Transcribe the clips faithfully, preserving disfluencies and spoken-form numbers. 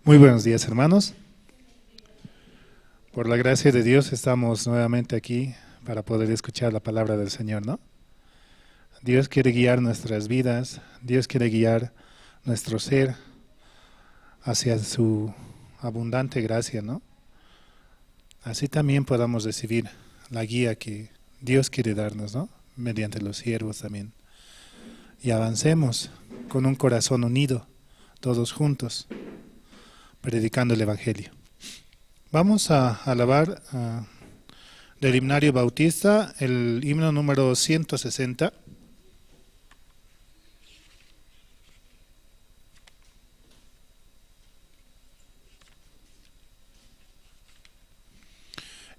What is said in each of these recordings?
Muy buenos días, hermanos. Por la gracia de Dios estamos nuevamente aquí para poder escuchar la palabra del Señor, ¿no? Dios quiere guiar nuestras vidas, Dios quiere guiar nuestro ser hacia su abundante gracia, ¿no? Así también podamos recibir la guía que Dios quiere darnos, ¿no? Mediante los siervos también. Y avancemos con un corazón unido, todos juntos, predicando el evangelio. Vamos a alabar, ah, del himnario bautista, el himno número ciento sesenta.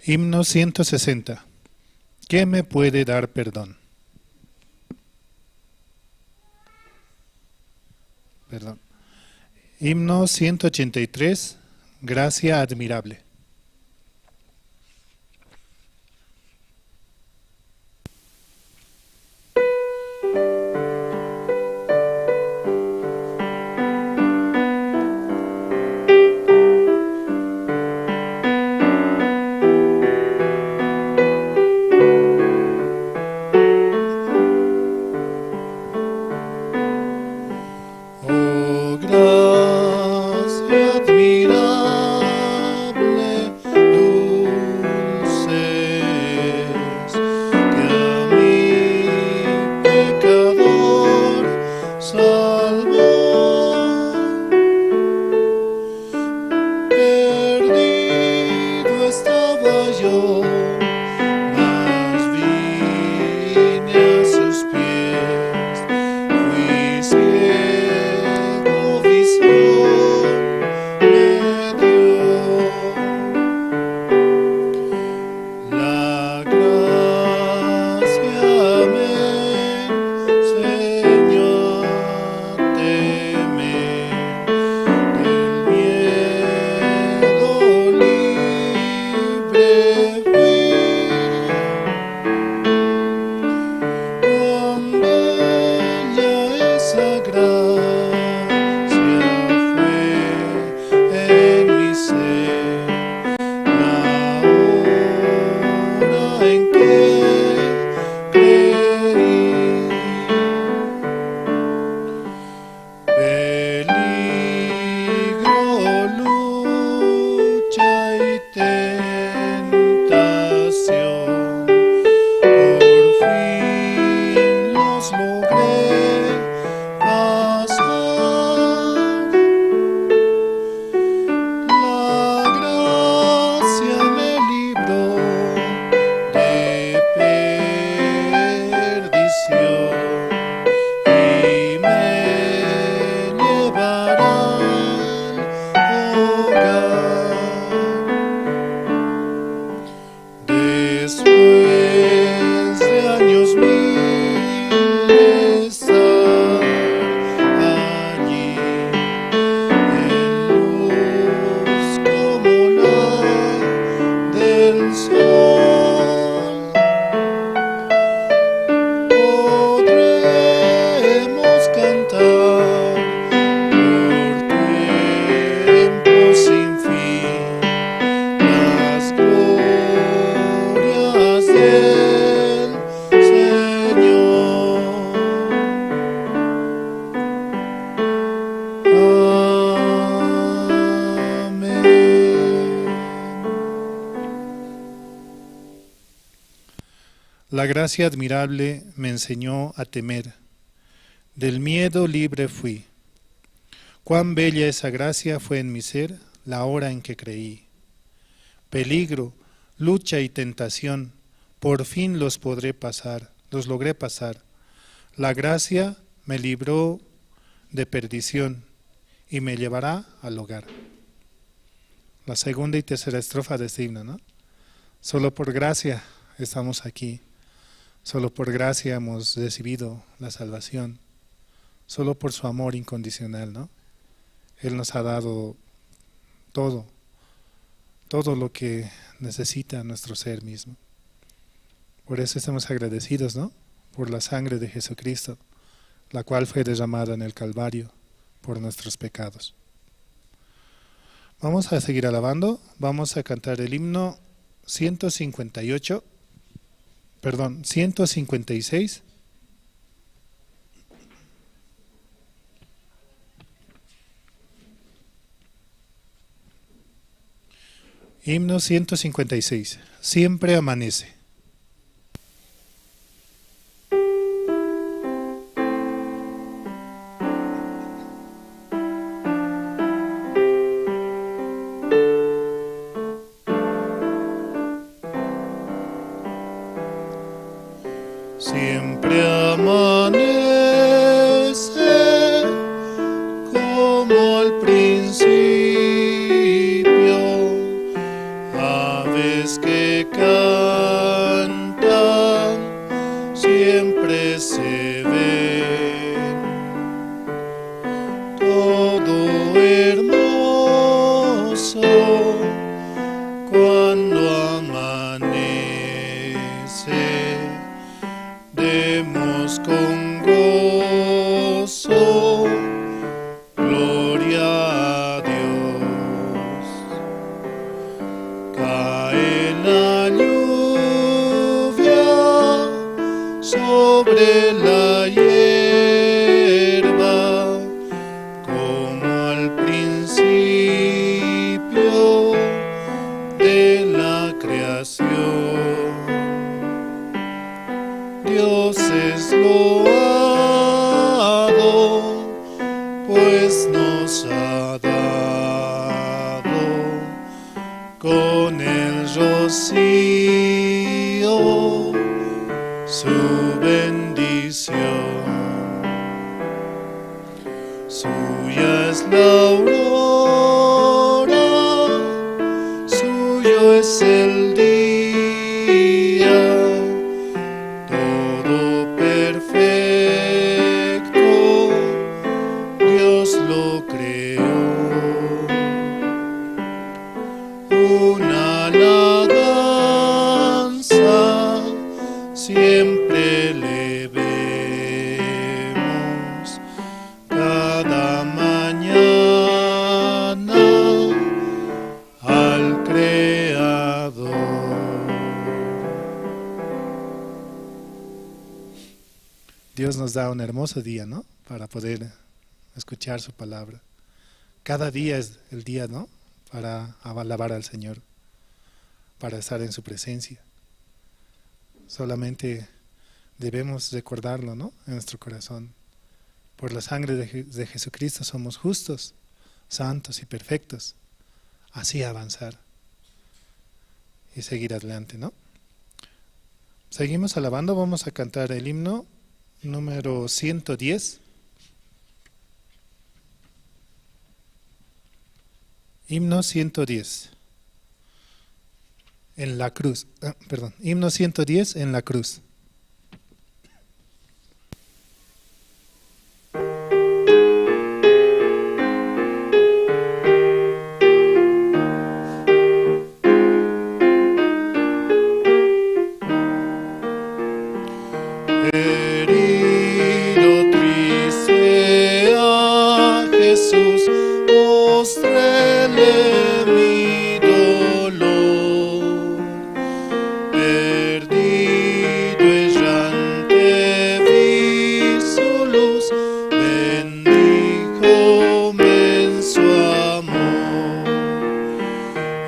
Himno ciento sesenta. ¿Qué me puede dar perdón? Perdón. Himno ciento ochenta y tres, Gracia admirable. Oh, gracia admirable, dulces, que a mi pecador salvó. Perdido estaba yo, mas vine a sus pies. Fui ciego, visión me dio. La gracia me, Señor, teme, del miedo libre fui. Cuán bella esa gracia fue en mi ser, la hora en que creí. Peligro, lucha y tentación, por fin los logré pasar. La gracia me libró de perdición y me llevará al hogar. Después de años mil de estar allí, en luz como la del sol, podremos cantar por tiempo sin fin las glorias del Señor. Amén. La gracia admirable me enseñó a temer. Del miedo libre fui. Cuán bella esa gracia fue en mi ser la hora en que creí. Peligro, lucha y tentación, por fin los podré pasar, los logré pasar. La gracia me libró de perdición y me llevará al hogar. La segunda y tercera estrofa de este himno, ¿no? Solo por gracia estamos aquí. Solo por gracia hemos recibido la salvación. Solo por su amor incondicional, ¿no? Él nos ha dado todo, todo lo que necesita nuestro ser mismo. Por eso estamos agradecidos, ¿no? Por la sangre de Jesucristo, la cual fue derramada en el Calvario por nuestros pecados. Vamos a seguir alabando. Vamos a cantar el himno ciento cincuenta y ocho, perdón, ciento cincuenta y seis. Himno ciento cincuenta y seis. Siempre amanece. Siempre amanece como al principio, aves que cantan siempre se ven. Todo hermoso cuando amanece, demos con gozo gloria a Dios. Cae la lluvia sobre la hierba, como al principio de la creación. Dios es loado, pues nos ha dado con el rocío su bendición. Suya es la aurora, suyo es el día, todo perfecto, Dios lo creó. Una alabanza siempre le vemos cada mañana al Creador. Dios nos da un hermoso día, ¿no? Para poder escuchar su palabra. Cada día es el día, ¿no? Para alabar al Señor, para estar en su presencia. Solamente debemos recordarlo, ¿no? En nuestro corazón. Por la sangre de Je-, de Jesucristo somos justos, santos y perfectos. Así avanzar y seguir adelante, ¿no? Seguimos alabando, vamos a cantar el himno número ciento diez. Himno ciento diez. En la cruz. Ah, perdón. Himno ciento diez, en la cruz. Herido, triste, a Jesús mostréle mi dolor. Perdido, errante, vi su luz, bendíjome en su amor.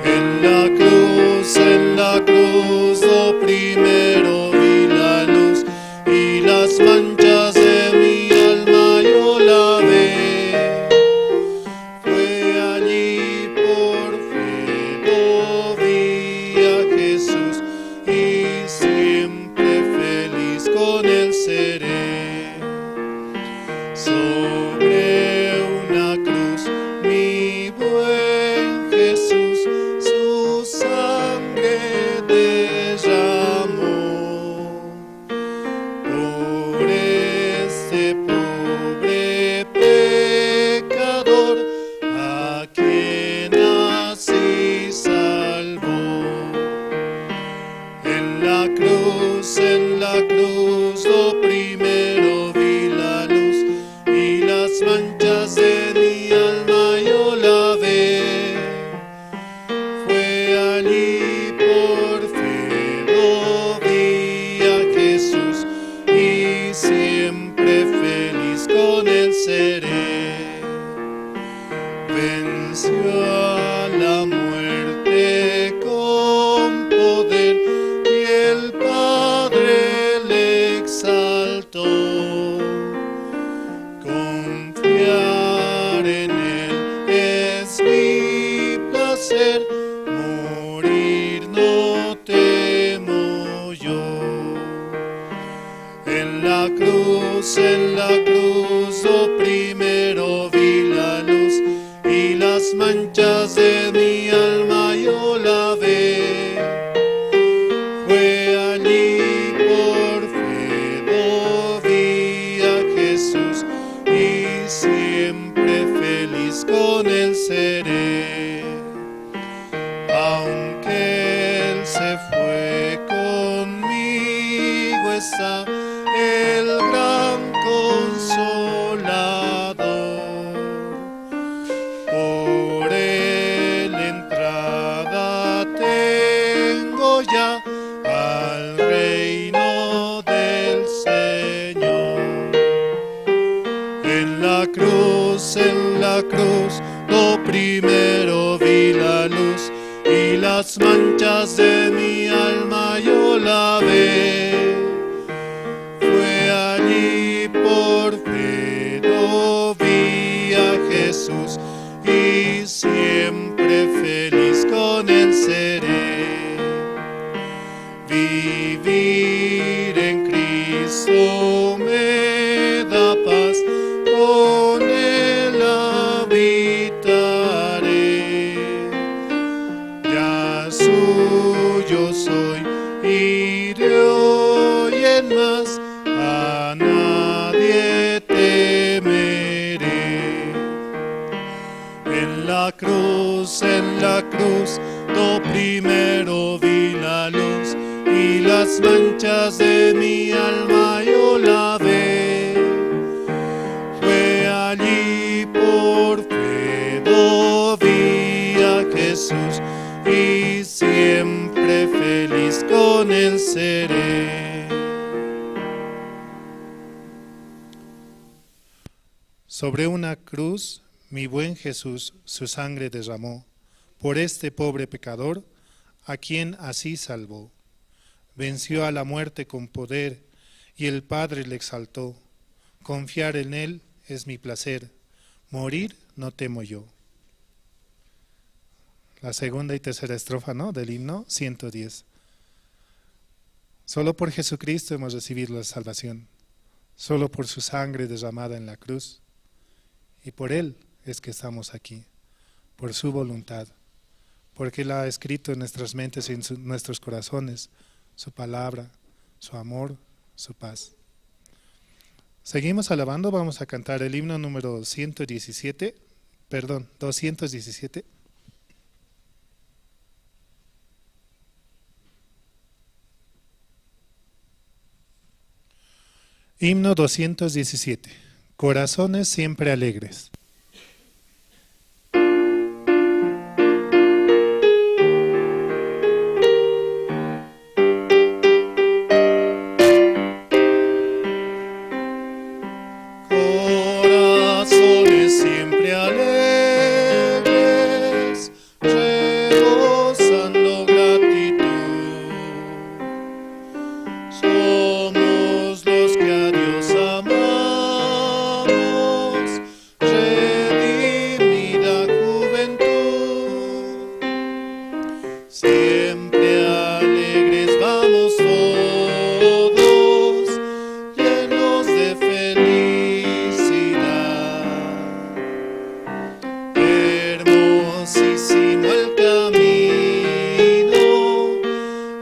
En la cruz, en la cruz, lo primero vi la luz, y las manchas de mi alma yo lavé. Fue allí por fe lo vi a Jesús, y siempre feliz con él seré. Sobre una cruz, mi buen Jesús su sangre derramó. Por este pobre pecador, a quien así salvó. En la cruz, en la cruz, lo primero vi la luz, y las manchas de mi alma yo lavé. seré. Venció a la muerte con poder y el Padre le exaltó. Confiar en Él es mi placer, morir no temo yo. En la cruz, en la cruz, lo primero vi la luz y las manchas de mi alma yo lavé. Fue allí por fe lo vi a Jesús y siempre feliz con Él seré. Aunque Él se fue, conmigo está el gran Consolador. Por Él entrada tengo ya al reino del Señor. En la cruz, en la cruz, lo primero vi la luz y las manchas de mi alma yo lavé. Fue allí por fe lo vi a Jesús y siempre feliz con Él seré. Vivir en Cristo me da paz, con Él habitaré. Ya suyo soy y de hoy en más a nadie temeré. En la cruz, en la cruz, lo primero vi la luz y las manchas de mi alma yo lavé. Fue allí por fe lo vi a Jesús y siempre feliz con Él seré. Sobre una cruz, mi buen Jesús su sangre derramó por este pobre pecador, a quien así salvó. Venció a la muerte con poder, y el Padre le exaltó. Confiar en Él es mi placer, morir no temo yo. La segunda y tercera estrofa, ¿no?, del himno ciento diez. Solo por Jesucristo hemos recibido la salvación. Solo por su sangre derramada en la cruz. Y por Él es que estamos aquí. Por su voluntad. Porque Él ha escrito en nuestras mentes y en su- nuestros corazones su palabra, su amor, su paz. Seguimos alabando, vamos a cantar el himno número ciento diecisiete, perdón, doscientos diecisiete. Himno doscientos diecisiete. Corazones siempre alegres. Corazones siempre alegres, rebosando gratitud. Somos los que a Dios amamos, redimida juventud. Siempre alegres vamos todos, llenos de felicidad. Hermosísimo el camino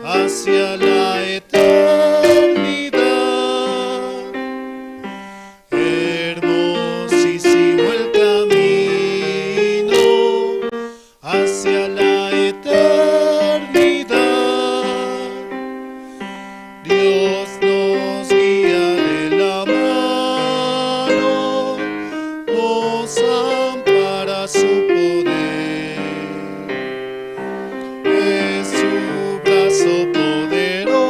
hacia la eternidad. Hermosísimo el camino hacia la eternidad. Dios nos guía de la mano, nos ampara su poder. Es su brazo poderoso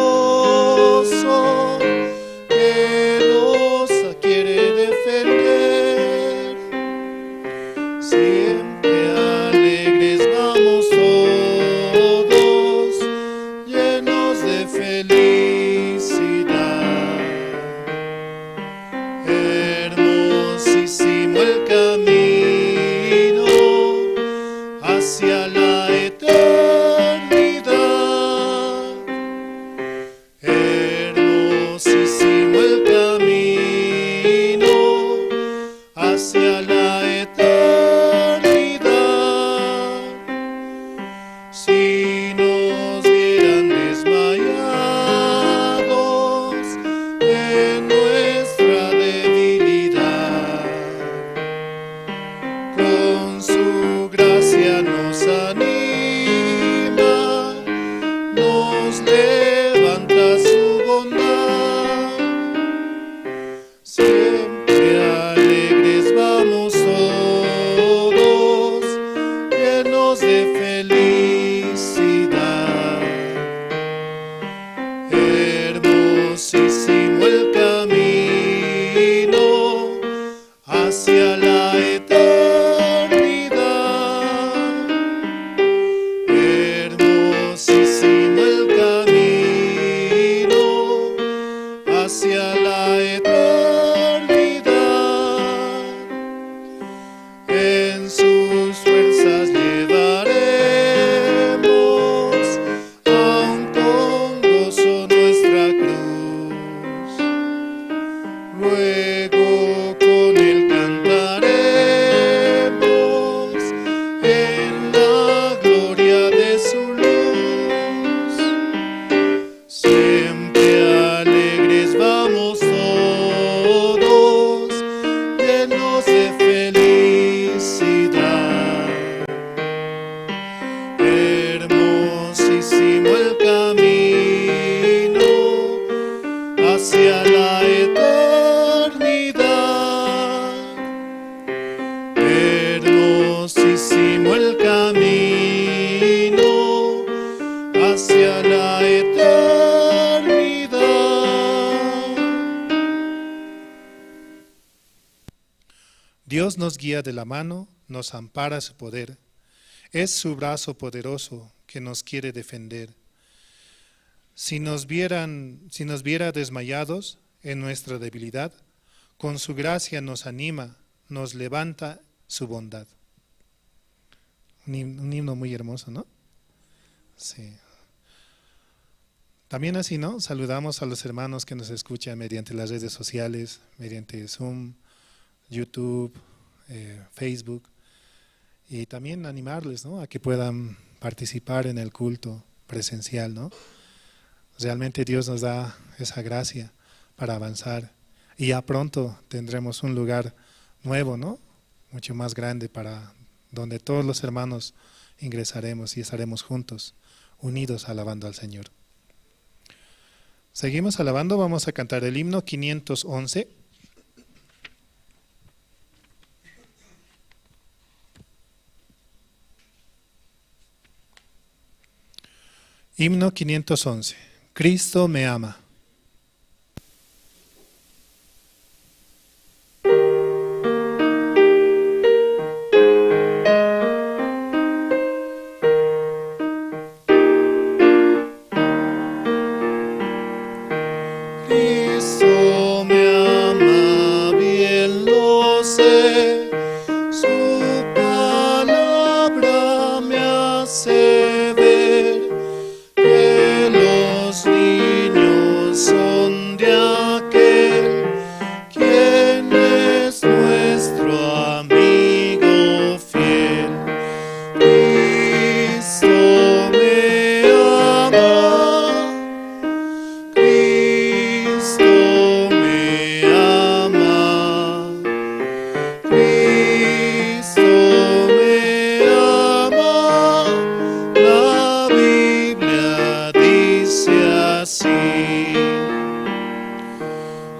que nos quiere defender. hacia la eternidad. Hermosísimo el camino hacia la eternidad. En sus fuerzas llevaremos aún con gozo nuestra cruz. Luego con él cantaremos en la gloria de su luz. Siempre alegres vamos todos, llenos de felicidad. Hermosísimo el camino hacia la eternidad. Hermosísimo el camino hacia la eternidad. Dios nos guía de la mano, nos ampara su poder. Es su brazo poderoso que nos quiere defender. Si nos vieran, si nos viera desmayados en nuestra debilidad, con su gracia nos anima, nos levanta su bondad. Un him-, un himno muy hermoso, ¿no? Sí. También así, ¿no? Saludamos a los hermanos que nos escuchan mediante las redes sociales, mediante Zoom, YouTube, eh, Facebook, y también animarles, ¿no? A que puedan participar en el culto presencial, ¿no? Realmente Dios nos da esa gracia para avanzar y ya pronto tendremos un lugar nuevo, ¿no? Mucho más grande para donde todos los hermanos ingresaremos y estaremos juntos, unidos, alabando al Señor. Seguimos alabando, vamos a cantar el himno quinientos once. Himno quinientos once. Cristo me ama. Cristo me ama, bien lo sé, su palabra me hace ver que los niños son de aquel quien es nuestro amigo fiel. Cristo me ama, Cristo me ama, Cristo me ama, la Biblia dice así.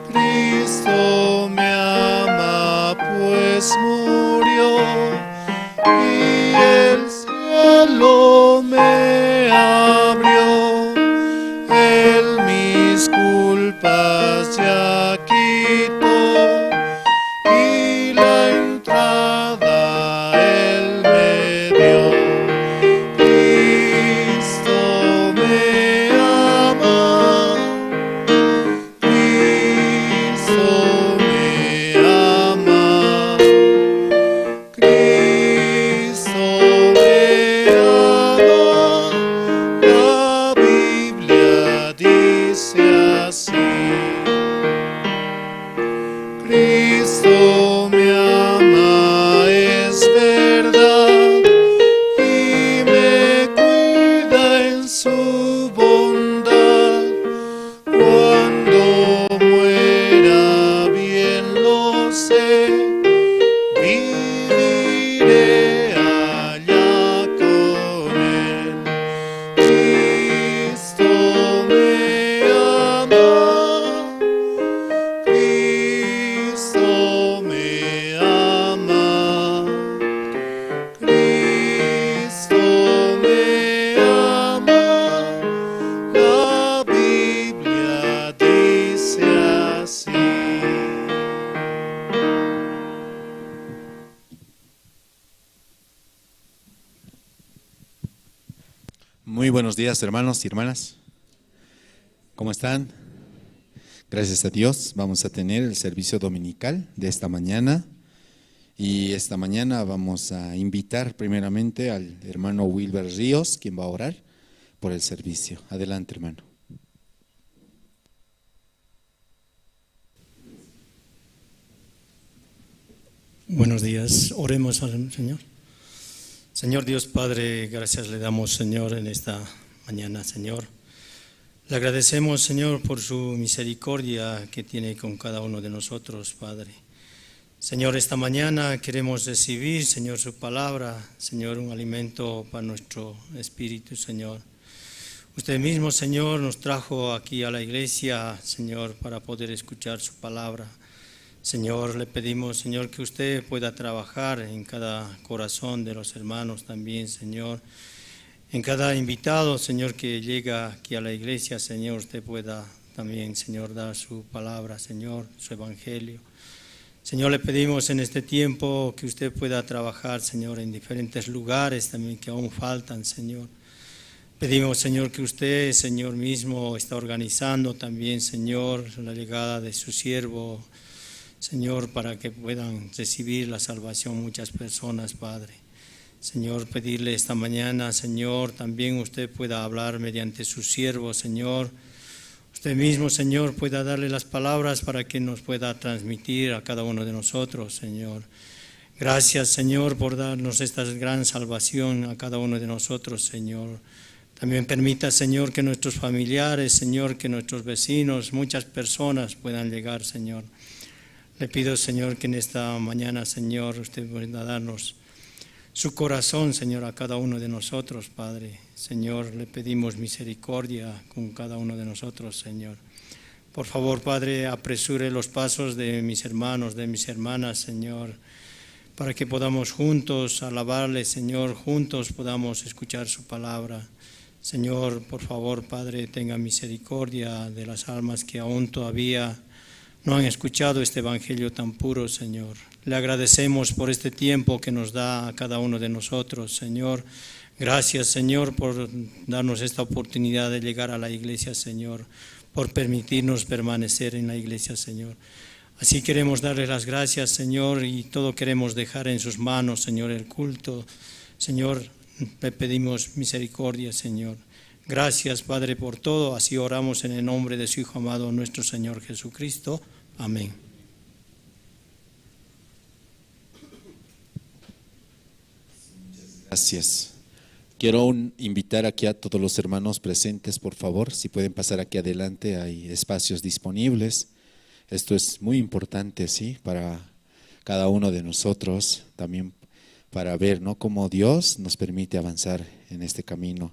Cristo me ama, pues murió y el cielo me abrió. Él mis culpas ya quitó y la entrada Él me dio. Cristo me ama, Cristo me ama, Cristo me ama, la Biblia dice así. Cristo me ama, es verdad, y me cuida en su bondad. Cuando muera, bien lo sé, viviré allá con él. Cristo me ama, Cristo me ama, Cristo me ama, la Biblia dice así. Muy buenos días, hermanos y hermanas. ¿Cómo están? Gracias a Dios, vamos a tener el servicio dominical de esta mañana. Y esta mañana vamos a invitar primeramente al hermano Wilber Ríos, quien va a orar por el servicio. Adelante, hermano. Buenos días. Oremos al Señor. Señor Dios Padre, gracias le damos, Señor, en esta mañana, Señor. Le agradecemos, Señor, por su misericordia que tiene con cada uno de nosotros, Padre. Señor, esta mañana queremos recibir, Señor, su palabra, Señor, un alimento para nuestro espíritu, Señor. Usted mismo, Señor, nos trajo aquí a la iglesia, Señor, para poder escuchar su palabra. Señor, le pedimos, Señor, que usted pueda trabajar en cada corazón de los hermanos también, Señor. En cada invitado, Señor, que llega aquí a la iglesia, Señor, usted pueda también, Señor, dar su palabra, Señor, su evangelio. Señor, le pedimos en este tiempo que usted pueda trabajar, Señor, en diferentes lugares también que aún faltan, Señor. Pedimos, Señor, que usted, Señor, mismo está organizando también, Señor, la llegada de su siervo, Señor, para que puedan recibir la salvación muchas personas, Padre. Señor, pedirle esta mañana, Señor, también usted pueda hablar mediante su siervo, Señor. Usted mismo, Señor, pueda darle las palabras para que nos pueda transmitir a cada uno de nosotros, Señor. Gracias, Señor, por darnos esta gran salvación a cada uno de nosotros, Señor. También permita, Señor, que nuestros familiares, Señor, que nuestros vecinos, muchas personas puedan llegar, Señor. Le pido, Señor, que en esta mañana, Señor, usted pueda darnos su corazón, Señor, a cada uno de nosotros, Padre. Señor, le pedimos misericordia con cada uno de nosotros, Señor. Por favor, Padre, apresure los pasos de mis hermanos, de mis hermanas, Señor, para que podamos juntos alabarle, Señor, juntos podamos escuchar su palabra. Señor, por favor, Padre, tenga misericordia de las almas que aún todavía no han escuchado este evangelio tan puro, Señor. Le agradecemos por este tiempo que nos da a cada uno de nosotros, Señor. Gracias, Señor, por darnos esta oportunidad de llegar a la iglesia, Señor, por permitirnos permanecer en la iglesia, Señor. Así queremos darles las gracias, Señor, y todo queremos dejar en sus manos, Señor, el culto. Señor, le pedimos misericordia, Señor. Gracias, Padre, por todo. Así oramos en el nombre de su Hijo amado, nuestro Señor Jesucristo. Amén. Gracias. Quiero un- invitar aquí a todos los hermanos presentes, por favor, si pueden pasar aquí adelante, hay espacios disponibles. Esto es muy importante, ¿sí? Para cada uno de nosotros, también para ver, ¿no? Cómo Dios nos permite avanzar en este camino.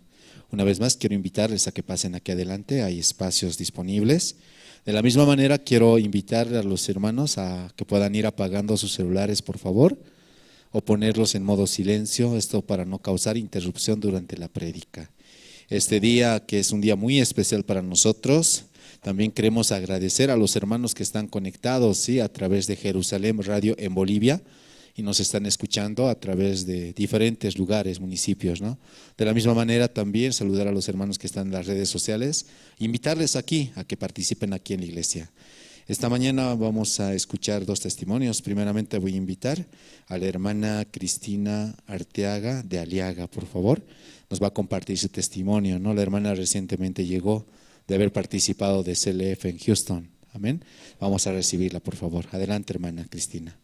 Una vez más, quiero invitarles a que pasen aquí adelante, hay espacios disponibles. De la misma manera, quiero invitar a los hermanos a que puedan ir apagando sus celulares, por favor, o ponerlos en modo silencio, esto para no causar interrupción durante la prédica. Este día, que es un día muy especial para nosotros, también queremos agradecer a los hermanos que están conectados, ¿sí? A través de Jerusalén Radio en Bolivia, y nos están escuchando a través de diferentes lugares, municipios, ¿no? De la misma manera, también saludar a los hermanos que están en las redes sociales, invitarles aquí a que participen aquí en la iglesia. Esta mañana vamos a escuchar dos testimonios. Primeramente voy a invitar a la hermana Cristina Arteaga de Aliaga, por favor. Nos va a compartir su testimonio, ¿no? La hermana recientemente llegó de haber participado de C L F en Houston. Amén. Vamos a recibirla, por favor. Adelante, hermana Cristina.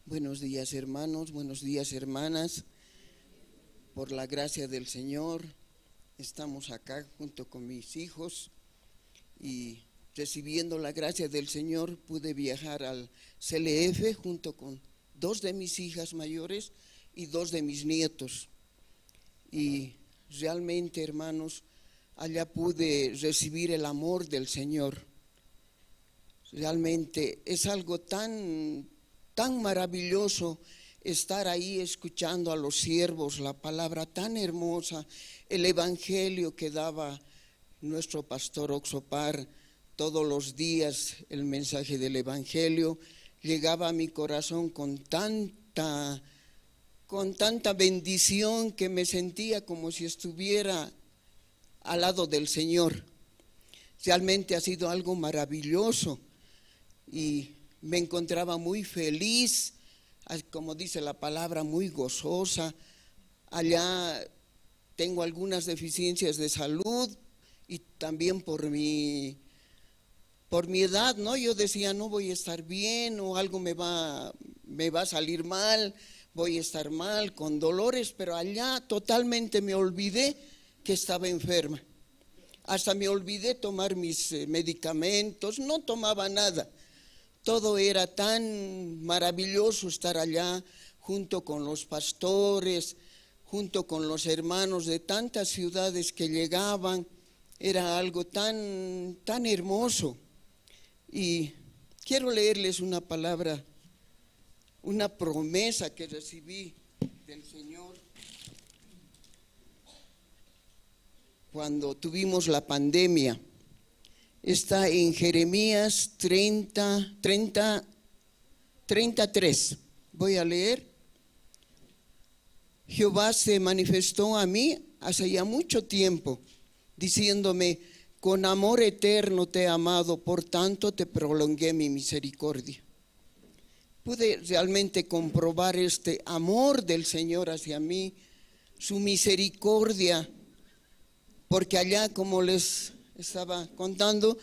Buenos días, hermanos, buenos días, hermanas. Por la gracia del Señor, estamos acá junto con mis hijos y recibiendo la gracia del Señor pude viajar al C L F junto con dos de mis hijas mayores y dos de mis nietos. Y realmente, hermanos, allá pude recibir el amor del Señor. Realmente es algo tan, tan maravilloso estar ahí escuchando a los siervos, la palabra tan hermosa, el evangelio que daba nuestro pastor Oxopar todos los días el mensaje del Evangelio, llegaba a mi corazón con tanta, con tanta bendición que me sentía como si estuviera al lado del Señor. Realmente ha sido algo maravilloso y me encontraba muy feliz, ah, como dice la palabra, muy gozosa. Allá tengo algunas deficiencias de salud y también por mi, por mi edad, ¿no? Yo decía, "No voy a estar bien o algo me va, me va a salir mal, voy a estar mal, con dolores", pero allá totalmente me olvidé que estaba enferma. Hasta me olvidé tomar mis, eh, medicamentos, no tomaba nada. Todo era tan maravilloso estar allá junto con los pastores, junto con los hermanos de tantas ciudades que llegaban. Era algo tan, tan hermoso. Y quiero leerles una palabra, una promesa que recibí del Señor cuando tuvimos la pandemia. Está en Jeremías treinta, treinta, treinta y tres. Voy a leer. Jehová se manifestó a mí hace ya mucho tiempo, diciéndome, "Con amor eterno te he amado, por tanto te prolongué mi misericordia". Pude realmente comprobar este amor del Señor hacia mí, su misericordia, porque allá, como les estaba contando,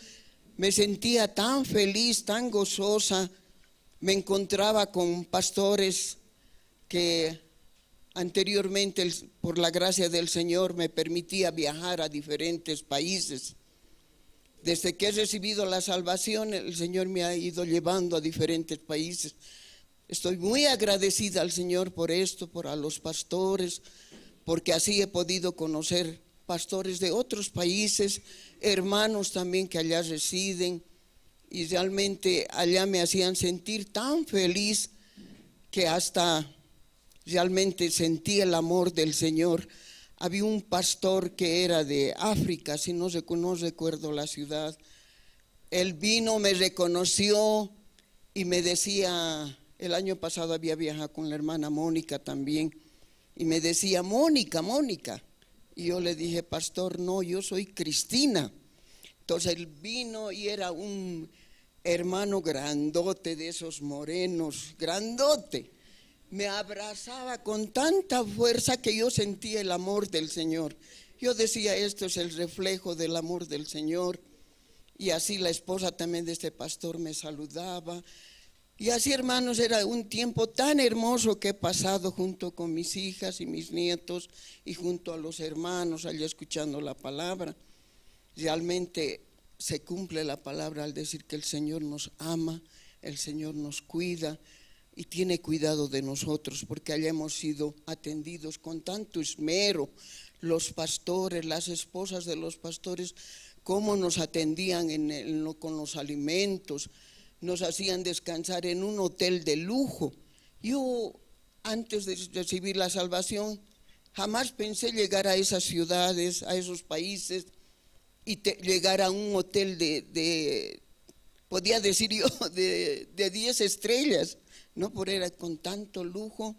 me sentía tan feliz, tan gozosa, me encontraba con pastores que anteriormente, el, por la gracia del Señor, me permitía viajar a diferentes países. Desde que he recibido la salvación, el Señor me ha ido llevando a diferentes países. Estoy muy agradecida al Señor por esto, por a los pastores, porque así he podido conocer pastores de otros países, hermanos también que allá residen, y realmente allá me hacían sentir tan feliz que hasta realmente sentí el amor del Señor. Había un pastor que era de África, si no recu-, no recuerdo la ciudad. Él vino, me reconoció y me decía, el año pasado había viajado con la hermana Mónica también, y me decía, "Mónica, Mónica". Y yo le dije, "Pastor, no, yo soy Cristina". Entonces él vino y era un hermano grandote de esos morenos, grandote. Me abrazaba con tanta fuerza que yo sentía el amor del Señor. Yo decía, "Esto es el reflejo del amor del Señor". Y así la esposa también de este pastor me saludaba. Y así, hermanos, era un tiempo tan hermoso que he pasado junto con mis hijas y mis nietos y junto a los hermanos allá escuchando la palabra. Realmente se cumple la palabra al decir que el Señor nos ama, el Señor nos cuida y tiene cuidado de nosotros, porque allá hemos sido atendidos con tanto esmero, los pastores, las esposas de los pastores, cómo nos atendían en el, en lo, con los alimentos, nos hacían descansar en un hotel de lujo. Yo, antes de recibir la salvación, jamás pensé llegar a esas ciudades, a esos países, y te-, llegar a un hotel de, de, podía decir yo, de, de diez estrellas, ¿no? Por era con tanto lujo.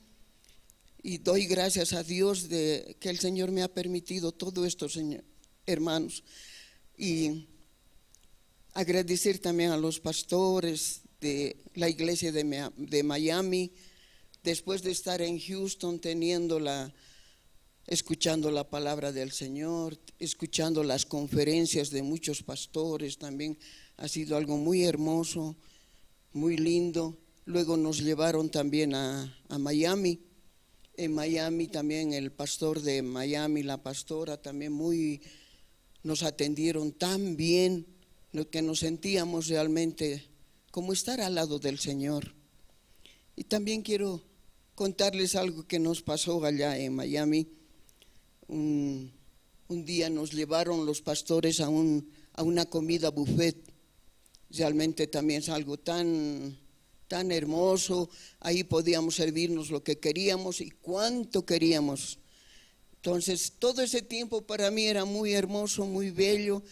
Y doy gracias a Dios de que el Señor me ha permitido todo esto, señor, hermanos. Y agradecer también a los pastores de la iglesia de Mia-, de Miami, después de estar en Houston teniendo la, escuchando la palabra del Señor, escuchando las conferencias de muchos pastores, también ha sido algo muy hermoso, muy lindo. Luego nos llevaron también a, a Miami. En Miami también el pastor de Miami, la pastora también muy, nos atendieron tan bien, lo que nos sentíamos realmente como estar al lado del Señor. Y también quiero contarles algo que nos pasó allá en Miami. Un, un día nos llevaron los pastores a un, a una comida buffet. Realmente también es algo tan, tan hermoso. Ahí podíamos servirnos lo que queríamos y cuánto queríamos. Entonces, todo ese tiempo para mí era muy hermoso, muy bello,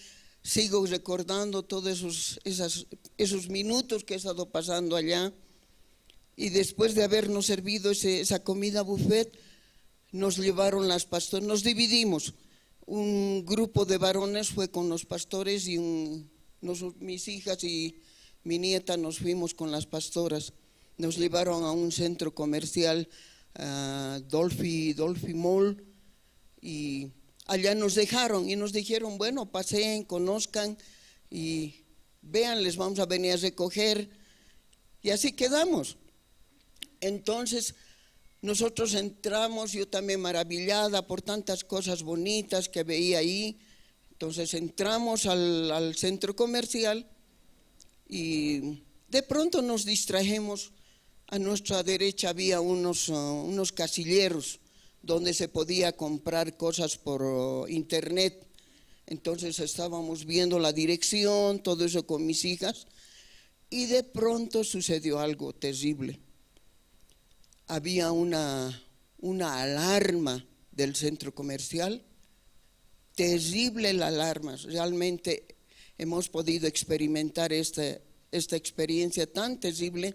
Sigo recordando todos esos, esas, esos minutos que he estado pasando allá. Y después de habernos servido ese, esa comida buffet, nos llevaron las pastoras, nos dividimos. Un grupo de varones fue con los pastores y un, nos, mis hijas y mi nieta nos fuimos con las pastoras. Nos llevaron a un centro comercial, a Dolphy, Dolphy Mall, y allá nos dejaron y nos dijeron, bueno, paseen, conozcan y vean, les vamos a venir a recoger. Y así quedamos. Entonces, nosotros entramos, yo también maravillada por tantas cosas bonitas que veía ahí. Entonces entramos al, al centro comercial y de pronto nos distrajimos. A nuestra derecha había unos, ah, unos casilleros donde se podía comprar cosas por, ah, internet. Entonces estábamos viendo la dirección, todo eso con mis hijas, y de pronto sucedió algo terrible. Había una, una alarma del centro comercial, terrible la alarma. Realmente hemos podido experimentar esta, esta experiencia tan terrible.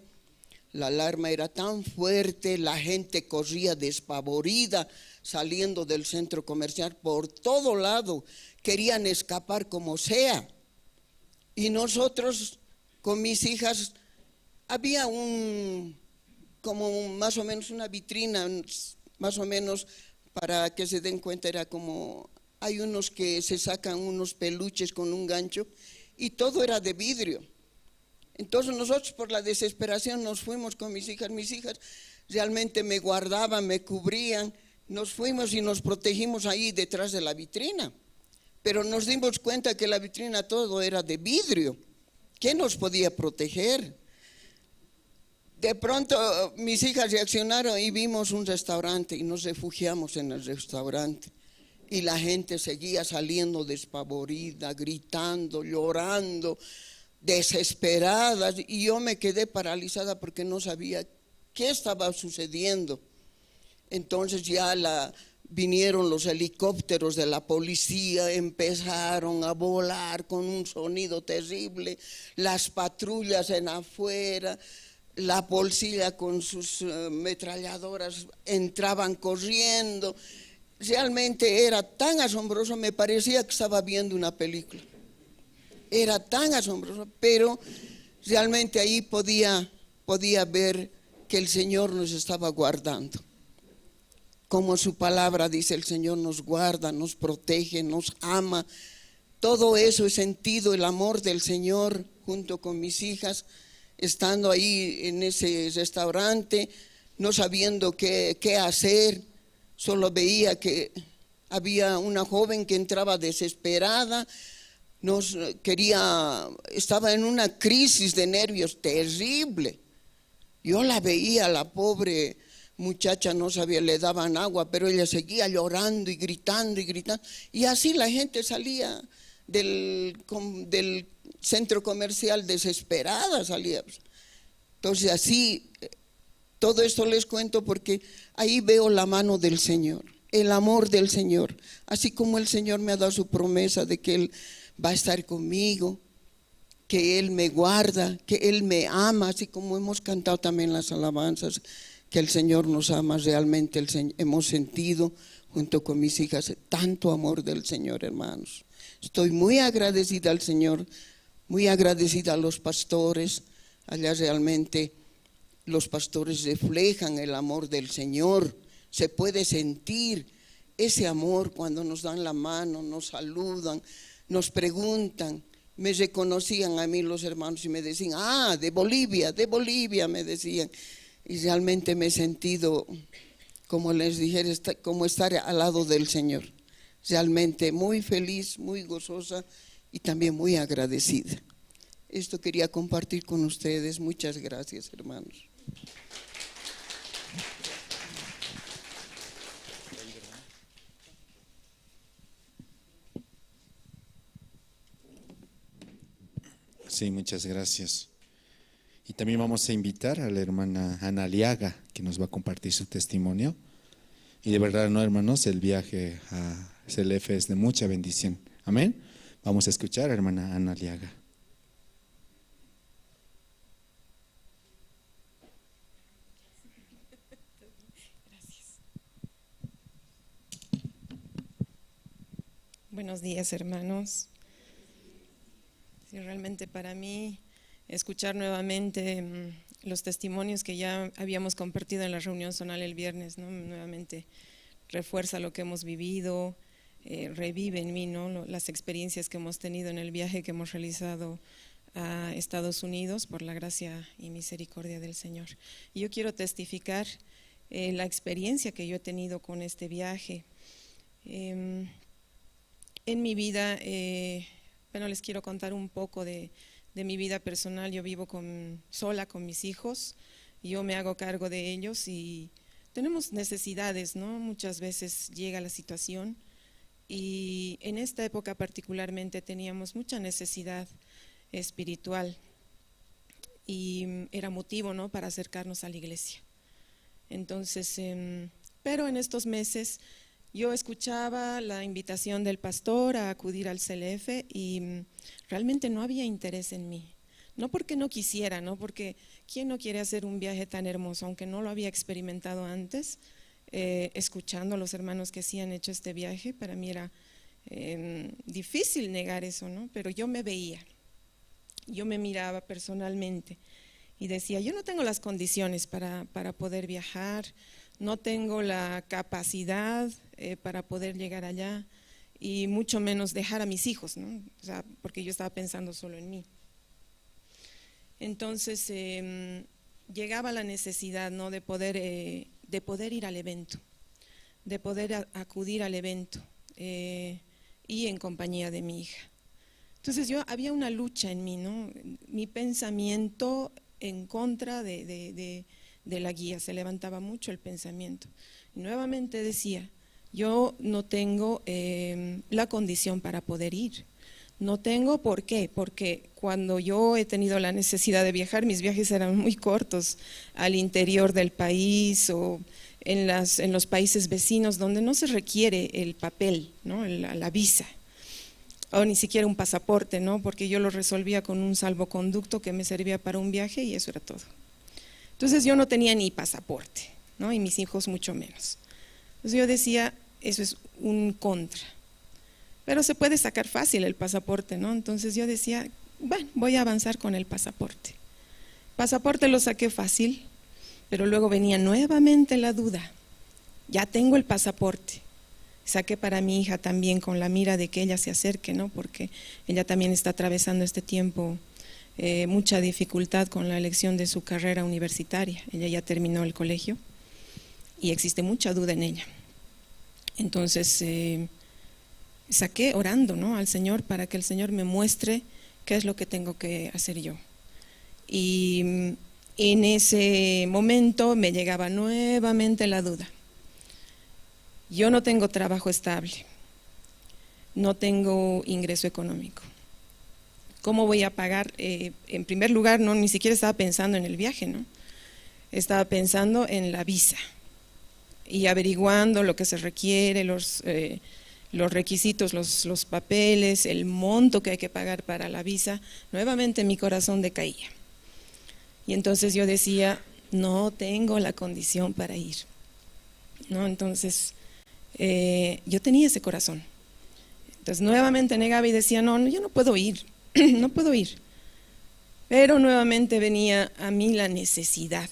La alarma era tan fuerte, la gente corría despavorida saliendo del centro comercial por todo lado, querían escapar como sea. Y nosotros con mis hijas había un, como un, más o menos una vitrina, más o menos para que se den cuenta, era como, hay unos que se sacan unos peluches con un gancho y todo era de vidrio. Entonces nosotros por la desesperación nos fuimos con mis hijas. Mis hijas realmente me guardaban, me cubrían. Nos fuimos y nos protegimos ahí detrás de la vitrina. Pero nos dimos cuenta que la vitrina todo era de vidrio. ¿Qué nos podía proteger? De pronto mis hijas reaccionaron y vimos un restaurante y nos refugiamos en el restaurante. Y la gente seguía saliendo despavorida, gritando, llorando, desesperada. Y yo me quedé paralizada porque no sabía qué estaba sucediendo. Entonces ya la, vinieron los helicópteros de la policía, empezaron a volar con un sonido terrible, las patrullas en afuera, la policía con sus, eh, ametralladoras entraban corriendo. Realmente era tan asombroso, me parecía que estaba viendo una película. Era tan asombroso, pero realmente ahí podía, podía ver que el Señor nos estaba guardando. Como su palabra dice, el Señor nos guarda, nos protege, nos ama. Todo eso he sentido, el amor del Señor junto con mis hijas, estando ahí en ese restaurante, no sabiendo qué, qué hacer. Solo veía que había una joven que entraba desesperada, nos quería, estaba en una crisis de nervios terrible. Yo la veía, la pobre muchacha, no sabía, le daban agua, pero ella seguía llorando y gritando y gritando. Y así la gente salía del, com-, del centro comercial desesperada, salía. Entonces así, eh, todo esto les cuento porque ahí veo la mano del Señor, el amor del Señor. Así como el Señor me ha dado su promesa de que Él va a estar conmigo, que Él me guarda, que Él me ama, así como hemos cantado también las alabanzas, que el Señor nos ama realmente, el Señ-, hemos sentido junto con mis hijas tanto amor del Señor, hermanos. Estoy muy agradecida al Señor, muy agradecida a los pastores. Allá realmente los pastores reflejan el amor del Señor. Se puede sentir ese amor cuando nos dan la mano, nos saludan, nos preguntan. Me reconocían a mí los hermanos y me decían, ah, de Bolivia, de Bolivia, me decían. Y realmente me he sentido, como les dije, esta-, como estar al lado del Señor. Realmente muy feliz, muy gozosa y también muy agradecida. Esto quería compartir con ustedes. Muchas gracias, hermanos. Sí, muchas gracias. Y también vamos a invitar a la hermana Ana Aliaga, que nos va a compartir su testimonio. Y de verdad, no, hermanos, el viaje a C L F es de mucha bendición. Amén. Vamos a escuchar a hermana Ana Liaga. Buenos días, hermanos. Sí, realmente para mí escuchar nuevamente mm, los testimonios que ya habíamos compartido en la reunión zonal el viernes, ¿no? Nuevamente refuerza lo que hemos vivido, eh, revive en mí, ¿no? Lo- las experiencias que hemos tenido en el viaje que hemos realizado a Estados Unidos por la gracia y misericordia del Señor. Y yo quiero testificar eh, la experiencia que yo he tenido con este viaje. Em, en mi vida, eh, bueno, les quiero contar un poco de, de mi vida personal. Yo vivo con, sola con mis hijos, yo me hago cargo de ellos y tenemos necesidades, ¿no? Muchas veces llega la situación y en esta época particularmente teníamos mucha necesidad espiritual y mm, era motivo, ¿no? Para acercarnos a la iglesia. Entonces, em, pero en estos meses yo escuchaba la invitación del pastor a acudir al C L F y mm, realmente no había interés en mí. No porque no quisiera, ¿no? Porque ¿quién no quiere hacer un viaje tan hermoso? Aunque no lo había experimentado antes, eh, escuchando a los hermanos que sí han hecho este viaje, para mí era em, difícil negar eso, ¿no? Pero yo me veía, yo me miraba personalmente y decía, yo no tengo las condiciones para, para poder viajar, no tengo la capacidad eh, para poder llegar allá y mucho menos dejar a mis hijos, ¿no? O sea, porque yo estaba pensando solo en mí. Entonces, em, llegaba la necesidad, ¿no? De poder, eh, de poder ir al evento, de poder a- acudir al evento eh, y en compañía de mi hija. Entonces yo había una lucha en mí, ¿no? Mi pensamiento en contra de, de- de- de la guía, se levantaba mucho el pensamiento. Y nuevamente decía, yo no tengo eh, la condición para poder ir. No tengo por qué, porque cuando yo he tenido la necesidad de viajar, mis viajes eran muy cortos al interior del país o en, las, en los países vecinos donde no se requiere el papel, ¿no? La, la visa, o ni siquiera un pasaporte, ¿no? Porque yo lo resolvía con un salvoconducto que me servía para un viaje y eso era todo. Entonces yo no tenía ni pasaporte, ¿no? Y mis hijos mucho menos. Entonces yo decía, eso es un contra. Pero se puede sacar fácil el pasaporte, ¿no? Entonces yo decía, bueno, voy a avanzar con el pasaporte. Pasaporte lo saqué fácil, pero luego venía nuevamente la duda. Ya tengo el pasaporte. Saqué para mi hija también con la mira de que ella se acerque, ¿no? Porque ella también está atravesando este tiempo eh, mucha dificultad con la elección de su carrera universitaria. Ella ya terminó el colegio y existe mucha duda en ella. Entonces, eh, saqué orando, ¿no? Al Señor para que el Señor me muestre qué es lo que tengo que hacer yo. Y mm, en ese momento me llegaba nuevamente la duda. Yo no tengo trabajo estable, no tengo ingreso económico. ¿Cómo voy a pagar? Eh, en primer lugar, no, ni siquiera estaba pensando en el viaje, ¿no? Estaba pensando en la visa y averiguando lo que se requiere, los, eh, los requisitos, los, los papeles, el monto que hay que pagar para la visa. Nuevamente mi corazón decaía. Y entonces yo decía, no tengo la condición para ir. ¿No? Entonces, eh, yo tenía ese corazón. Entonces, nuevamente negaba y decía, no, no, yo no puedo ir, no puedo ir. Pero nuevamente venía a mí la necesidad.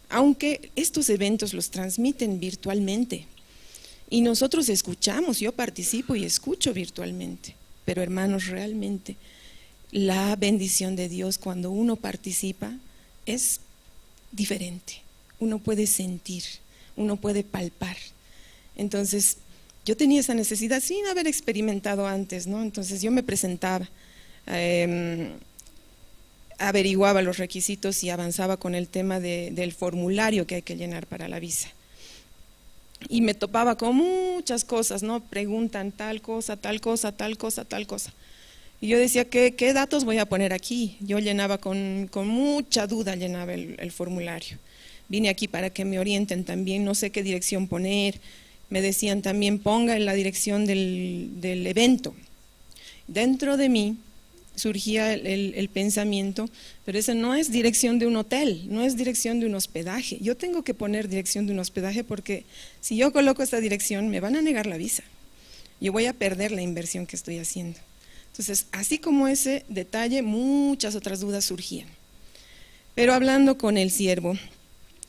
Aunque estos eventos los transmiten virtualmente y nosotros escuchamos, yo participo y escucho virtualmente, pero hermanos, realmente la bendición de Dios cuando uno participa es diferente. Uno puede sentir, uno puede palpar. Entonces, yo tenía esa necesidad sin haber experimentado antes, ¿no? Entonces yo me presentaba, em, averiguaba los requisitos y avanzaba con el tema de- del formulario que hay que llenar para la visa. Y me topaba con muchas cosas, ¿no? Preguntan tal cosa, tal cosa, tal cosa, tal cosa. Y yo decía, ¿qué, qué datos voy a poner aquí? Yo llenaba con, con mucha duda, llenaba el, el formulario. Vine aquí para que me orienten también, no sé qué dirección poner. Me decían también, ponga en la dirección del, del evento. dentro de mí surgía el, el- el pensamiento, pero esa no es dirección de un hotel, no es dirección de un hospedaje. Yo tengo que poner dirección de un hospedaje porque si yo coloco esta dirección me van a negar la visa. Yo voy a perder la inversión que estoy haciendo. Entonces, así como ese detalle, muchas otras dudas surgían. Pero hablando con el siervo,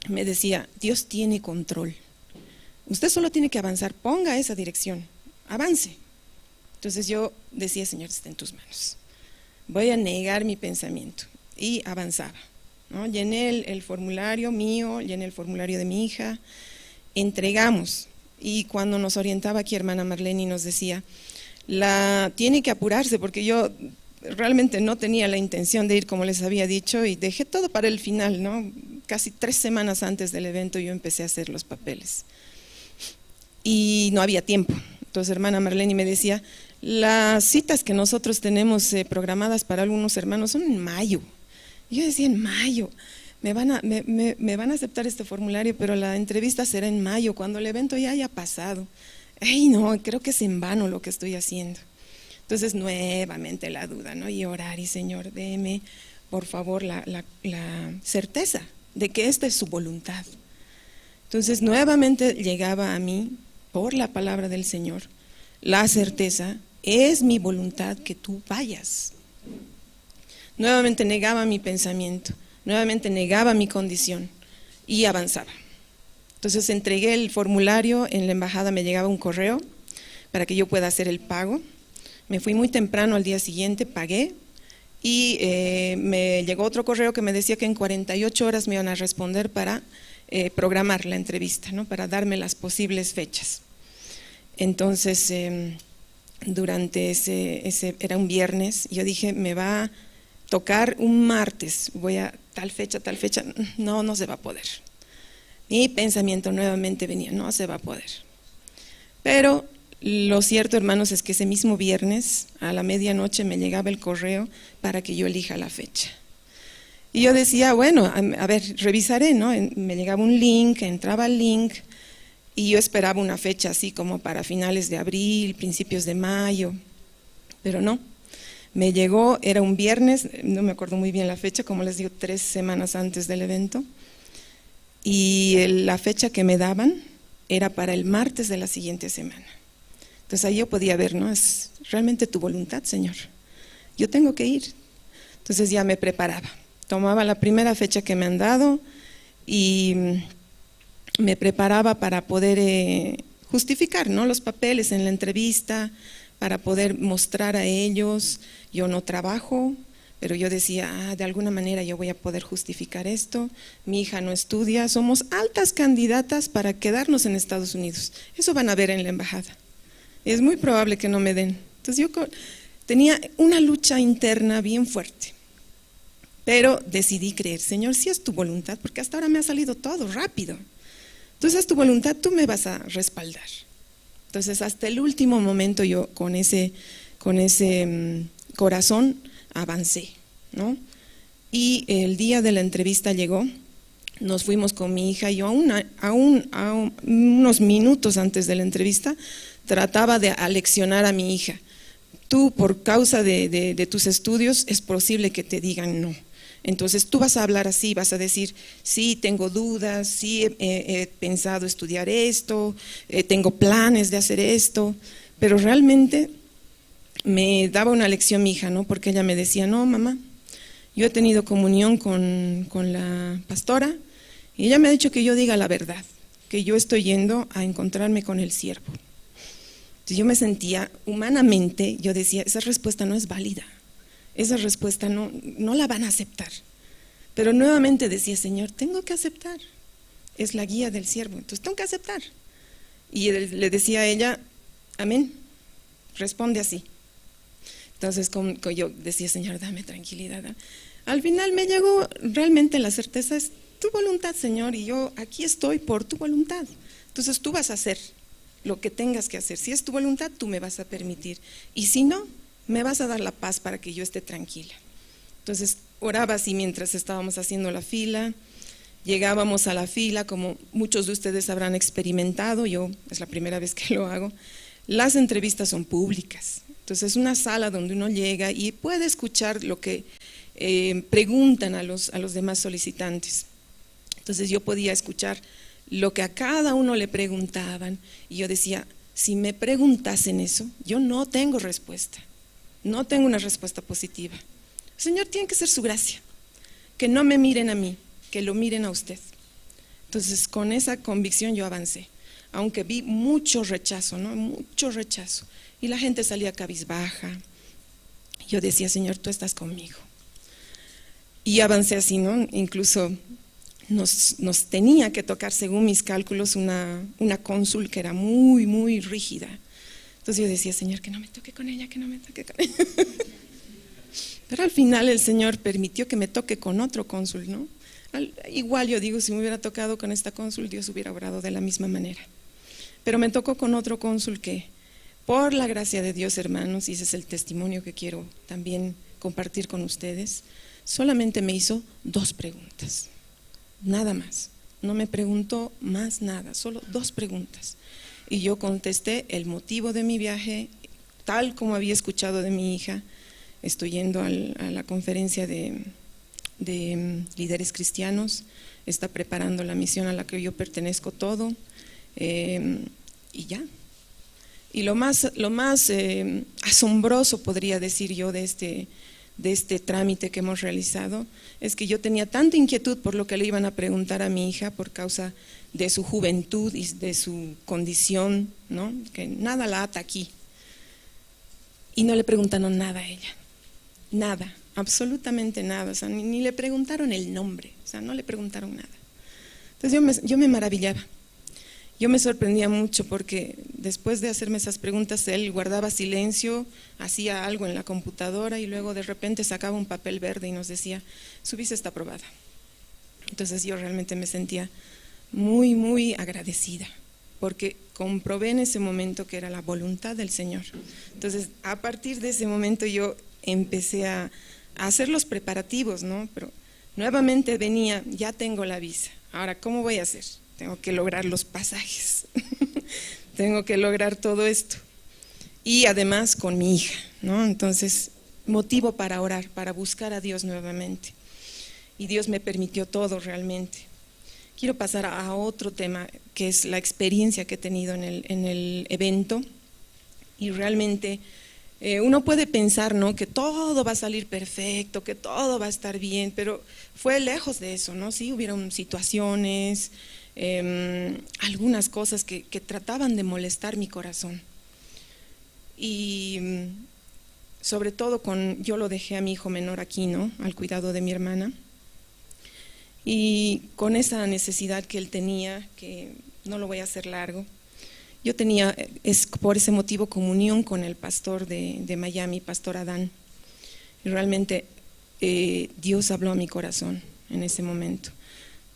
me decía, Dios tiene control. Usted solo tiene que avanzar, ponga esa dirección, avance. Entonces yo decía, Señor, está en tus manos. Voy a negar mi pensamiento. Y avanzaba, ¿no? Llené el, el formulario mío, llené el formulario de mi hija, entregamos. Y cuando nos orientaba aquí hermana Marlene y nos decía, la tiene que apurarse, porque yo realmente no tenía la intención de ir como les había dicho y dejé todo para el final, ¿no? Casi tres semanas antes del evento yo empecé a hacer los papeles y no había tiempo. Entonces hermana Marlene me decía, las citas que nosotros tenemos eh, programadas para algunos hermanos son en mayo. Y yo decía, en mayo, me van, a, me, me- me van a aceptar este formulario, pero la entrevista será en mayo, cuando el evento ya haya pasado. Ay, no, creo que es en vano lo que estoy haciendo. Entonces nuevamente la duda, ¿no? Y orar, y Señor, deme, por favor, la, la- la certeza de que esta es su voluntad. Entonces nuevamente llegaba a mí, por la palabra del Señor, la certeza, es mi voluntad que tú vayas. Nuevamente negaba mi pensamiento, nuevamente negaba mi condición y avanzaba. Entonces entregué el formulario, en la embajada me llegaba un correo para que yo pueda hacer el pago. Me fui muy temprano al día siguiente, pagué y eh, me llegó otro correo que me decía que en cuarenta y ocho horas me iban a responder para eh, programar la entrevista, ¿no? Para darme las posibles fechas. Entonces, em, durante ese, ese, era un viernes, yo dije, me va a tocar un martes, voy a tal fecha, tal fecha, no, no se va a poder. Mi pensamiento nuevamente venía, no se va a poder. Pero lo cierto, hermanos, es que ese mismo viernes a la medianoche me llegaba el correo para que yo elija la fecha. Y yo decía, bueno, a, a ver, revisaré, ¿no? En- me llegaba un link, entraba al link y yo esperaba una fecha así como para finales de abril, principios de mayo, pero no. Me llegó, era un viernes, no me acuerdo muy bien la fecha, como les digo, tres semanas antes del evento, y el- la fecha que me daban era para el martes de la siguiente semana. Entonces ahí yo podía ver, ¿no? Es realmente tu voluntad, Señor. Yo tengo que ir. Entonces ya me preparaba. Tomaba la primera fecha que me han dado y mm, me preparaba para poder eh, justificar, ¿no? Los papeles en la entrevista, para poder mostrar a ellos, yo no trabajo, pero yo decía, ah, de alguna manera yo voy a poder justificar esto, mi hija no estudia, somos altas candidatas para quedarnos en Estados Unidos. Eso van a ver en la embajada. Es muy probable que no me den. Entonces yo co- tenía una lucha interna bien fuerte, pero decidí creer, Señor, si es tu voluntad, porque hasta ahora me ha salido todo rápido. Entonces es tu voluntad, tú me vas a respaldar. Entonces hasta el último momento yo con ese, con ese mm, corazón avancé, ¿no? Y el día de la entrevista llegó, nos fuimos con mi hija y yo a, una, a, un- a un- unos minutos antes de la entrevista trataba de aleccionar a mi hija. Tú, por causa de, de- de tus estudios, es posible que te digan no. Entonces tú vas a hablar así, vas a decir, sí, tengo dudas, sí, he, he- he pensado estudiar esto, eh, tengo planes de hacer esto, pero realmente me daba una lección mi hija, ¿no? Porque ella me decía, no, mamá, yo he tenido comunión con, con la pastora y ella me ha dicho que yo diga la verdad, que yo estoy yendo a encontrarme con el siervo. Entonces yo me sentía humanamente, yo decía, esa respuesta no es válida, esa respuesta no, no la van a aceptar. Pero nuevamente decía, Señor, tengo que aceptar, es la guía del siervo, entonces tengo que aceptar. Y él- le decía a ella, amén, responde así. Entonces con- con- yo decía, Señor, dame tranquilidad. Al final me llegó realmente la certeza, es tu voluntad, Señor, y yo aquí estoy por tu voluntad. Entonces tú vas a hacer lo que tengas que hacer. Si es tu voluntad, tú me vas a permitir. Y si no, me vas a dar la paz para que yo esté tranquila. Entonces oraba así mientras estábamos haciendo la fila. Llegábamos a la fila, como muchos de ustedes habrán experimentado, yo es la primera vez que lo hago. Las entrevistas son públicas. Entonces, es una sala donde uno llega y puede escuchar lo que eh, preguntan a los, a los demás solicitantes. Entonces, yo podía escuchar lo que a cada uno le preguntaban y yo decía, si me preguntasen eso, yo no tengo respuesta, no tengo una respuesta positiva. Señor, tiene que ser su gracia, que no me miren a mí, que lo miren a usted. Entonces, con esa convicción yo avancé, aunque vi mucho rechazo, ¿no? Mucho rechazo. Y la gente salía cabizbaja. Yo decía, Señor, tú estás conmigo. Y avancé así, ¿no? Incluso nos, nos tenía que tocar, según mis cálculos, una, una cónsul que era muy, muy rígida. Entonces yo decía, Señor, que no me toque con ella, que no me toque con ella. Pero al final el Señor permitió que me toque con otro cónsul, ¿no? Al- igual yo digo, si me hubiera tocado con esta cónsul, Dios hubiera obrado de la misma manera. Pero me tocó con otro cónsul que, por la gracia de Dios, hermanos, y ese es el testimonio que quiero también compartir con ustedes, solamente me hizo dos preguntas, nada más. No me preguntó más nada, solo dos preguntas. Y yo contesté el motivo de mi viaje, tal como había escuchado de mi hija. Estoy yendo al- a la conferencia de, de, mm, líderes cristianos, está preparando la misión a la que yo pertenezco todo, eh, y ya. Y lo más, lo más eh, asombroso, podría decir yo, de este, de este trámite que hemos realizado, es que yo tenía tanta inquietud por lo que le iban a preguntar a mi hija por causa de su juventud y de su condición, ¿no? Que nada la ata aquí. Y no le preguntaron nada a ella, nada, absolutamente nada, o sea, ni, ni le preguntaron el nombre, o sea, no le preguntaron nada. Entonces yo me, yo me maravillaba. Yo me sorprendía mucho porque después de hacerme esas preguntas, él guardaba silencio, hacía algo en la computadora y luego de repente sacaba un papel verde y nos decía, su visa está aprobada. Entonces yo realmente me sentía muy, muy agradecida, porque comprobé en ese momento que era la voluntad del Señor. Entonces, a partir de ese momento yo empecé a, a hacer los preparativos, ¿no? Pero nuevamente venía, ya tengo la visa. Ahora, ¿cómo voy a hacer? Tengo que lograr los pasajes. Tengo que lograr todo esto. Y además con mi hija, ¿no? Entonces, motivo para orar, para buscar a Dios nuevamente. Y Dios me permitió todo realmente. Quiero pasar a otro tema, que es la experiencia que he tenido en el, en el evento. Y realmente eh, uno puede pensar, ¿no? Que todo va a salir perfecto, que todo va a estar bien, pero fue lejos de eso, ¿no? Sí, hubieron situaciones, em, algunas cosas que, que trataban de molestar mi corazón. Y mm, sobre todo con, yo lo dejé a mi hijo menor aquí, ¿no? Al cuidado de mi hermana. Y con esa necesidad que él tenía, que no lo voy a hacer largo, yo tenía, eh, es por ese motivo, comunión con el pastor de, de Miami, pastor Adán. Y realmente eh, Dios habló a mi corazón en ese momento,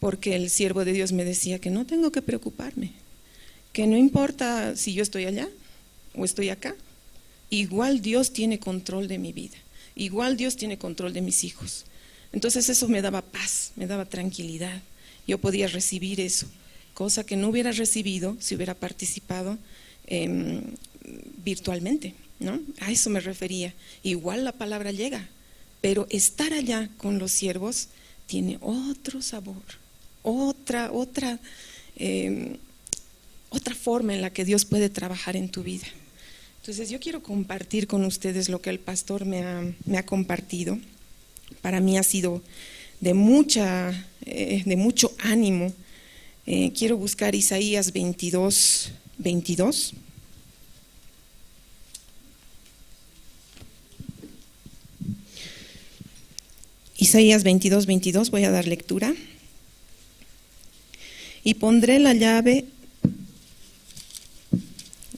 porque el siervo de Dios me decía que no tengo que preocuparme, que no importa si yo estoy allá o estoy acá, igual Dios tiene control de mi vida, igual Dios tiene control de mis hijos. Entonces eso me daba paz, me daba tranquilidad. Yo podía recibir eso, cosa que no hubiera recibido si hubiera participado em, virtualmente, ¿no? A eso me refería. Igual la palabra llega, pero estar allá con los siervos tiene otro sabor, otra, otra, em, otra forma en la que Dios puede trabajar en tu vida. Entonces yo quiero compartir con ustedes lo que el pastor me ha, me ha compartido. Para mí ha sido de mucha, eh, de mucho ánimo. Eh, quiero buscar Isaías veintidós, veintidós. Isaías veintidós, veintidós, voy a dar lectura. Y pondré la llave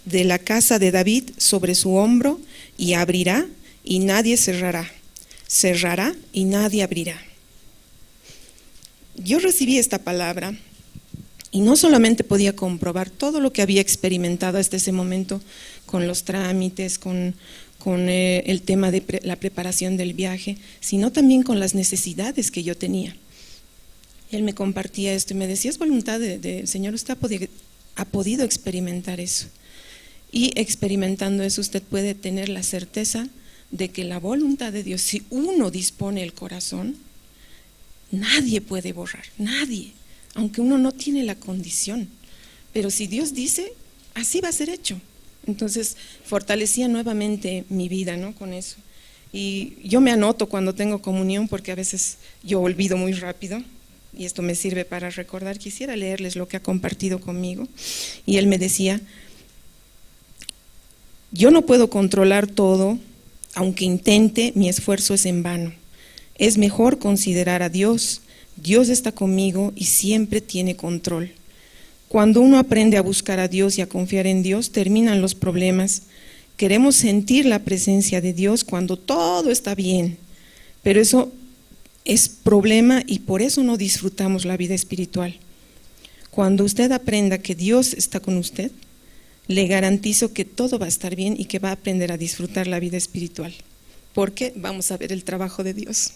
de la casa de David sobre su hombro, y abrirá, y nadie cerrará. Cerrará, y nadie abrirá. Yo recibí esta palabra y no solamente podía comprobar todo lo que había experimentado hasta ese momento con los trámites, con, con eh, el tema de pre- la preparación del viaje, sino también con las necesidades que yo tenía. Él me compartía esto y me decía, es voluntad de, de Señor, usted ha podi- ha podido experimentar eso. Y experimentando eso, usted puede tener la certeza de que la voluntad de Dios, si uno dispone el corazón, nadie puede borrar, nadie, aunque uno no tiene la condición. Pero si Dios dice, así va a ser hecho. Entonces, fortalecía nuevamente mi vida, ¿no? Con eso. Y yo me anoto cuando tengo comunión, porque a veces yo olvido muy rápido, y esto me sirve para recordar. Quisiera leerles lo que ha compartido conmigo. Y él me decía: "Yo no puedo controlar todo, aunque intente, mi esfuerzo es en vano. Es mejor considerar a Dios. Dios está conmigo y siempre tiene control". Cuando uno aprende a buscar a Dios y a confiar en Dios, terminan los problemas. Queremos sentir la presencia de Dios cuando todo está bien, pero eso es problema y por eso no disfrutamos la vida espiritual. Cuando usted aprenda que Dios está con usted, le garantizo que todo va a estar bien y que va a aprender a disfrutar la vida espiritual, porque vamos a ver el trabajo de Dios.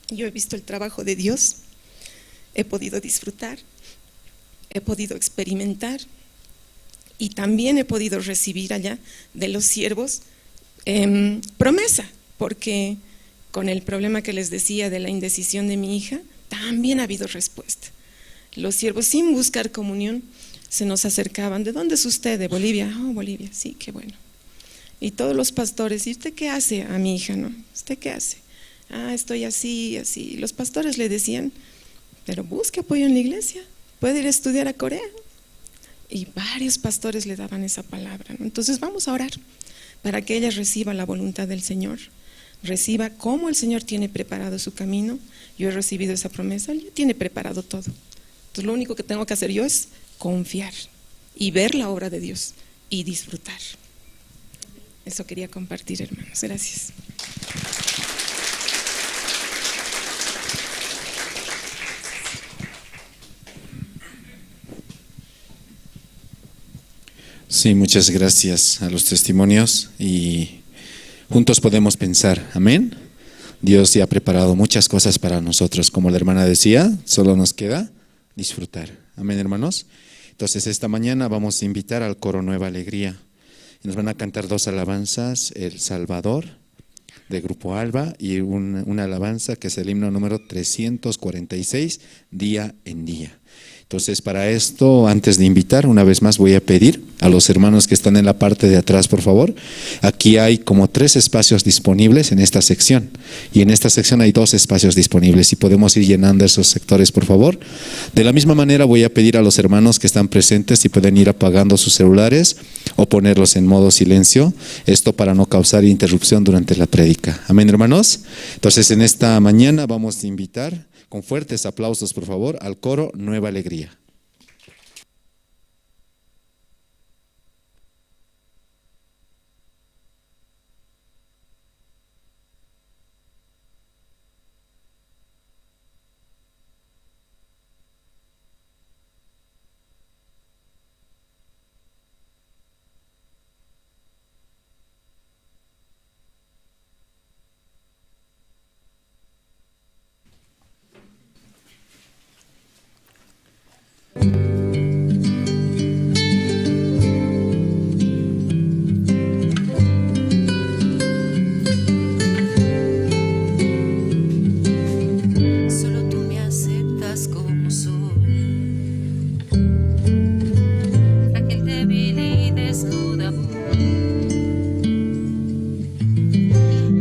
Yo he visto el trabajo de Dios, he podido disfrutar, he podido experimentar y también he podido recibir allá de los siervos, em, promesa, porque con el problema que les decía de la indecisión de mi hija, también ha habido respuesta. Los siervos, sin buscar comunión, se nos acercaban. "¿De dónde es usted?". "De Bolivia". "Oh, Bolivia, sí, qué bueno". Y todos los pastores: "¿Y usted qué hace?". "A mi hija, ¿no? ¿Usted qué hace?". "Ah, estoy así, así". Los pastores le decían: "Pero busque apoyo en la iglesia, puede ir a estudiar a Corea". Y varios pastores le daban esa palabra, ¿no? Entonces vamos a orar para que ella reciba la voluntad del Señor, reciba cómo el Señor tiene preparado su camino. Yo he recibido esa promesa, Él ya tiene preparado todo. Entonces lo único que tengo que hacer yo es confiar y ver la obra de Dios y disfrutar. Eso quería compartir, hermanos. Gracias. Sí, muchas gracias a los testimonios y juntos podemos pensar. Amén. Dios ya ha preparado muchas cosas para nosotros. Como la hermana decía, solo nos queda disfrutar. Amén, hermanos. Entonces, esta mañana vamos a invitar al coro Nueva Alegría. Y nos van a cantar dos alabanzas, El Salvador, de Grupo Alba, y un, una alabanza que es el himno número trescientos cuarenta y seis, Día en Día. Entonces, para esto, antes de invitar, una vez más voy a pedir a los hermanos que están en la parte de atrás, por favor. Aquí hay como tres espacios disponibles en esta sección. Y en esta sección hay dos espacios disponibles. Si podemos ir llenando esos sectores, por favor. De la misma manera, voy a pedir a los hermanos que están presentes si pueden ir apagando sus celulares o ponerlos en modo silencio. Esto para no causar interrupción durante la prédica. Amén, hermanos. Entonces, en esta mañana vamos a invitar con fuertes aplausos, por favor, al coro Nueva Alegría. Solo tú me aceptas como soy. Frágil, débil y desnuda voy,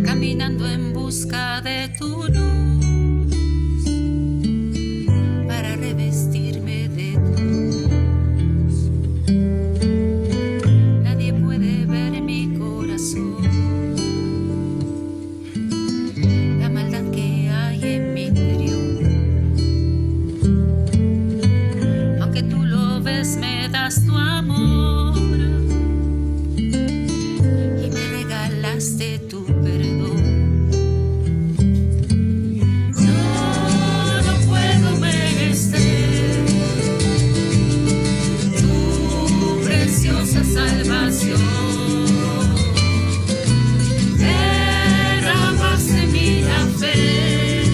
caminando en busca de tu luz para revestirme de tu luz. Nadie puede ver mi corazón, la maldad que hay en mi interior. Aunque tú lo ves, me das tu amor y me regalaste tu perdón. Yo no puedo merecer tu preciosa salvación. Derramaste en mí la fe,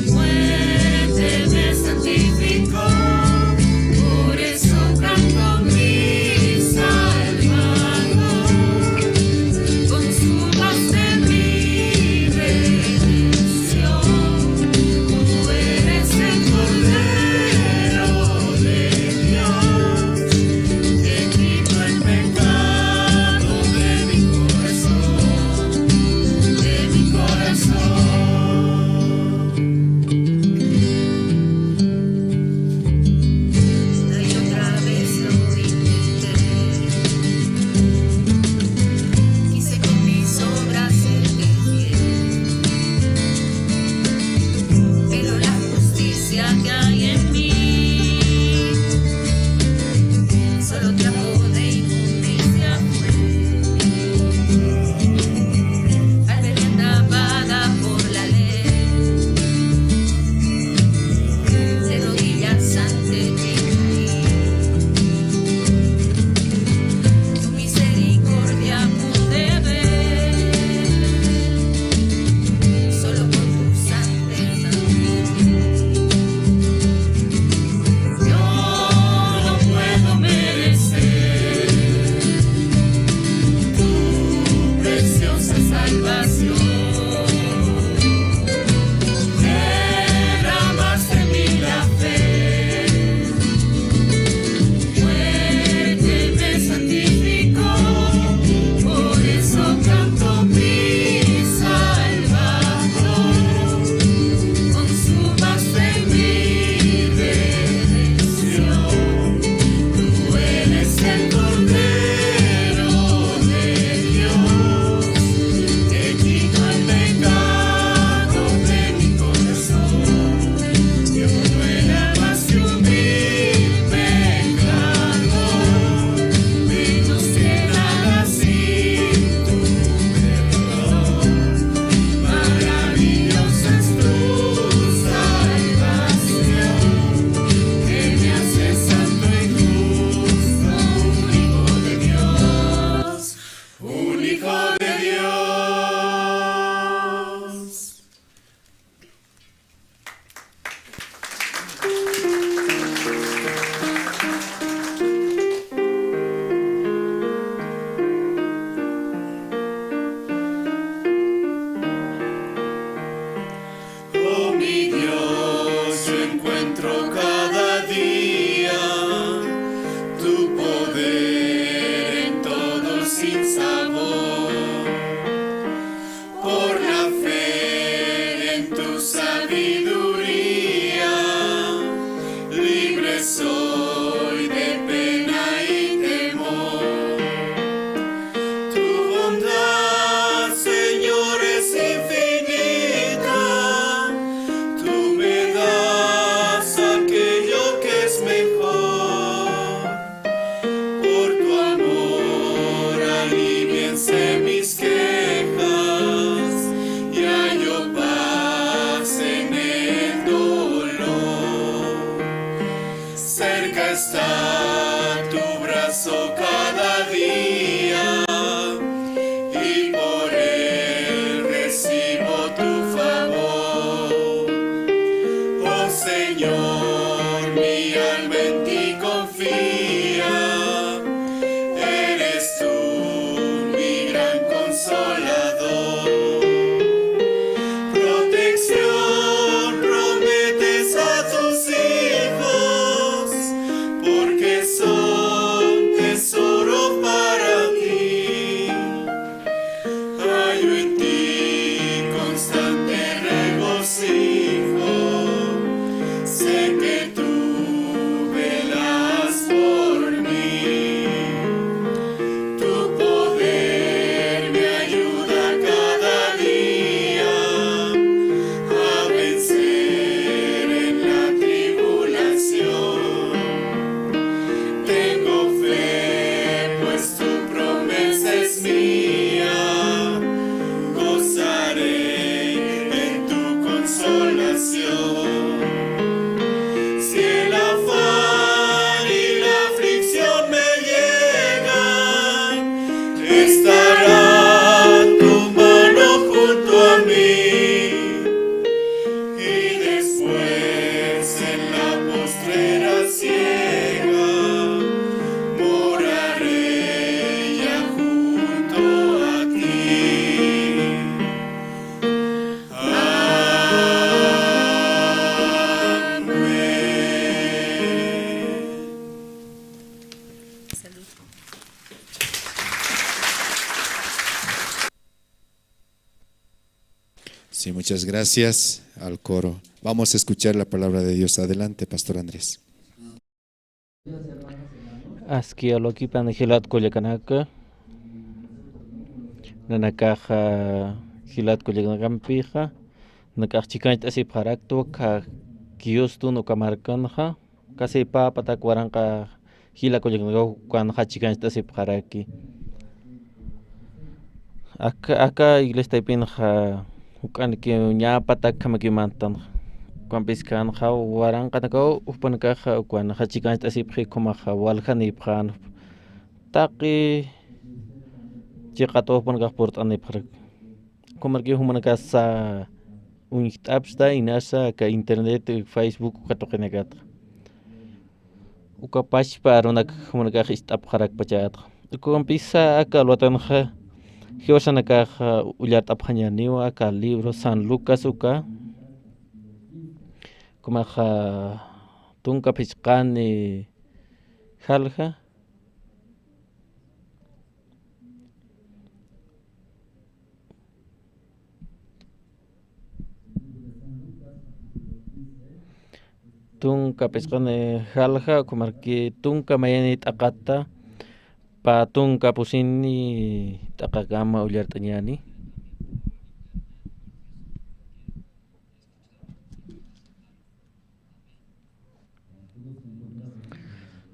tu muerte me santificó. Soy de pena y temor. Tu bondad, Señor, es infinita. Tú me das aquello que es mejor. Por tu amor aliviense mis quejas y hallo paz en el dolor. Cerca está tu brazo cada día y por él recibo tu favor. Oh Señor, mi alma en ti confía, eres tú mi gran consolador. Protección prometes a tus hijos, porque son tesoro para ti. Hallo en ti constante regocijo, sé que tú velas por mí. Tu poder me ayuda cada día a vencer en la tribulación. Tengo fe, pues tu promesa es mía, gozaré en tu consolación. Si el afán y la aflicción me llegan, estará tu mano junto a mí. Y después en la postrera ciega moraré ya junto a ti. Amén. Sí, muchas gracias al coro. Vamos a escuchar la palabra de Dios. Adelante, Pastor Andrés. Aski alwakipan jilat kullakanaka. Nanakaxa jilat kullakanakampïxa, nanakax chikañcht'asipxarakta uka Houston uka markanxa. Kasi papatak waranqa jila kullakanxa chikañcht'asipxaraki. Aka, aka iglesiataypinxa juk'ankiw ñä patak jamakiw mantanxa. Ukampis känxa waranqanakaw jupanakaxa ukanxa chikañcht'asipxi, ukhamaxa waljanipxänxa. Taqi chiqatuw jupanakax purt'anipxaraki. Ukhamaraki jumanakasa uñjt'apxta, inasa aka internet, Facebook uka tuqinakatxa. Uka pachpa arunak jumanakax ist'apxarakpachätxa. Ukampisa aka alwatanxa jiwasanakaxa ullart'apxañäniwa aka libro San Lucas uka. Ukhamaxa tunka phichqani jalja. Tunka phichqani jalja, ukhamaraki tunka mayani t'aqata, pä tunka pusini t'aqakama ullart'añäni.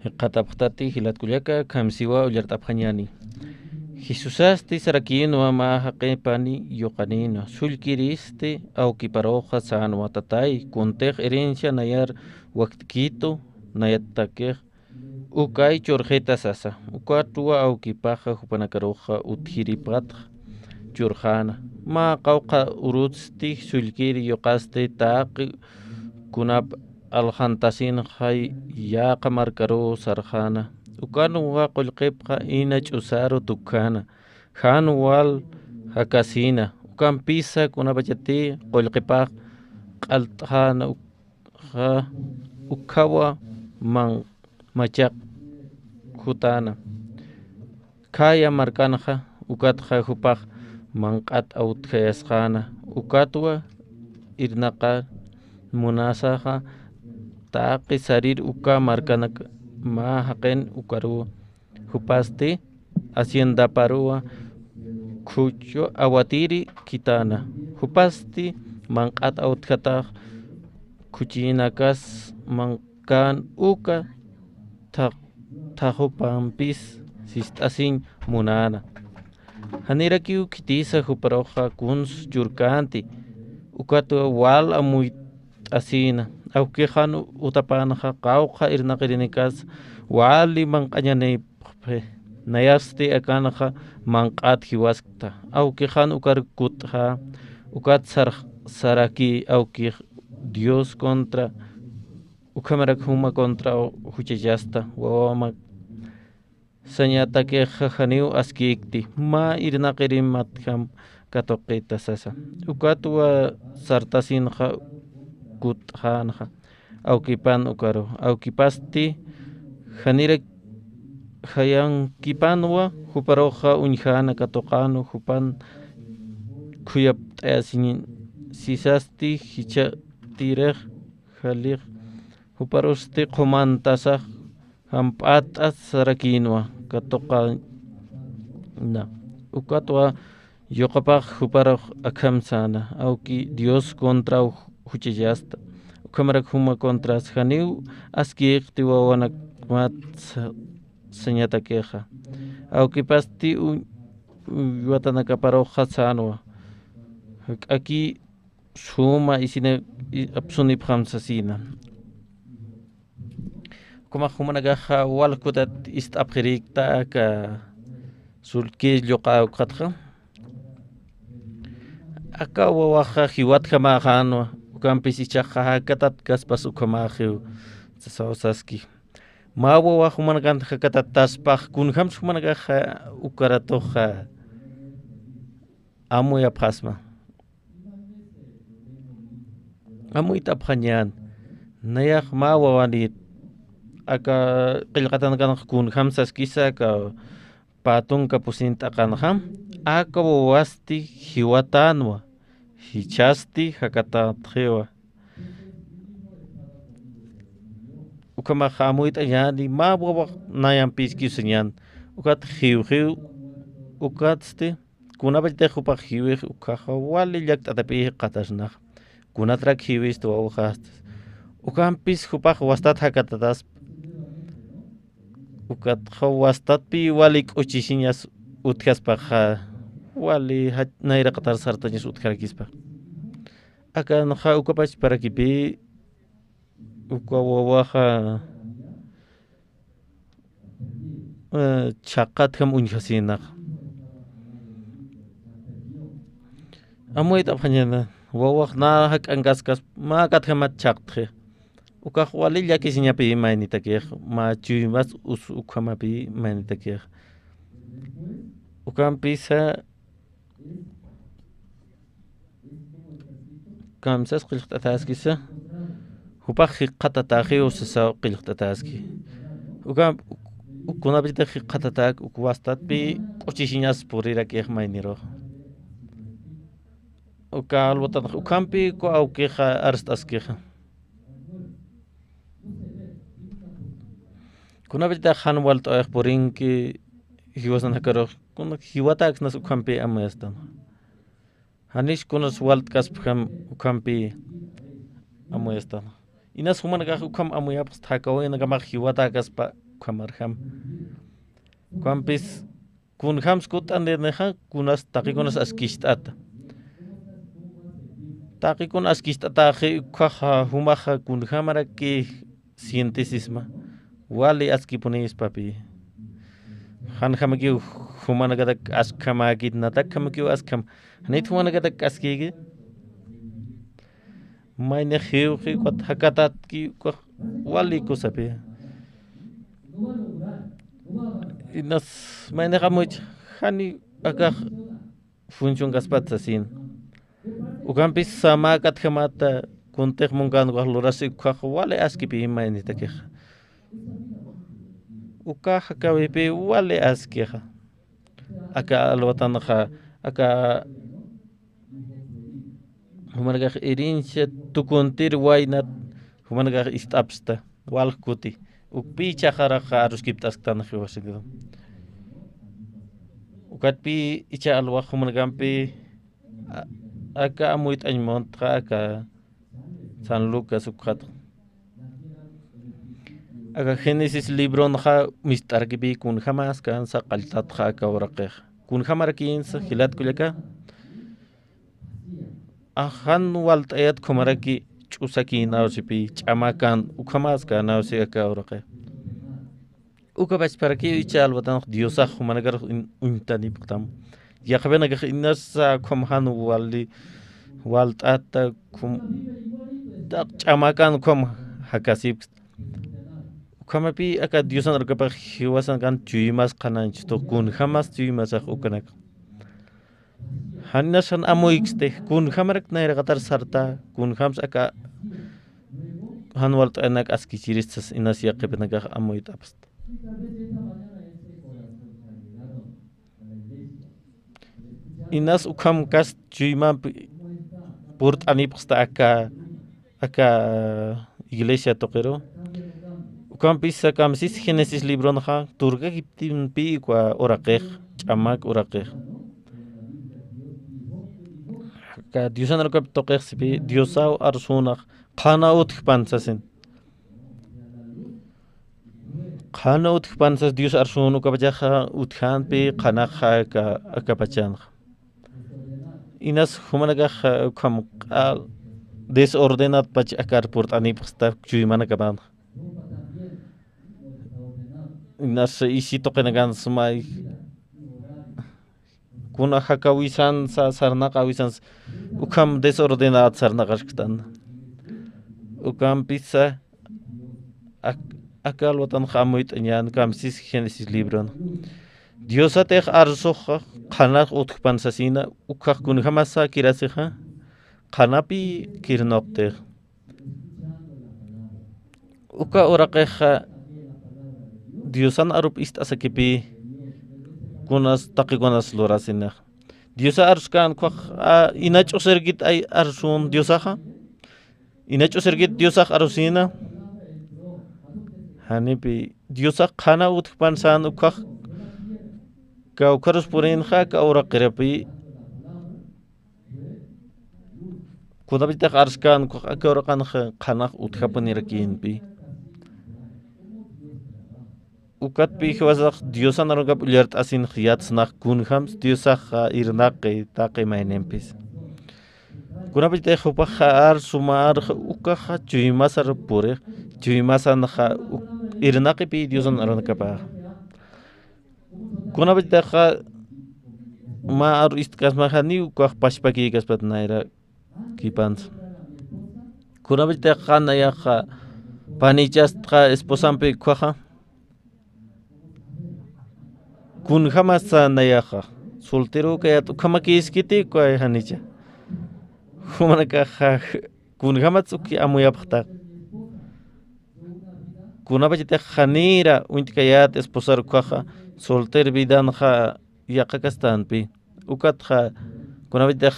Jikxatapxtati jilat kullaka, akham siwa ullart'apxañäni. Jesusasti sarakïnwa mä jaqipani yuqanïnwa, sullkiristi awkiparuxa sänwa: Tatay, kuntix herencia nayar wakt'kitu, nayatakix ukay churxita sasa. Ukatwa awkipaxa jupanakaruxa utjiripatxa churxäna. Mä qawqha urutsti sullkiri yuqasti taqi kunap alxantasinxa yäqa markaruw sarxäna. Ukanwa qullqipxa ina ch'usaru tukjäna, jan wal jakasïna. Ukampisa kunapachati qullqipax q'alt'xäna, ukxa, ukhawa man machaq jutäna. Khaya markanxa, ukatxa jupax manq'at awtjayasxäna, ukatwa irnaqar munasaxa taqi sarir uka markanak mä jaqin ukaruw. Jupasti haciendaparuwa khuchu awatiri khitana. Jupasti manq'at awtjatax khuchinakas mankan uka tha-, thaxupampis sist'asiñ munana. Janirakiw khitisa juparuxa kuns churkanti, ukat wal amuyt'asina. Awkix jan utapanxa qawqha irnaqirinikas wali manq'añanipxi. Nayasti akanxa manq'at jiwaskta. Awkix jan ukar kutxa, ukat sar-, saraki awkix Dios contra, ukhamarak juma contra juchachasta, wawama sañatakixa janiw askïkti, mä irnaqirim matjam katuqita sasa. Ukatwa sartasinxa kutxänxa awkipan ukaru. Awkipasti janirak jayankipanwa juparuxa uñjäna katuqänwa jupan khuyapt'ayasiñ sisasti jichhatirix jalix juparusti qhumantasax jamp'at'at sarakïnwa katuqäna. Ukatwa yuqapax juparux akham säna, awki Dios contraw juchachasta. Ukhamarak juma contras janiw askïkti wawanakmat sa-, sañatakixa. Awkipasti u-, uywatanakaparuxa sänwa. Jak'aki suma isina, i-, apsunipxam sasina. Ukhamax jumanakaxa wal kutat ist'apxirïkta aka sulkir lluqa ukxatxa. Aka wawaxa jiwatjamäxänwa, ukampis ichhaxa jakatatkaspas ukhamaxiw sasaw saski. Mä wawax jumanakan jakatataspax, kunjams jumanakaxa ukaratuxa amuyapxasma. Amuyt'apxañän, nayax mä wawanït, aka qillqatanakanx kunjam saskisa, aka pä tunka pusin t'aqanxa, aka wawasti jiwatänwa, jichhasti jakatätxiwa. Ukhamax amuyt'añäni, mä wawax nayampïskiw sañän, ukat jiwxiw, ukatsti, kunapachatix jupax jiwix, ukhaxa wali llakt'atapï jikxatasnax. Kunatrak jiwista wawaxastas. Ukampis jupax wastat jakatataspa. Ukatxa wastatpï wali k'uchisiñas utjaspaxa. Wali jach nayraqatar sartañas utjarakispa. Akanxa ukapachparakipï, uka wawaxa eh, chhaqatjam uñjasïnax. Amuyt'apxañäni, wawax nä jak'ankaskas, mä akatjamat chhaqtxi. Ukax wali llakisiñapï maynitakix, mä chuymas us ukhamapï maynitakix. Ukampisa, kamsas qillqt'atäskisa, jupax jikxatatäxiw sasaw qillqt'atäski. Uka, kunapachatix jikxatatäk, uk wastatpï k'uchisiñas purirakix maynirux. Uka alwatanx, ukhampï uka awkixa arst'askixa. Kunapachatix jan walt'awayx purinki, jiwasan jakarux, kuna jiwatäksnas ukhampï amuyastan. Janix kunas walt'kaspjam ukhampï amuyastan. Inas jumanakax ukham amuyapxsta, jakawinakamax jiwatäkaspa ukhamarjam. Ukhampis kunjams kutt'anirnixa, kunas taqikunas askicht'ata. Taqikun askicht'ataxi, ukkhaxa jumaxa kunjamaraki sientisisma, wali askipunïspapï. Janjamakiw jumanakatak askhamäkit, natakjamakiw askham. Janit jumanakatak askïki. Maynix jiwxi, ukat jakatatki, ukax wali kusapï. Inas maynix amuycha, jani akax funcionkaspat sasin. Ukampis samäkatjamata kuntix munkan ukax lurasi, ukkhax wali askipï maynitakixa. Ukax jakawipï wali askixa. Aka alwatanxa, aka jumanakax herencia tukuntir waynat jumanakax ist'apxta, walj kuti. Ukpi ichhaxaraxa aruskipt'asktan jiwasakiru. Ukatpi ichha alwax jumanakampi, a-, aka amuyt'añ muntxa aka San Lucas ukxatxa. Aka Génesis libronxa mist'arakipi kunjamas känsa qalltatxa aka uraqixa. Kunjamarakïnsa jilat kullaka. Jan walt'ayat ukhamaraki ch'usakïnawsipi, ch'amakan ukhamas känawsi aka uraqi. Uka pachparakiw ichha alwatanx Diosax jumanakar uñ-, uñtanipxtam. Yaqhipinakax inasa ukham jan wali walt'ata ukham, taq ch'amakan ukham jakasipkta. Ukhamapï aka Diosan arukapax jiwasan kan chuymas qhanañchtux, kunjamas chuymasax ukanak. Jan inas jan amuykisti, kunjamarak nayraqatar sarta, kunjams aka jan walt'ayanak askichirista sas inas yaqhipinakax amuyt'apxsta. Inas ukham kast chuymampi purt'anipxsta aka, aka iglesia tuqiru. Ukampisa kamsis Génesis libronxa turkakiptinpi uka uraqix, ch'amak uraqix. Aka Diosan arukapi tuqixsipi, Diosaw arsünax qhana utjpan sasin. Qhana utjpan sas Dios arsün ukapachaxa utjänpi qhanaxa aka, akapachanxa. Inas jumanakaxa ukham q'al desordenatpach akar purt'anipxsta chuymanakapanxa. Inas isi tuqinakan sumay kuna jakawisansa, sarnaqawisansa, ukham desordenat sarnaqasktan. Ukampisa ak-, aka alwatanxa amuyt'añän kamsis Génesis libron. Diosatix arsuxa qhanax utjpan sasina, ukax kunjamasa kirasixa, qhanapi kirnuqtix. Uka uraqixa Diosan arup ist'asakipï kunas taqi kunas lurasinixa. Diosa aruskän ukkhax, a, inach'usirkit ay arsün Diosaxa? Inach'usirkit Diosax arusïna? Janipï, Diosax qhana utjpan sän ukkhax kawkharus purinxa aka uraqirapï. Kunapachatix arskän ukkhax aka uraqanxa qhanax utjapunirakïnpï. Ukatpï jiwasax Diosan arunakap ullart'asinx yatsnax kunjams Diosaxa irnaqi taqi maynimpis. Kunapachatix jupaxa arsu mä arxa ukaxa chuymasar purix, chuymasanxa uk-, irnaqipï Diosan arunakapaxa. Kunapachatixa mä aru ist'kasmaxa janiw ukax pachpakïkaspat nayra kipansa. Kunapachatixa nayaxa panichastxa esposampi ukkhaxa. Kunjamasa nayaxa. Solterokayät ukhamakïskiti uka janicha. Jumanakaxa kunjamatsa uki amuyapxta. Kunapachatix janïra uñt'kayät esposar ukkhaxa, solter vidanxa yaqhakastanpï. Ukatxa kunapachatix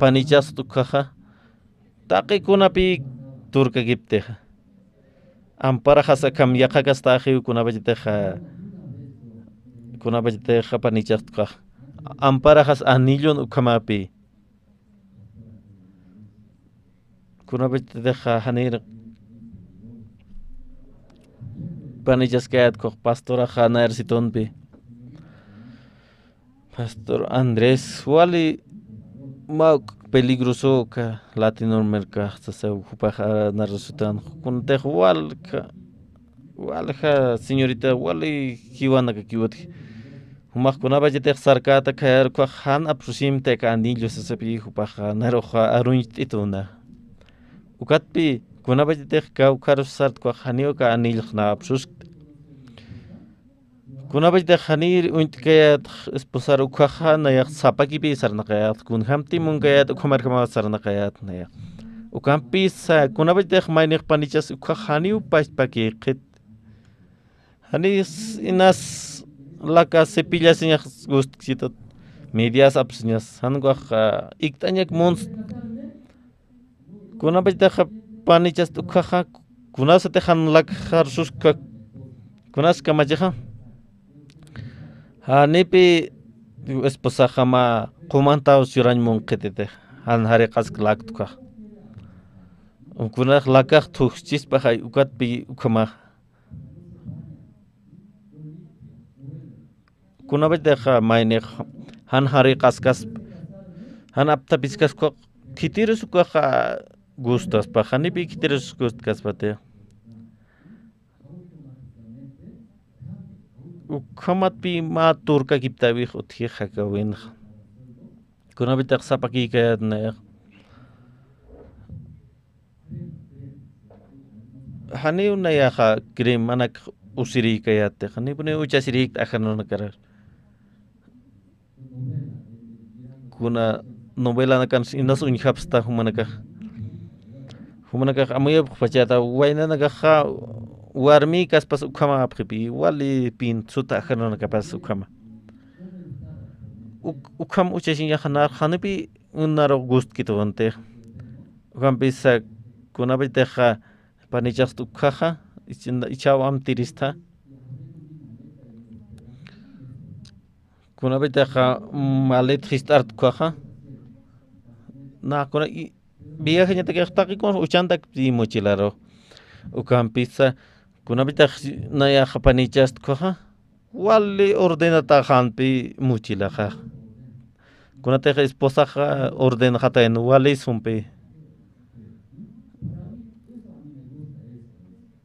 panichast ukkhaxa, taqi kunapï turkakiptixa. Amparaxas akham yaqhakastaxiw kunapachatix, kunapachatix panichast ukkhaxa. Amparaxas anillon ukhamapï. Kunapachatix janïr panichaskayät ukkhax pastoraxa nayar situnpï. Pastor Andrés, wali mä peligroso uka Latinoamérica, sasaw jupax narrasutan, kunatix walja, walja señorita, wali jiwanakakiwatji. Jumax kunapachatix sarkäta khayar ukkhax jan apsusimti aka anillo sasapï jupax narux aruñcht'ituna. Ukatpï kunapachatix kawkharus sart ukkhax janiw aka anillx nax apsuskti. Kunapachatix janïr uñt'kayät esposar ukkhaxa nayax sapakipï sarnaqayät, kunjamtï munkayät ukhamarjamaw sarnaqayät nayax. Ukampisa kunapachatix maynix panichas ukkhax janiw pachpakïkxit. Janis inas laka cepillasiñax gustkchitat, medias apsiñas, jan ukax ikt'añak munst. Kunapachatix panichast ukkhaxa kunasatix jan lakxar suska, kunas kamachixa. Janipi esposaxa mä qumantaw churañ munqititix, jan jariqask lakt ukax. Kunax lakax thuskchispaxay, ukatpi ukhamax. Kunapachatixa maynix jan jariqaskas, jan apthapiskas ukax, khitirus ukaxa gustaspa, janipi khitirus gustkaspati. Ukhamatpi mä turkakiptäwix utjix jakawinxa. Kunapachatixa sapakïkayät nayax. Janiw nayaxa cremanakx usirïkayätix, janipuniw uchasirïkta ajanunakarar. Kuna novelanakan inas uñjapxsta jumanakax. Jumanakax amuyapxpachäta, waynanakaxa warmïkaspas ukhamäpxipi, wali pin suta ajanunakapas ukhama. Uk-, ukham uchasiñaxa nar janipi unarux gustkitwantix. Ukampisa kunapachatixa panichast ukhaxa, ichin-, ichhaw amtirista. Kunapachatixa malet jist'art ukhaxa. Na, kuna i-, viajeñatakix taqi kun uchantak i mochilaru. Ukampisa, kunapachatixa nayaxa panichast ukhaxa. Wali ordenataxanpi mochilaxa. Kunatix esposaxa ordenxatayan wali sumpi.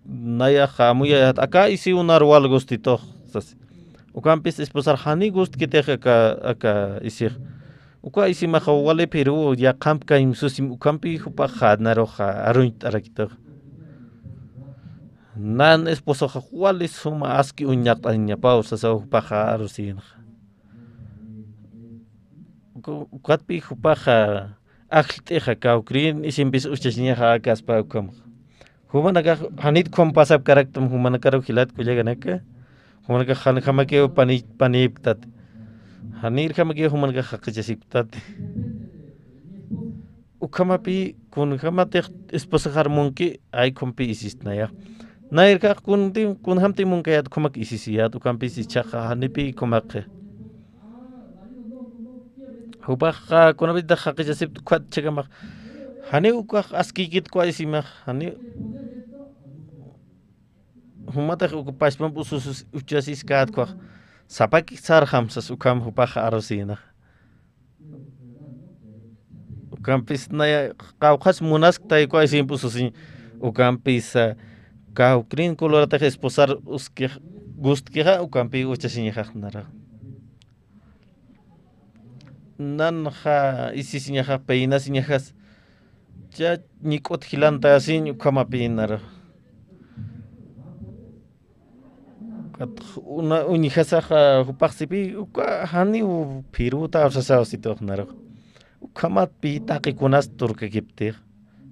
Nayaxa amuyayät, aka isi unar wal gustitux, sas. Ukampis esposar jani gustkitix aka, aka isix. Uka isimaxa wali phiruw yaqhamp kaymsusim, ukampi jupaxa naruxa aruñt'arakitux. Nan esposoxa wali suma aski uñaqt'añapaw sasaw jupaxa arusïnxa. Uku-, ukatpi jupaxa ajllt'ixa kawkrin isimpis uchasiñaxa akaspa ukhamaxa. Jumanakax janit ukham pasapkaraktam jumanakaru jilat kullakanaka. Jumanakax janjamakiw pani-, panïpktat. Janïrjamakiw jumanakax jaqichasiktat. Ukhamapi kunjamatix esposaxar munki, ay ukhumpi isistnaya. Nayrkax kunti, kunjamti munkayät ukhumak isisiyät, ukhampis ichhaxa janipi ukhumakxi. Jupaxa kunapachatixa jaqichasipta ukat chhakamax. Janiw ukax askïkit uka isimax, janiw. Jumatix uka pachpamp ususus uchasiskät ukax. Sapaki sarxam sas ukham jupaxa arusïnax. Ukampis naya qawqhas munaskta uka isimp ususiñ. Ukampis, ah, kawkrin coloratix esposar uskix, gustkixa, ukampi uchasiñaxax nara. Nanxa isisiñaxa, peinasiñaxas, cha ñik'ut jilantasiñ ukhamapï nara. Ukat una uñjasaxa jupax sipi, uka janiw phiruta sasaw situx narux. Ukhamatpï taqi kunas turkakiptix.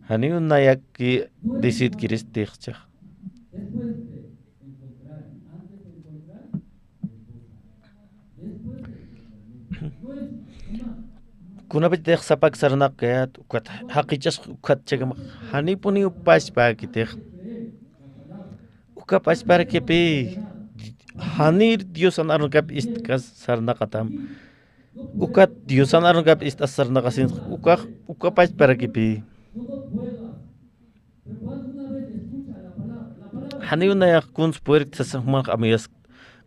Janiw nayaki disitkiristix chhax. Kunapachatix sapak sarnaqkayät, ukat jaqichas ukat chhakamax, janipuniw pachpäkitix. Uka pachparakipï, janir Diosan arunakap ist'kas sarnaqatam. Ukat Diosan arunakap ist'as sarnaqasin, ukax, uka pachparakipï. Janiw nayax kuns puerkt sasa jumanx amuyask.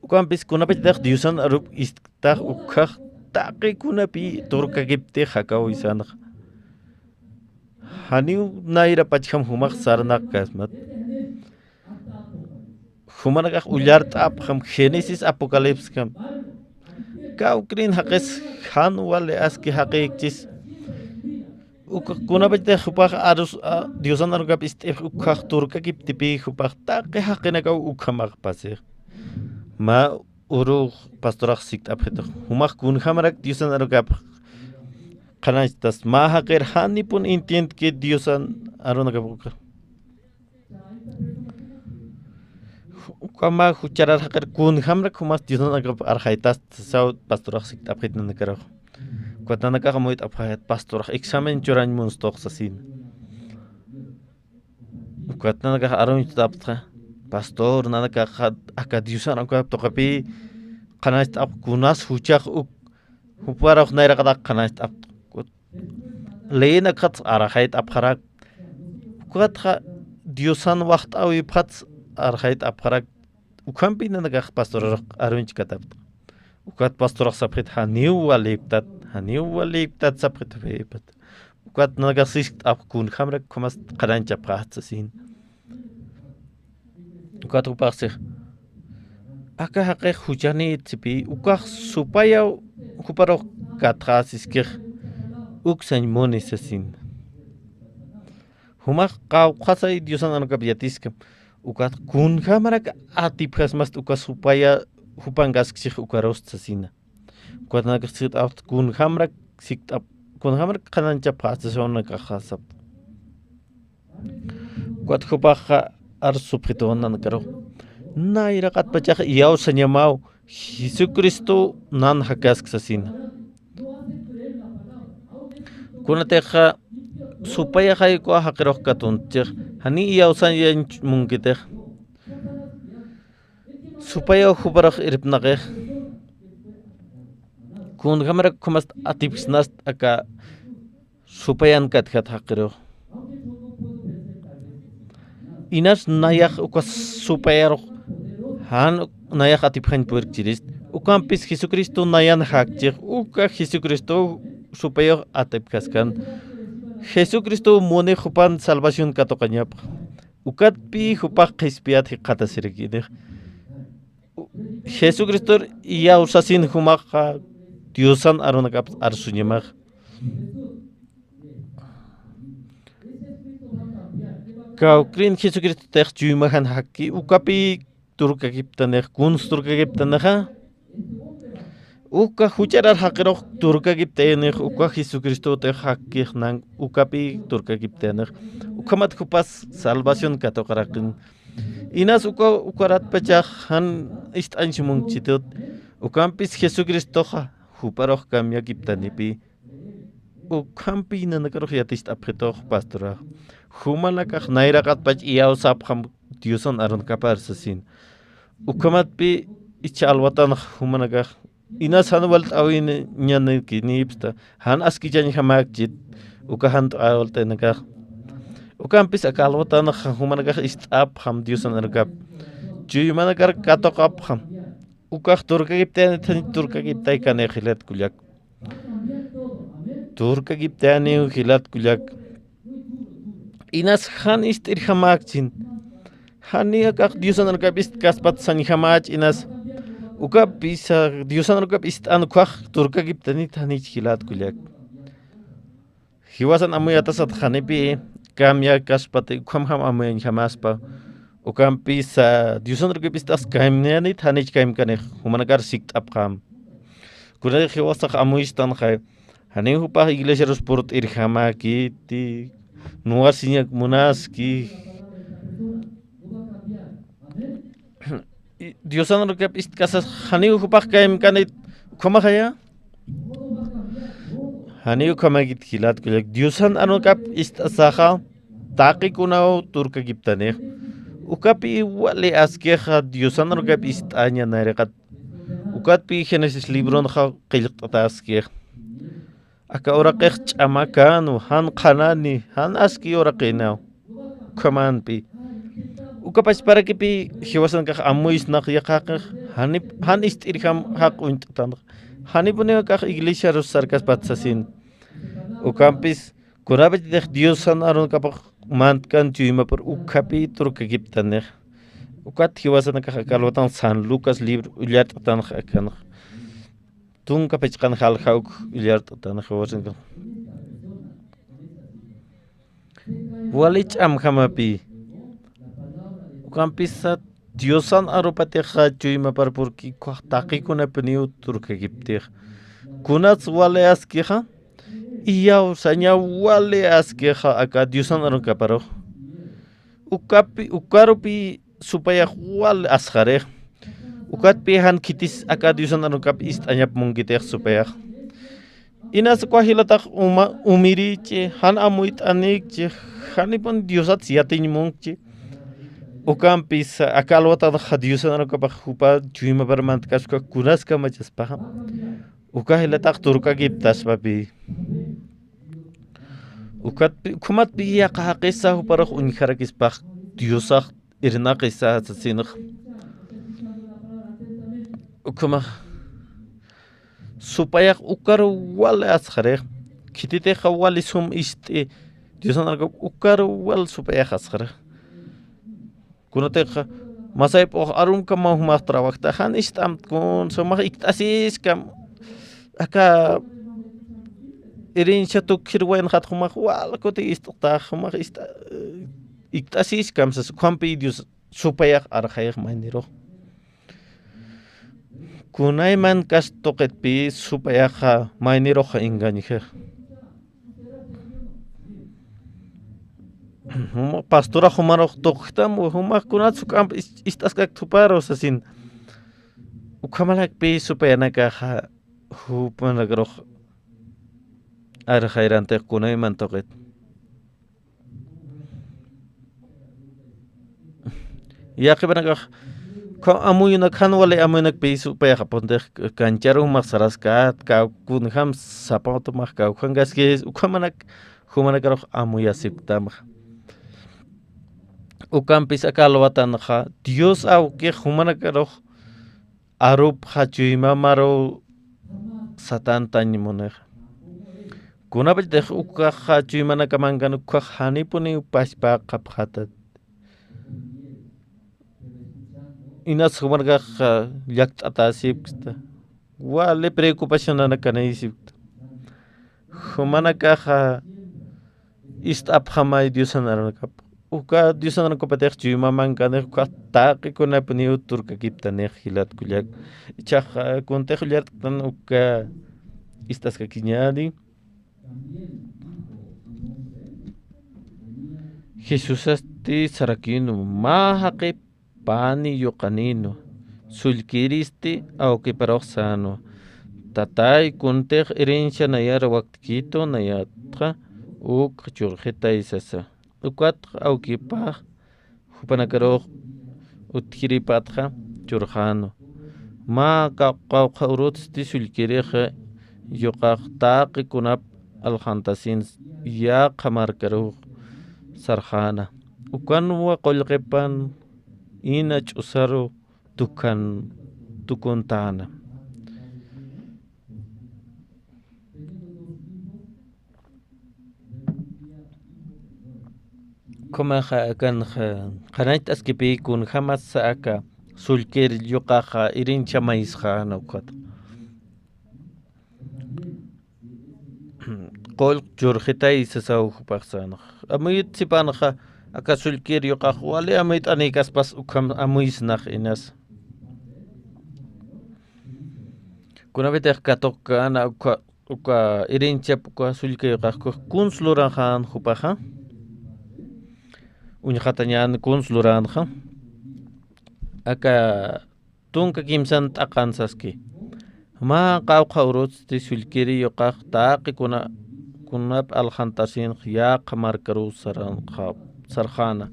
Ukampis kunapachatix Diosan arup ist'ktax ukkhax taqi kunapï turkakiptix jakaw isanx. Janiw nayra pachjam jumax sarnaqkasmat. Jumanakax ullart'apxam Génesis Apocalipsjam. Kawkrin jaqis jan wali aski jaqïkchis. Uka kunapachatix jupax arus, a, Diosan arunakap ist'ipx ukkhax turkakiptipï jupax taqi jaqinakaw ukhamax pasix. Mä urux pastorax sikt'apxitux. Jumax kunjamarak Diosan arunakap qhanañchtas. Mä jaqir janipun entiendkit Diosan arunakap ukkhax. Ukhama jucharar jaqir kunjamrak jumas Diosan arunakap arxaytast sasaw pastorax sikt'apxit nanakarux. Ukat nanakax amuyt'apxayät pastorax examen churañ munstux sasin. Ukat nanakax aruñcht'aptxa, pastor, nanakaxa aka Diosan arunkap tuqipï qhanañcht'apx kunas juchax uk, juparux nayraqatax qhanañcht'aptxa. Leyinakxatsa arxayt'apxarak. Ukatxa Diosan waxt'äwipxatsa arxayt'apxarak. Ukhampi nanakax pastorarux aruñchkatapxta. Ukat pastorax sapxit, janiw walïpktat, janiw walïpktat sapxit, ukat nanakax siskt'apx kunjämarak ukhamas qhanañchapxäta sasin. Ukat jupax six, aka jaqix juchanït sipï, ukax supayaw juparux katxä siskix, uk sañ muni sasin. Jumax qawqhasay Diosan arunkap yatiskam, ukat kunjämarak atipjasmast uka supaya jupankaskchix ukarust sasina. Ukat nanakax sikt'apxt kunjämarak sikt'ap, kunjämarak qhanañchapxäta sasin nanakaxa sapxta. Ukat jupaxa arsupxitu nanakaru, nayraqatpachax iyawsañamaw Jesucristo nan jakask sasina. Kunatixa supayaxay uka jaqirux katuntchix, janiw iyawsañañ munkitix. Supayaw juparux irpnaqix, kunjämarak ukhamax atipksnast aka supayan katjat jaqirux. Inas nayax uka supayarux jan nayax atipjañ purkchirist. Ukampis Jesucristo nayan jakchix, uka Jesucristo supayux atipjaskan. Jesucristo muni jupan salvación katuqañapx. Ukatpï jupax qhispiyat jikxatasirakïnix. Jesucristor iyawsasin jumaxa Diosan arunakap arsuñamax. Kawkïrin Jesucristotix chuymajan jakki, ukapï turkakiptanix, kuns turkakiptanixa. Uka jucharar jaqirux turkakiptayanix, uka Jesucristotix jakkix nan ukapï turkakiptayanix. Ukhamat jupas salvación katuqaraqin. Inas uka, ukaratpachax jan ist'añch munkchitut, ukampis Jesucristoxa juparux kamyakiptanipï. Ukhampi nanakarux yaticht'apxitux pastorax. Jumanakax nayraqatpach iyawsapxam Diosan arunkapar sasin. Ukhamatpï icha alwatanx jumanakax inas jan walt'äwiñanikinipxta, jan askichañjamäkchit, uka jan t'awalt'aynakax. Ukampis aka alwatanx jumanakax ist'apxam Diosan arunkap. Chuymanakar katuqapxam. Ukax turkakiptayanit, turkakiptaykanix jilat kullak. Turkakiptayaniw jilat kullak. Inas jan ist'irjamäkchin. Janiw akax Diosan arunkap ist'kaspat sañjamäch inas. Ukapisa Diosan arunkap ist'an ukax turkakiptanit janich jilat kullak. Jiwasan amuyatasat janipï kamyakaspati ukhamjam amuyañjamaspa. Ukampisa Diosan arunkap ist'as kamyanit janich kamkanix jumanakar sikt'apxam. Kunatix jiwasax amuyistanxay, janiw jupax iglesiarus purt'irjamäkiti, nuwasiñak munaski. Diosan arunkap ist'kasas janiw jupax kamkanit ukhamaxaya. Janiw ukhamäkit jilat kullak, Diosan arunkap ist'asaxa taqikunaw turkakiptanix. Ukapï wali askixa Diosan arunkap ist'aña nayraqat. Ukatpï Génesis libronxa qillqt'ataskix. Aka uraqix ch'amakänwa, jan qhanani, jan aski uraqïnaw. Ukhamanpï. Uka pachparakipï jiwasanakax amuysnaq yaqhaqix, jani, jan ist'irjam jaq uñt'tanx. Janipuniw akax iglesiarus sarkaspat sasin. Ukampis, kunapachatix Diosan arunkapux mantkan chuymapur ukhapï turkakiptanix. Ukat jiwasanakax aka alwatan San Lucas libro ullart'tanx akanx. Tunka pachqan jalja uk ullart'tanx jiwasanakax. Wali ch'amjamapï. Ukampisa Diosan arupatixa chuymapar purki ukax taqikunapuniw turkakiptix. Kunats wali askixa, iyawsañaw wali askixa aka Diosan arunkaparux. Ukapi, ukarupï supayax wali asxarix. Ukatpï jan khitis aka Diosan arunkap ist'añap munkitix supayax. Inas uka jilatax uma-, umirichi, jan amuyt'anikchi, janipun Diosat yatiñ munkchi. Ukampis, aka alwatanxa Diosanakapax jupa chuymapar mantkaspa, kunas kamachaspaxa. Uka jilatax turkakiptaspapi. Ukatpi, ukhamatpi yaqha jaqisa juparux uñjarakispax Diosax irnaqisa sasinx. Ukhamax supayax ukar wal asxarix. Khititixa wali sum ist'i. Diosanakapax ukar wal supayax asxarix. Kunatixa masaypux arumkamaw jumax trabajta, jan ist'amtkun, sumax ikt'asiskam. Aka herencia tukhir waynxat jumax wal kuti ist'tax, jumax ist'a-, ikt'asiskam sas, ukham pï Dios supayax arxayax maynirux. Kunayman kas tuqitpï supayaxa mayniruxa engañjix. Juma pastora jumarux tuqtam, jumax kunat suk'amp is-, ist'askak thuparu sasin. Ukhamalakpï supayanakaxa jupanakarux arxayrantix kunayman tuqit. Yaqhipanakax, ukham amuyunak jan wali amuyunakpï supayax apuntix kancharu jumax saraskat, kaw kunjam sapatumax kawkhankaskis, ukhamanak, jumanakarux amuyasipktamxa. Ukampis aka alwatanxa, Dios awkix jumanakarux arupxa chuymamaru satantañ munixa. Kunapachatix ukaxa chuymanakamankan ukax janipuniw pachpa qhapxatat. Inas jumanakaxa llakt'atasipkta. Wali preocupacionanakanayisipkta. Jumanakaxa ist'apxamay Diosan arunkap. Uka Diosan arunkapatix chuymamankanix uka taqikunapuniw turkakiptanix jilat kullak. Ichaxa kuntix ullart'ktan uka ist'askakiñäni. Jesusasti sarakïnwa, mä jaqi pani yuqanïnwa, sullkïristi awkiparux sänwa. Tatay, kuntix herencia nayar waktkitu, nayatxa uk churxitay sasa. Ukatxa awkipax jupanakarux utjiripatxa churxänwa. Mä qaw-, qawqha urutsti sullkïrix yuqax taqi kunap alxantasin yaqha markarux sarxäna. Ukanwa qullqipan ina ch'usaru tukan, tukuntäna. Ukhamaxa akanxa qhanañcht'askipï kunjämasa aka sullkïr yuqaxa herencia mayisxäna ukat. Qullq churxitay sasaw jupax sänxa. Amuyit sipanxa aka sullkïr yuqax wali amuyt'anïkaspas ukham amuyisnax inas. Kunapitix katuqkäna uka, uka herenciap uka sullkïr yuqax kuns luranxän jupaxa. Uñxatañän kuns luranxa. Aka tunka kimsan t'aqan saski. Mä qawqha urutsti sullkïri yuqax taqi kuna, kunap alxantasinx yaqha markaru saranxa-, sarxäna.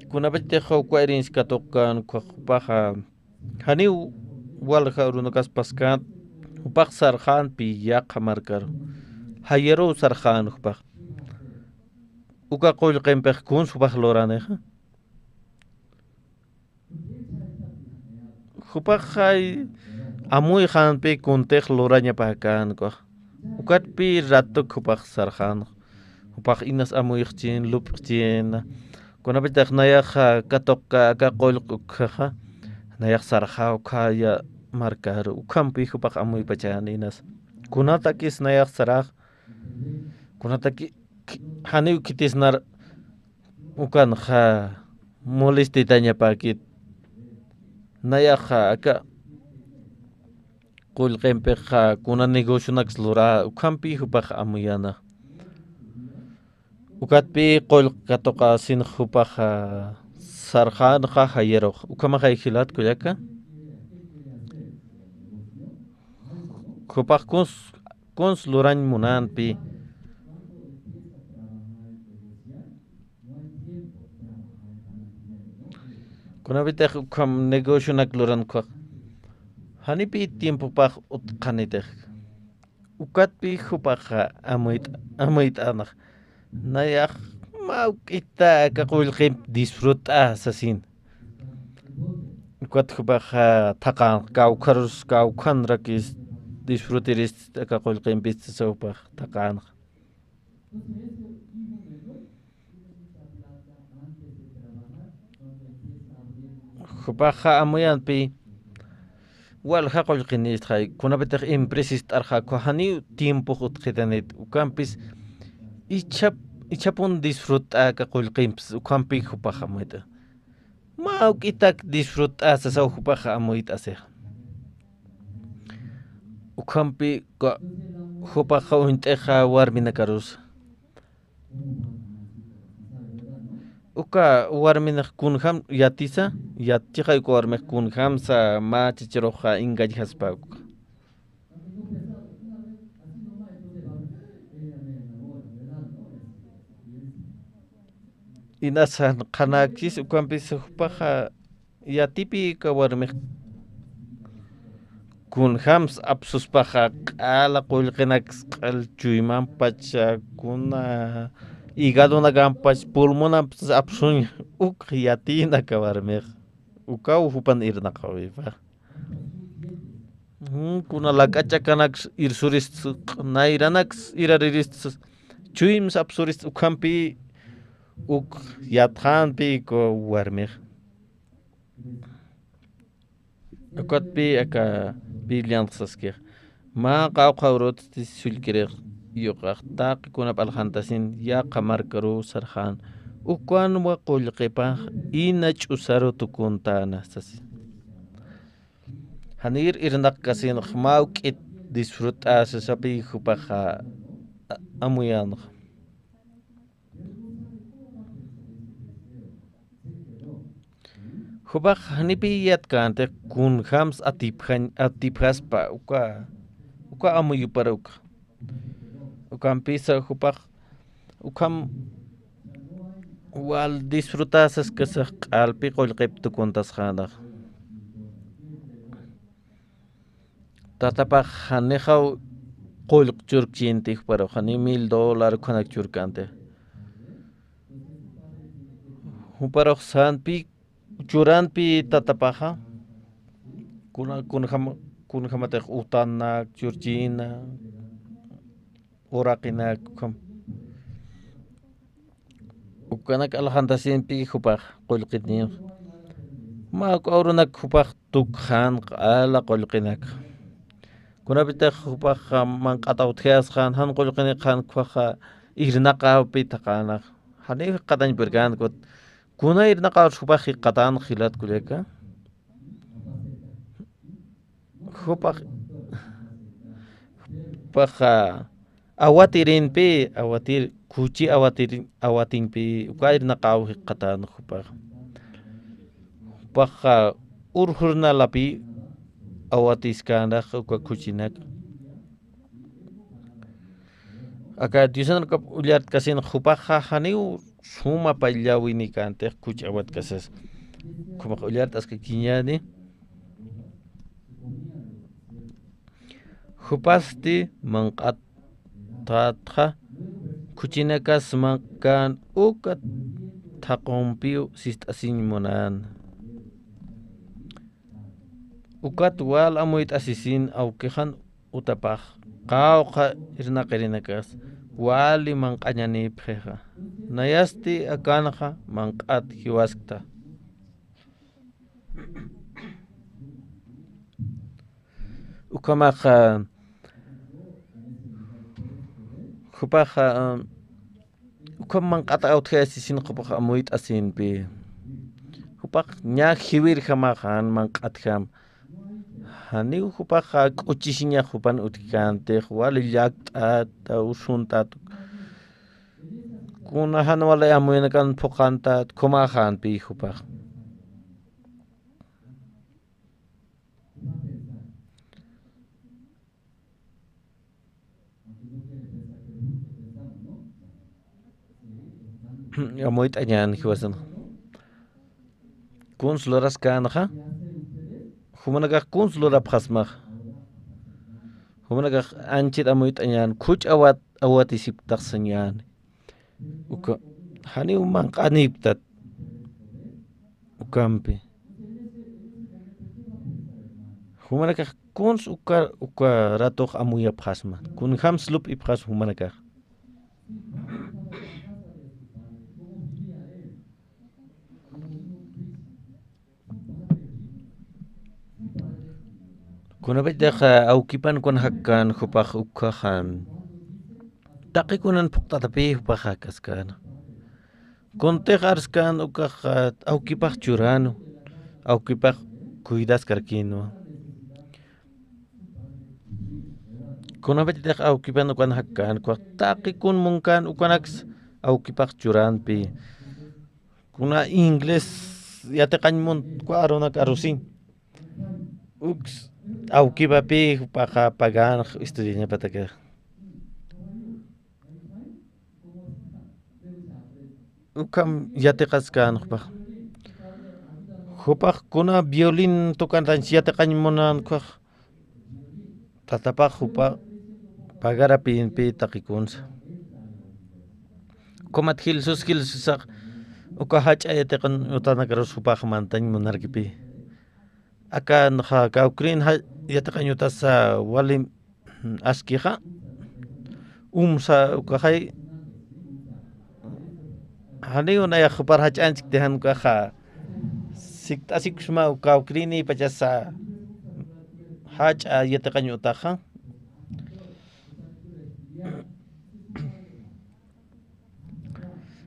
Kunapitix uka herencia katuqkän ukax jupaxa janiw walja urunakax paskät, jupax sarxänpï yaqha markaru. Jayaruw sarxän jupax. Uka qullqimpix kuns jupax luranixa. Jupaxay amuyxänpï kuntix lurañapäkän ukax. Ukatpï ratuk jupax sarxän. Jupax inas amuyxchin, lup'xchina. Kunapitix nayaxa katuqka aka qullq ukhaxa. Nayax sarxä ukhaya markaru. Ukhampï jupax amuypachäni inas. Kunatakis nayax sarax. Kunataki janiw khitisnar ukanxa molestitañapäkit. Nayaxa aka qullqimpixa kuna negocionakas lurä, ukhampï jupax amuyäna. Ukatpï qullq katuqasin jupaxa sarxänxa jayarux. Ukhamaxay jilat kullaka. Jupax kuns, kuns lurañ munanpi. Kunapitix ukham negocionak luran ukkhax. Janipi tiempopax utqanitix. Ukatpi jupaxa amuyt-, amuyt'anax. Nayax mä juk'ita aka qullqimp disfrut'a sasin. Ukat jupaxa thaqan kawkharus kawkhanrakis disfrutiris aka qullqimpis sasa jupax thaqanxa. Jupaxa amuyampi walja qullqinistxay, kunapitix empresist'arxa, ukkha janiw tiempox utqitanit, ukampis ichhap, ichhapun disfrut'a aka qullqimps, ukampi jupaxa amuyt'a. Mä juk'itak disfrut'a sasaw jupaxa amuyt'asix. Ukampi ka-, jupaxa uñt'ixa warminakarusa. Uka warminix kunjam yatisa, yatchixay uka warmix kunjamsa mä chichiruxa engañjaspa uka. Inasan qhanakis ukampis jupaxa yatipi uka warmix kunjams apsuspaxa q'ala qullqinaks q'al chuymampach, kuna hígadonakampach, pulmonampas apsuñ uk yatin aka warmix. Ukaw jupan irnaqawipa. Mm, kuna lak'ach'akanaks irsurist, nayranaks iraririst, chuyms apsurist ukampi uk yatxanpi uka warmix. Ukatpi aka Biblianx saskix, mä qawqha urutsti sullkirix yuqax taqi kunap aljantasin yaqha markaruw sarxän, ukanwa qullqipax ina ch'usaru tukuntäna sasin. Janir irnaqkasinx mä juk'it disfrut'a sasapi jupaxa a-, amuyänxa. Jupax janipi yatkänti kunjams atipjañ-, atipjaspa uka, uka amuyupar uka. Ukampisa jupax ukham wal disfrutäsaskasax q'alpi qullqip tukuntasxänax. Tatapax janixaw qullq churkchinti juparux, jani mil dólar ukhanak churkänti. Juparux sänpi churanpi tatapaxa, kuna, kunjam-, kunjamatix utanak, churchina, uraqinak, ukham. Ukanak aljantasinpi jupax qullqinix. Mä uk urunak jupax tukxän q'ala qullqinak. Kunapitix jupax manq'at utjayasxän, jan qullqinix jan ukkhaxa irnaqawpi thaqhänax. Janiw jikxatañ pirkän ukat. Kuna irnaqawar jupax jikxatän jilat kullaka. Jupax, jupaxa awatirinpi, awatir, kuchi awatir, awatiñpi, uka irnaqaw jikxatän jupax. Jupaxa urjurna lapi awatiskänax uka kuchinak. Aka Diosan uka ullartkasin jupaxa janiw suma payllawinikäntix kuch awatkasas. Ukhamax ullart'askakiñäni. Jupasti manq'atätxa, kuchinakas manq'kän uka thaqumpiw sist'asiñ munän. Ukat wal amuyt'asisin awkixan utapax, qawqha irnaqirinakas wali manq'añanipxixa. Nayasti akanxa manq'at jiwaskta. Ukhamaxa, jupaxa, ukham manq'at utjayasisin jupax amuyt'asinpi. Jupax ña jiwirjamax jan manq'atjam. Janiw jupaxa k'uchisiñax jupan utjkäntix, wali llakt'at, usunt'at. Kuna jan wali amuynakan phuqhantät, ukhamax janpi jupax. amuyt'añän jiwasan. Kuns luraskänxa, jumanakax kuns lurapxasmax. Jumanakax anchhit amuyt'añän, khuch awat, awatisiptax sañäni. Uka, janiw manq'aniptat. Ukampi. Jumanakax kuns uka, uka ratux amuyapxasma. Kunjams lup'ipxasma jumanakax. Kunapachatixa awkipan kun jakkän jupax ukkhaxa, taqi kunan phuqt'atapï jupax jakaskäna. Kuntix arskän ukaxa awkipax churänwa, awkipax cuidaskarkïnwa. Kunapachatix awkipan ukan jakkän, ukax taqi kun munkän ukanaks awkipax churänpï. Kuna inglés yatiqañ munt uka arunak arusin. Uks awkipapï jupaxa pagänx estudiañapataki. Ukham yatiqaskän jupax. Jupax kuna violin tukantanch yatiqañ munän ukax. Tatapax jupa pagarapïnpï taqi kunsa. Ukhamat jilsus jilsusax uka jach'a yatiqañ utanakarus jupax mantañ munarkipï. Akanxa kawkïrin ja-, yatiqañ utasa wali askixa. Umsa ukaxay. Janiw nayax jupar jach'anchikti jan ukaxa. Sikt'asikusma uka kawkïrinïpachasa jach'a yatiqañ utaxa.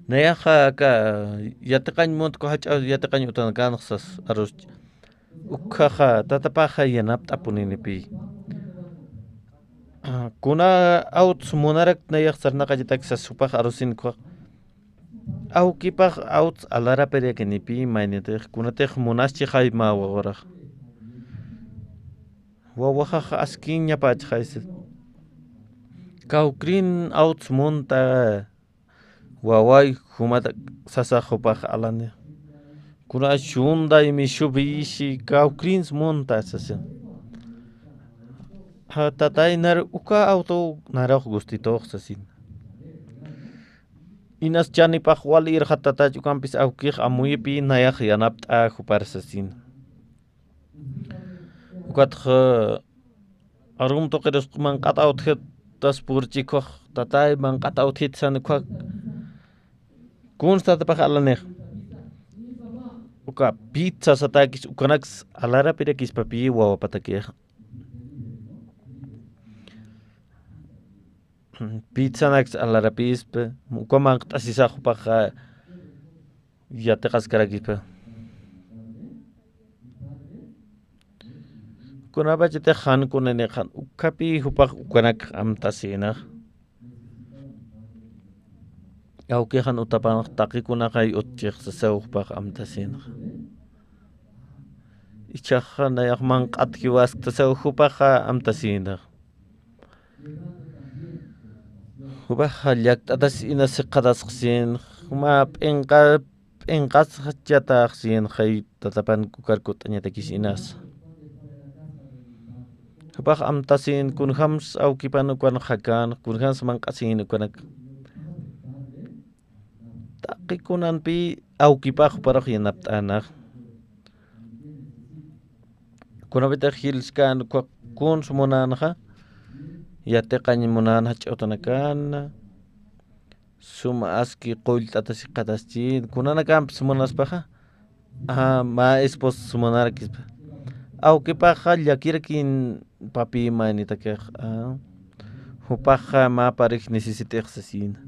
Nayaxa aka yatiqañ munt uka jach'a yatiqañ utanakänxa sas aruscha. Ukkhaxa tatapaxa yanapt'apuninipï. Kuna awts munarak nayax sarnaqañatak sas jupax arusin ukkhax. Awkipax awts alarapirakinipï maynitix kunatix munaschi jayma wawarax. Wawaxax askiñapachxaysi. Kawkïrin awts munta waway jumata sasax jupax alani. Kuna shunday mishubishi kawkïrins munta sasin. Ja, tatay nar uka awtu narux gustitux sasin. Inas chanipax wal irxa tatach ukampis awkix amuyipï nayax yanapt'a jupar sasin. Ukatxa arum tuqirus manq'at awtjitas purchikux tatay manq'at awtjit san ukhak. Kuns tatapax alanix. Uka pizza satakis ukanaks alarapirakispapï wawapatakixa. Pizza naks alarapispa, uka manq't'asisax jupaxa yatiqaskarakispa. Kunapachatix jan kunanix jan ukhapï jupax ukanak amtasïnax. Awkixan utapanx taqi kunaxay utchix sasaw jupax amtasïnax. Ichhaxa nayax manq'at jiwasktasaw jupaxa amtasïnax. Jupaxa llakt'atas inas jikxatasxsin, juma p'inqa, p'inqas jachataxsin, jay tatapan ukar kutt'añatakis inas. Jupax amtasin, kunjams awkipan ukan jakän, kunjams manq'asin ukanak. Taqi kunanpï awkipax juparux yanapt'änax. Kunapitix jilskän uka kuns munänxa, yatiqañ munän jach'a utanakäna, suma aski qullt'atas jikxataschïn, kunanakampis munaspaxa, Ajá, mä esposa munarkispa. Awkipaxa llakirakinpapï maynitakix, ajá. Jupaxa mä parix necesitix sasina.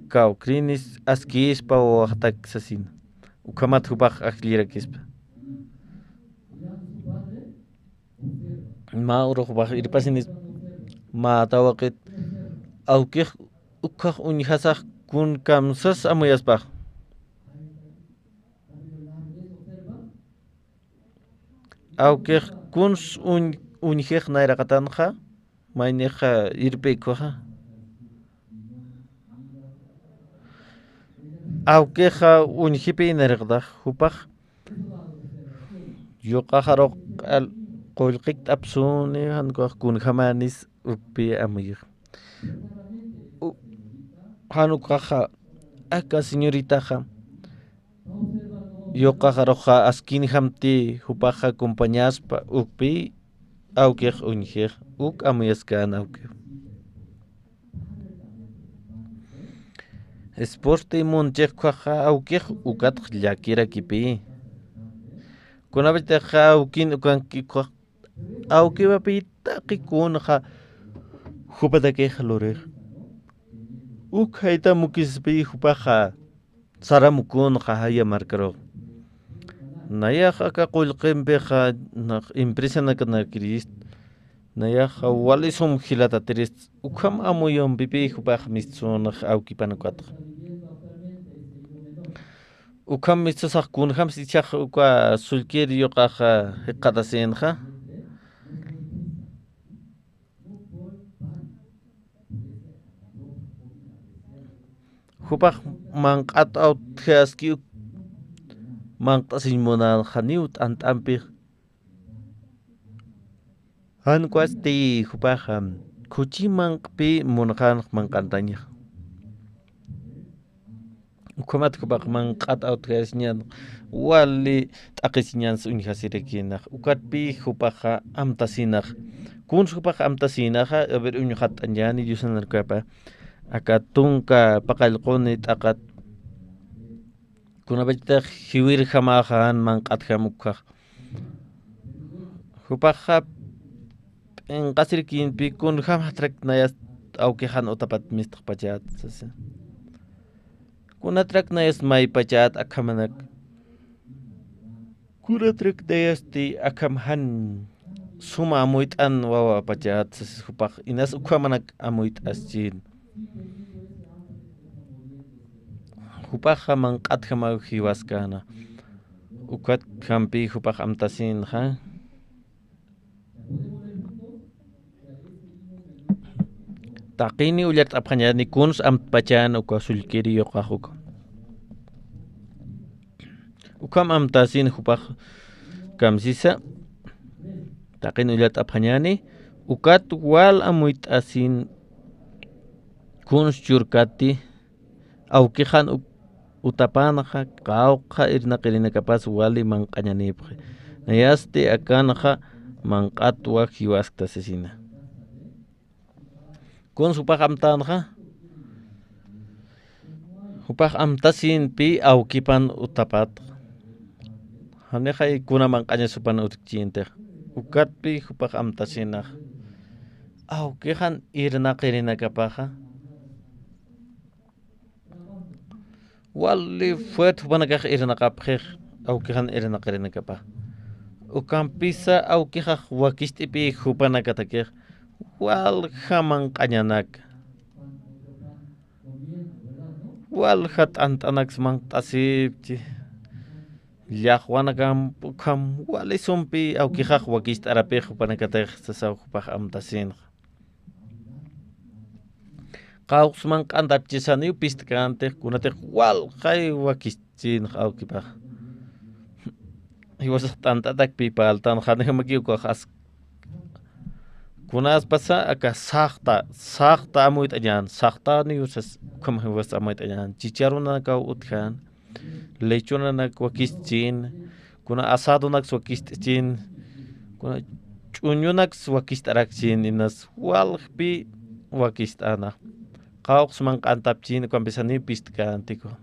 Kawkïrinis askïspa wawaxtak sasina. Ukhamat jupax ajllirakispa. Mä urux jupax irpasinis mä tawaqit awkix ukhax uñjasax kun kamsas amuyaspax. Awkix kuns uñ-, uñjix nayraqatanxa, maynixa irpikuxa. Awkixa uñjipï nirxtax, jupax yuqaxarux q'al qullqikt'apsuni, jan ukax kunjamanis ukpï amuyix. U-, jan ukaxa aka señoritaxa yuqaxaruxa askinjamti jupaxa acompañaspa ukpï awkix uñjix, uk amuyaskän awkix. Esporte munchix ukhaxa awkix ukatx llakirakipï. Kunapachatixa awkin ukanki ukhax awkiwapï taqi kunxa jupatakix lurix. Uk jayta mukispï jupaxa saramukunxa jaya markarux. Nayax aka qullqimpixa nax empresanakanakiris, nayax wali sum jilatatirist, ukham amuyumpipï jupax mistsunx awkipan ukatxa. Ukham mistsusax kunjams ichhax uka sullkir yuqaxa jikxatasinxa. Jupax manq'at awtjaski uk manq't'asiñ munän janiw t'ant'ampix. Jan ukwasti jupax, am, khuchi manq'pï munxänx manq'antañax. Ukhamat jupax manq'at awtjasiñan, wali t'aqhisiñans uñjasirakïnax. Ukatpï jupaxa amtasinax. Kuns jupax amtasinaxa, a ver, uñxatt'añäni Diosan arkapa. Aka tunka paqallquni t'aqat. Kunapachatix jiwirjamaxa jan manq'atjam ukhax. Jupaxa p'inqasirkïnpï kunjam jatrak nayas awkixan utapat mistxpachat, sasa. Kunatrak nayas maypachat akhamanak. Kunatrak nayasti akham jan suma amuyt'an wawapachat, sasa jupax inas ukhamanak amuyt'aschin. Jupaxa manq'atjamaw jiwaskäna. Ukatjampi jupax amtasinxa. Taqini ullart'apxañäni kuns amtpachan uka sullkiri yuqax uka. Ukham amtasin jupax kamsisa. Taqini ullart'apxañäni ukat wal amuyt'asin kuns churkati. Awkixan u-, utapanxa, qawqha irnaqirinakapas wali manq'añanipxi. Nayasti akanxa manq'atwa jiwasktasisina. Kuns jupax amtanxa, jupax amtasinpï awkipan utapat. Janixay kuna manq'añas jupan utkchintix. Ukatpï jupax amtasinax. Awkixan irnaqirinakapaxa. Wali fuerte jupanakax irnaqapxix, awkixan irnaqirinakapa. Ukampisa awkixax wakicht'ipï jupanakatakix, walja manq'añanak. Walja t'ant'anaks manq't'asipchi. Llaxwanakamp ukham wali sumpi awkixax wakicht'arapï jupanakatix sasaw jupax amtasinxa. Qawqs manq'antapchisaniw pist'känti, kunatix walxay wakicht'sinx awkipax. Jiwasax t'ant'atakpï parltan, janijamakiw ukax as-, kunaspasa aka saxta, saxta amuyt'añän, saxtaniw sas, ukham jiwas amuyt'añän, chicharronanakaw utjän. Lechonanak wakicht'sin, kuna asadonaks wakicht'sin, kuna ch'uñunaks wakicht'araksin, inas walxpi wakicht'ana. Qawqs manq'antapchin, ukampisa niw pist'käntiku.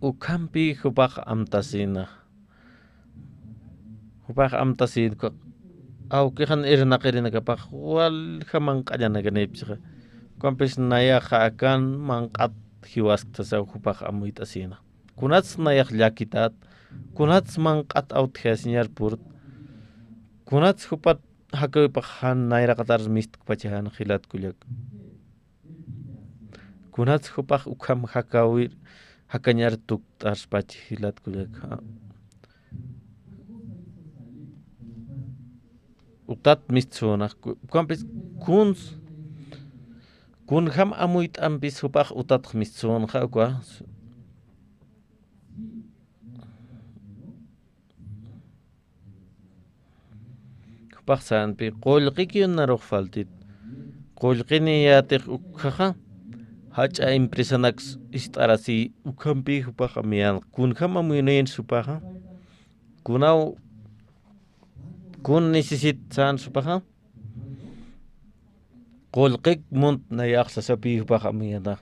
Ukhampi jupax amtasina. Jupax amtasin, uka awkixan irnaqirinakapax walja manq'añanakanipchixa. Ukampis nayaxa akan manq'at jiwasktasaw jupax amuyt'asina. Kunats nayax llakität, kunats manq'at awtjasiñar purt, kunats jupat jakäwipax jan nayraqatar mistkpacha jan jilat kullak. Kunats jupax ukham jakäwir jakañar tukt'arspacha jilat kullak. Utat mistsunax, ku-, ukampis kuns, Kunjam amuyt'ampis jupax utatx mistsunxa uka. Jupax sänpi qullqikiw narux faltit. Qullqiniyätix ukhaxa jach'a empresanak ist'arasiy, ukhampi jupax amuyän. Kunjam amuyunïn jupaxa. Kunaw kun necesit sän jupaxa. Qullqik munt nayax sasapi jupax amuyäna.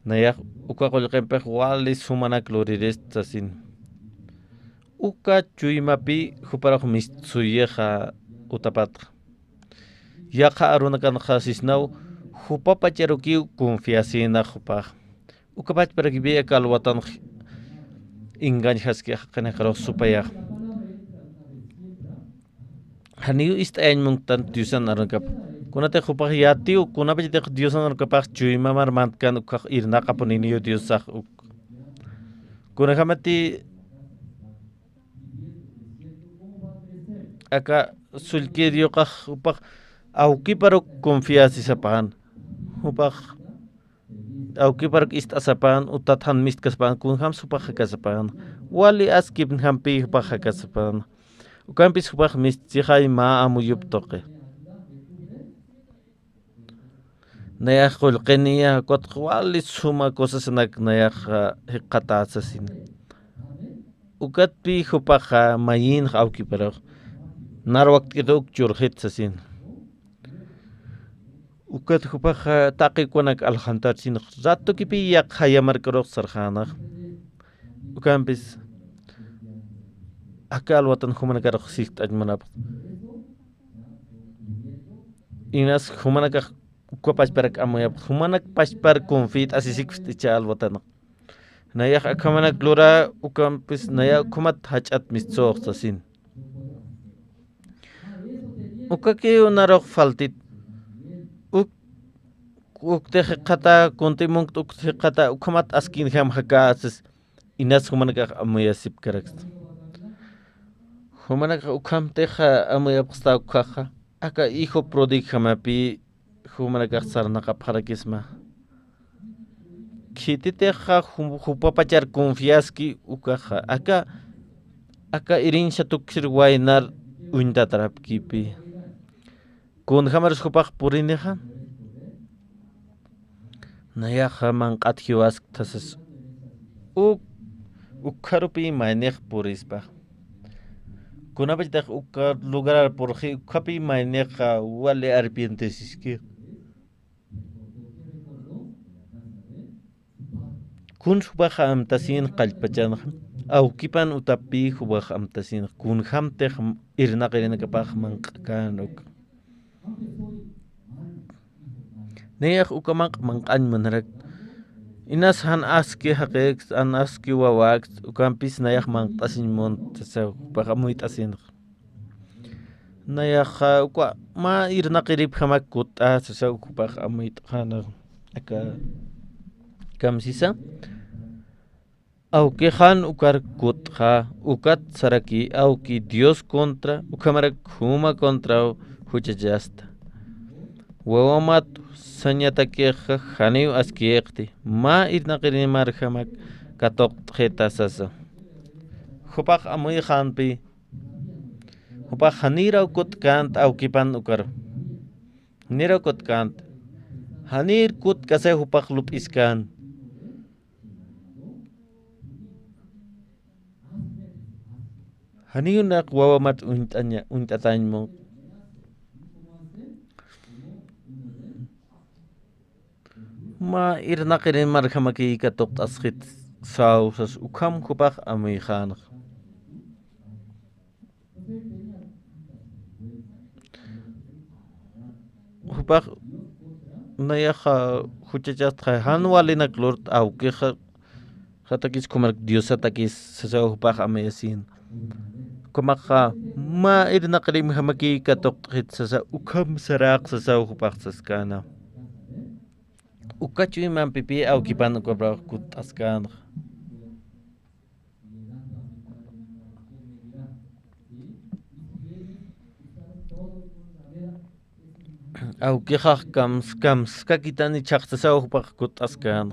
Nayax uka qullqimpix wali sumanak luririst sasin. Uka chuymapï juparux mistsuyixa utapatxa. Yaqha arunakanxa sisnaw jupapacharukiw confiasïna jupax. Uka pachparakipï aka alwatanx engañjaski jaqinakarux supayax. Janiw ist'ayañ munktan Diosan arunakap. Kunatix jupax yatiw, kunapachatix Diosan arunapax chuymamar mantkan ukhax irnaqapuniniw Diosax uk. Kunajamati aka sullkïr yuqax jupax awkiparuk confiasisapan. Jupax awkiparuk ist'asapan, utat jan mistkaspan, kunjam jupax jakasapan. Wali askipnjampi jupax jakasapan. Ukampis jupax mistsixay mä amuyup tuqi. Nayax qullqiniya, ukatx wali suma cosasanak nayax, ah, jikxatäsasin. Ukatpi jupaxa mayïnx awkiparux, nar wakt'kit uk churxit sasin. Ukat jupaxa taqi ukanak aljantarchinx, ratukipi yaqha yamarkarux sarxänax. Ukampis aka alwatan jumanakarux sikt'añ munapxta. Inas jumanakax uka pachparak amuyapxta, jumanak pachpar confit'asisikpxta icha alwatanax. Nayax akhamanak lurä, ukampis nayax ukhamat jach'at mistsüx sasin. Ukakiw narux faltit. Uk, uktix jikxata, kunti munkt ukt jikxata, ukhamat askinjam jakäsis. Inas jumanakax amuyasipkaraksta. Jumanakax ukhamtix amuyapxsta ukhaxa. Aka hijo prodigjamapi jumanakax sarnaqapxarakisma. Khititixa ju-, jupapachar confiaski ukaxa. Aka, aka herencia tuksir waynar uñtatarapkipi. Kunjamarus jupax purinixa. Nayaxa manq'at jiwasktasas. Uk, ukharupi maynix purispa. Kunapachatix uka lugarar purxi, ukhapi maynixa wali arrepientesiski. Kun jupax amtasïnx qallpachanxa, awkipan utapi jupax amtasïnx, kunjamtix irnaqirinakapax manq'kän uk. Nayax uka manq' manq'añ munarak. Inas jan aski jaqïkst, jan aski wawäkst, ukampis nayax manq't'asiñ munt, sasa jupax amuyt'asïnx. Nayaxa uka mä irnaqiripjamak kutt'a, sasa jupax amuyt'xäna. Aka, kamsisa. Awkixan ukar kuttxa, ukat saraki awki Dios contra, ukhamarak juma contra juchachasta. Wawamat sañatakixa janiw askïkti, mä irnaqirinïmarjamak katuqtxita sasa. Jupax amuyxänpi, jupax janïraw kutkänti awkipan ukar. Janïraw kutkänti. Janïr kutkasa jupax lup'iskän. Janiw naq wawamat uñt'aña, uñt'atañ munq. Mä irnaqirinïmarjamakiy katuqt'asxit saw sas ukham jupax amuyxänx. Jupax nayaxa juchachastxa jan walinak lurt awkixa, jatakis ukhamarak Diosatakis sasaw jupax amuyasïn. Ukhamaxa mä irnaqirinïjamakiy katuqt'xit sasa ukham saräq sasaw jupax saskäna. Uka chuymampipï awkipan ukapax kutt'askänxa. Awkixax kams, kamskakitani chhaqtasaw jupax kutt'askän.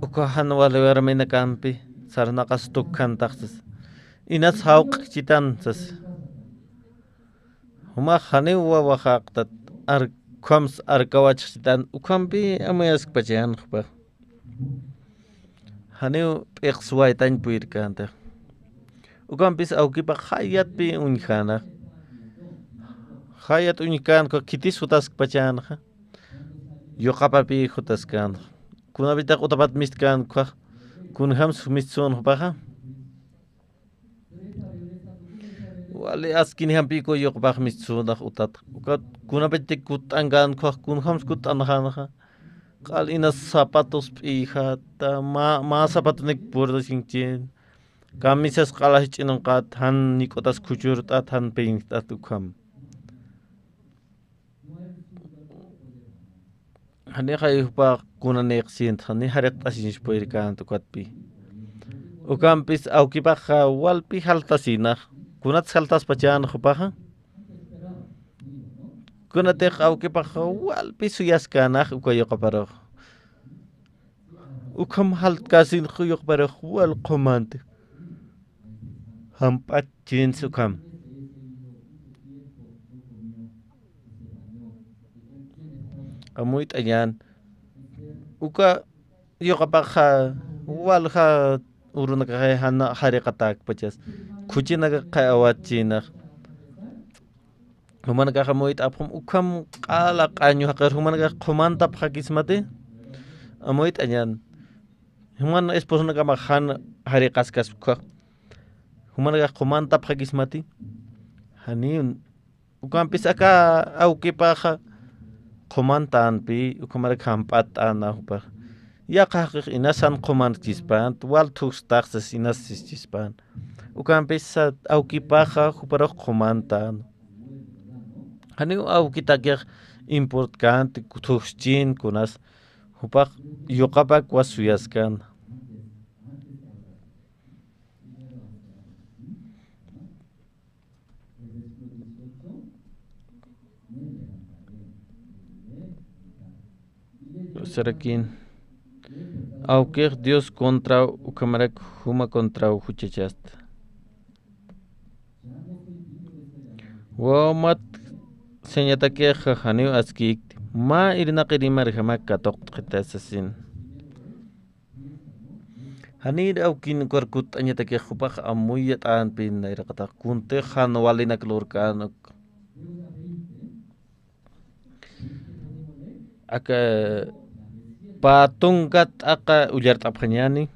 Uka jan wali warminakampi sarnaqas tukkantaxtas. Inas jawq'kchitan sas. Jumax janiw wawaxaqtat ar-, ukhams arkawachxchitan, ukhampi amuyaskpachan jupax. Janiw p'iqswaytañ puyirkänti. Ukampis awkipax jayatpi uñjäna. Jayat uñjkän uka khitis jutaskpachänxa. Yuqapapi jutaskänxa. Kunapitaq utapat mistkän ukhax. Kunjams mistsün jupaxa. Wali askinjampi uka yuqapax mistsünax utat. Ukat kunapiti kutt'ankän ukhax, kunjams kutt'anxänxa. Q'al inas zapatos p'iyjata, mä, mä zapatonik purtasinkchin. Camisas q'ala jich'inunqat, jan nik'utas khuchurt'at, jan peinjt'at ukham. Janixay jupax kunanïqsïnta, jani jariqt'asiñs puyirkänti ukatpi. Ukampis awkipaxa walpi jaltasïnax. Kunats jaltaspachänax jupaxa. Kunatix awkipaxa walpi suyaskänax uka yuqaparux. Ukham jaltkäsinx yuqaparux wal qhumänti. Jamp'at chins ukham. Amuyt'añän. Uka yuqapaxa walja urunakaxay jana jariqatäkpachas. Khuchinakax qhawatchïnax. Jumanakax amuyt'apxam ukham q'ala q'añu jaqir jumanakax qhumantapxakismati. Amuyt'añän. Juman esposonakamax jan jariqaskaspa ukhax. Jumanakax qhumantapxakismati. Janiw. Ukampis aka awkipaxa qhumantänpi, ukhamarak jamp'att'äna jupax. Yaqha jaqix inas jan qhumantkchispänti, wal thukstax sas inas sischispäna. Ukampis sa-, awkipaxa juparux qhumantäna. Janiw awkitakix importkänti, thuskchin kunas, jupax yuqapak was suyaskäna. Sarakin. Awkix Dios contraw ukhamarak juma contraw juchachasta. Wawamat sañatakixa janiw askïkti, mä irnaqir imarjamak katuqt'xita sasin. Janir awkin ukar kutt'añatakix jupax amuyat'änpi nayraqatax kuntix jan walinak lurkän uk. Aka pä tunka t'aqa ullart'apxañäni.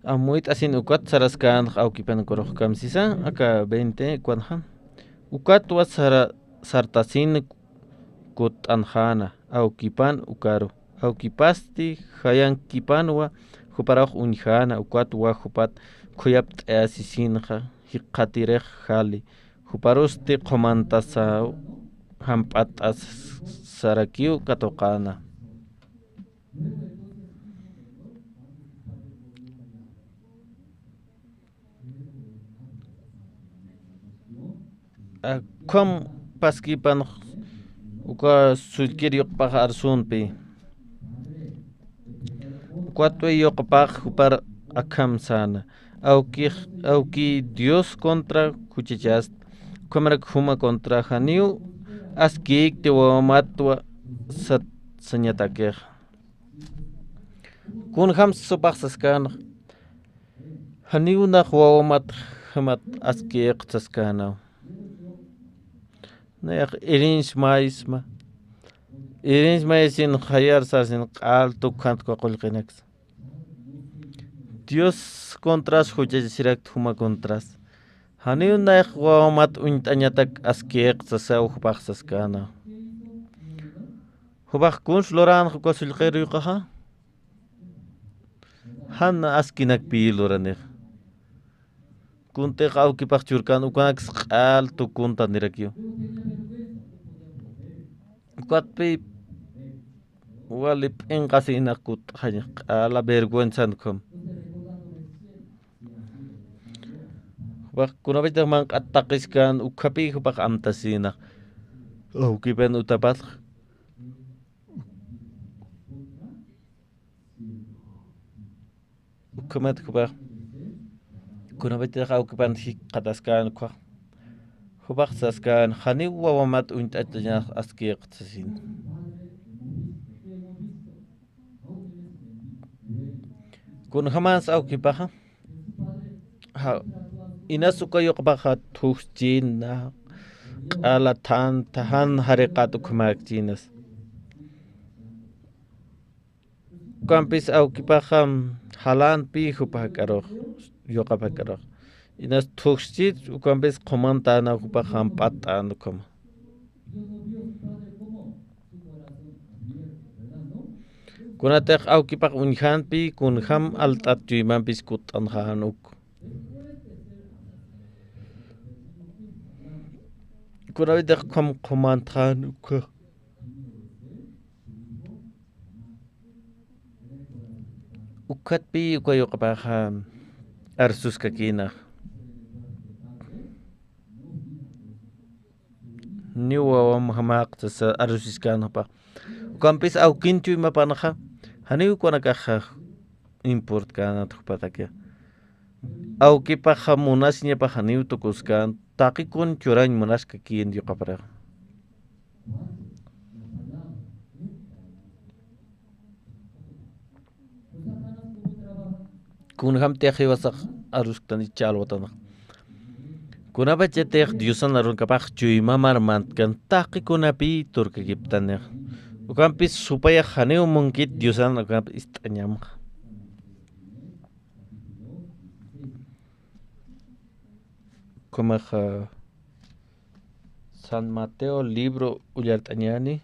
Amuyt'asin ukat saraskänx awkipan ukarux kamsisa, aka veinte ukanxa. Ukatwa sara-, sartasin kutt'anxäna, awkipan ukaru. Awkipasti jayankipanwa juparux uñjäna, ukatwa jupat khuyapt'ayasisinxa, jikxatirix jali. Juparusti qhumantasa jamp'att'as sarakiw katuqäna. Ukham paskipan uka sullkir yuqpax arsunpi. Ukatwa yuqpax jupar akham säna. Awki, awki Dios contra juchachast, ukhamarak juma contra janiw askïkti wawamatwa sat-, sañatakix. Kunjam supax saskänxa. Janiw nax wawamat jamat askïkta saskänaw. Nayax irinch maysma. Irinch maysin jayar sasin q'al tukhant uka qullqinaksa. Dios contras juchachasirakta juma contras. Janiw nayax wawamat uñt'añatak askïkta sasaw jupax saskänaw. Jupax kuns luränxa uka sullqir yuqaxa. Jan askinakpï luranix. Kuntix awkipax churkän ukanaks q'al tukuntanirakiw. Ukatpï wali p'inqasïnaq kutt'añax q'ala vergüenzan ukham. Jupax kunapachatax manq'at taqiskän ukhapi jupax amtasïnaq. awkipan utapatx. Ukhamat jupax, kunapachatix awkipan jikxataskän ukkhax, jupax saskän: "Janiw wawamat uñt'añax askïkta", sasin. Kunjamäns awkipaxa, ja, inas uka yuqapaxa thuxchina, q'ala thanta, jan jariqat ukhamäkchinas. Ukampis awkipaxa jalänpï jupa jak'arux, yuqap jak'arux. Inas thuxchit, ukampis qhumantäna jupax jamp'att'an ukhama. Kunatix awkipax uñjänpï, kunjam alt'at chuymampis kutt'anxän uk. Kunawitix ukham qhumantxän ukxa. Ukkhatpï uka yuqapaxa arsuskakïna. Niw wawam jamäkta sasa arsusiskän jupax. Ukampis awkin chuymapanxa, janiw kunakaxa importkänat jupatakixa. Awkipaxa munasiñapax janiw tukuskän, taqi kun churañ munaskakïn yuqaparux. Kunjamtix jiwasax arusktan ichha alwatanxa. Kunapachatix Diosan arunakapax chuymamar mantkan, taqi kunapï turkakiptanix. Ukampis supayax janiw munkit Diosan ukamp ist'añamxa. Ukhamaxa San Mateo libro ullart'añäni.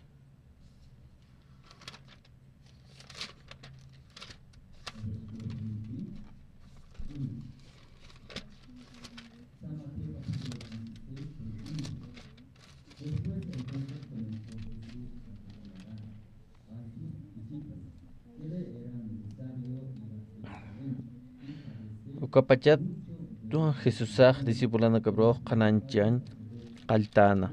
Ukapachat Jesusax discipulanakaparux qhanañchañ qalltäna.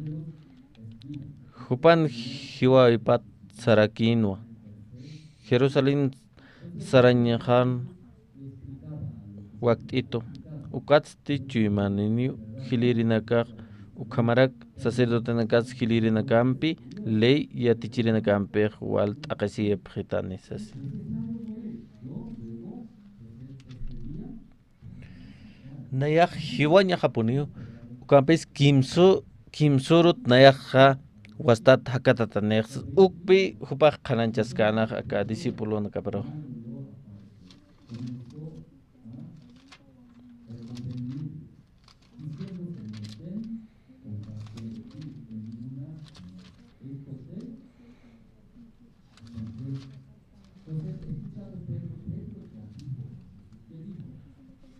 Jupan jiwäwipat sarakïnwa. Jerusalén sarañxan wakt'itu. Ukatsti chuymaniniw jilïrinakax, ukhamarak sacerdotenakats jilïrinakampi, ley yatichirinakampix wal t'aqhisiyapxitani sasi. Nayax jiwañaxapuniw, ukampis kimsu, kimsurut nayaxxa wastat jakatatanix, ukpi jupax qhanañchaskänxa aka discipulonakaparux.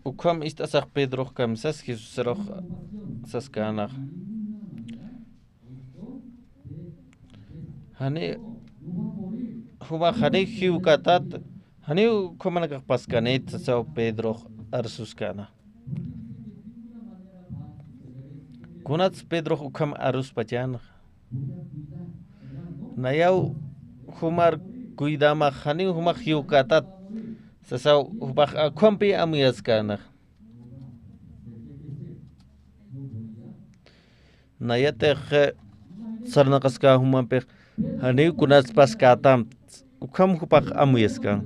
Ukham ist'asax Pedrox kamsas Jesusarux saskänxa. Jani, jumax jani jiwkätat, janiw ukhamanakax paskanit sasaw Pedrox arsuskäna. Kunats Pedrox ukham aruspachänxa. Nayaw jumar cuidamax, janiw jumax jiwkätat sasaw jupax ukhampi amuyaskäna. Nayatix sarnaqaskä jumampix, janiw kunats paskätam, ukham jupax amuyaskan.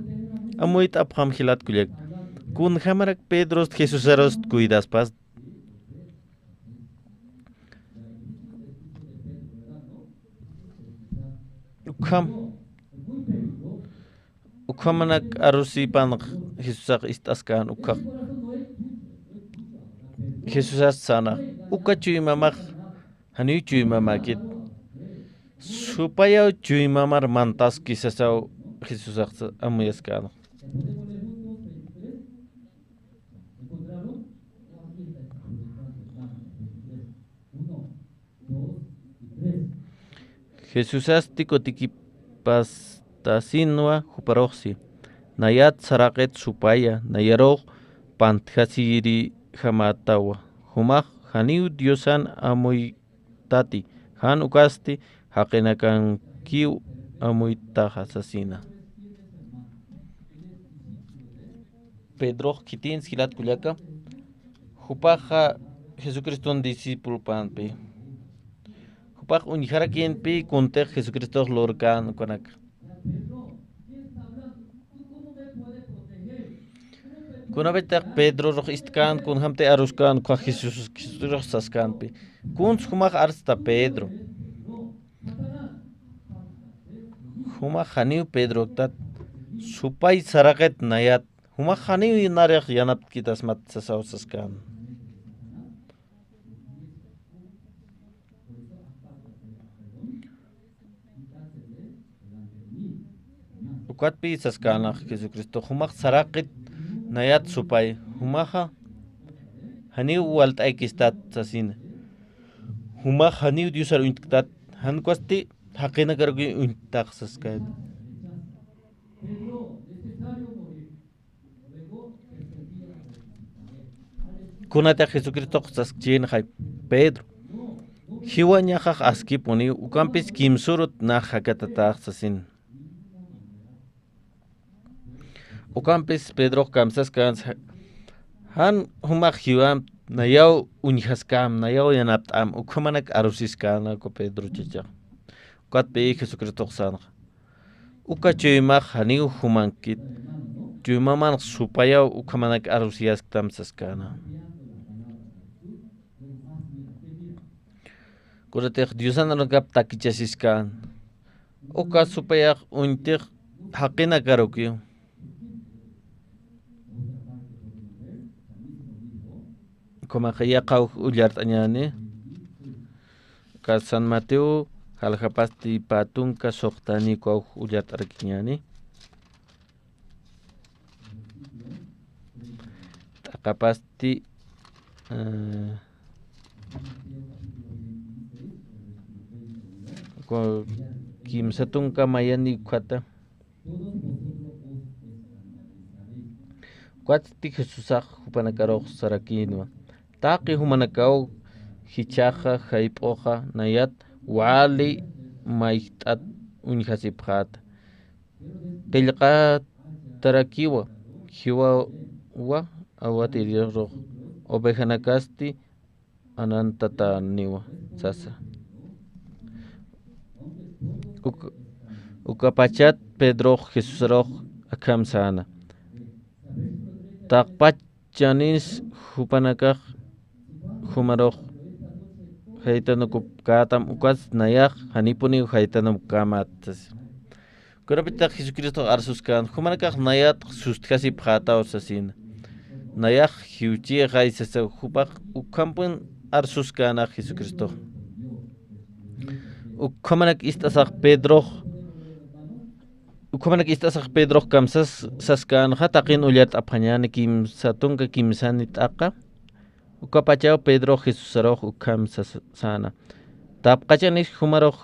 Amuyt'apxam jilat kullak. Kunjamarak Pedrost Jesusarust cuidaspas. Ukham. Ukhamanak arusipan Jesusax ist'askän ukhax. Jesusas säna, uka chuymamax, janiw chuymamäkit. Supayaw chuymamar mantaski sasaw Jesusax amuyaskäna. Jesusasti kutikipastasinwa juparuxsi, nayat saraqit supaya, nayarux pantjasiyirijamätawa, jumax janiw Diosan amuytati, Jan ukasti jaqinakankiw amuytaxa sasina. Pedrox khitinsi jilat kullaka, jupaxa Jesucriston discipulopänpi. Jupax uñjarakïnpi kuntix Jesucristox lurkän ukanaka. Kunapitix Pedrorux istkän, kunjämti aruskän, ukkha Jesús, Jesucristox saskänpi. Kuns jumax arsta Pedro. Jumax janiw Pedroktat, supay saraqit nayat, jumax janiw narix yanaptkitasmat sasaw saskän. Ukatpï saskänxa Jesucristo, jumax saraqit nayat supay, jumaxa janiw walt'aykistat sasina. Jumax janiw Diosar uñtktat, jan ukasti jaqinakarukiw uñt'tax saskän. Kunatix Jesucristox saskchïnxay, Pedro, jiwañaxax askipuniw, ukampis kimsürut nax jakatatax sasin. Ukampis Pedrox kamsaskänsa, jan jumax jiwamp, nayaw uñjaskäm, nayaw yanapt'äm, ukhamanak arusiskänxa uka Pedro chichax. Ukatpï Jesucristox sänxa, uka chuymax janiw jumankit, chuymamanx supayaw ukhamanak arusiyasktam saskänxa. Kunatix Diosan arunakap takichasiskän, uka supayax uñtix jaqinakarukiw. Ukhamaxa yaqha uk ullart'añäni. Uka San Mateo, jaljapasti pä tunka suxtani uka uk ullart'arakiñäni. T'aqapasti, eh, ku-, kimsa tunka mayani ukhata. Ukatsti Jesusax jupanakarux sarakïnwa, taqi jumanakaw jichhaxa, jayp'uxa, nayat wali mayjt'at uñjasipxäta. Qillqatarakiwa, jiwawa awatirirux, ovejanakasti anantatäniwa sasa. Uk-, ukapachat Pedrox Jesusarux akham säna, taqpachanis jupanakax jumarux jaytanukupkätam, ukas nayax janipuniw jaytanukkämät sasa. Kunapitax Jesucristox arsuskän, jumanakax nayat sustjasipxätaw sasina. Nayax jiwchïxay sasaw, jupax ukhampun arsuskänxa Jesucristox. Ukhamanak ist'asax Pedrox, ukhamanak ist'asax Pedrox kamsas saskänxa, taqin ullart'apxañäni kimsa tunka kimsani t'aqa. Ukapachaw Pedrox Jesusarux ukham sas-, säna, tapqachanis jumarux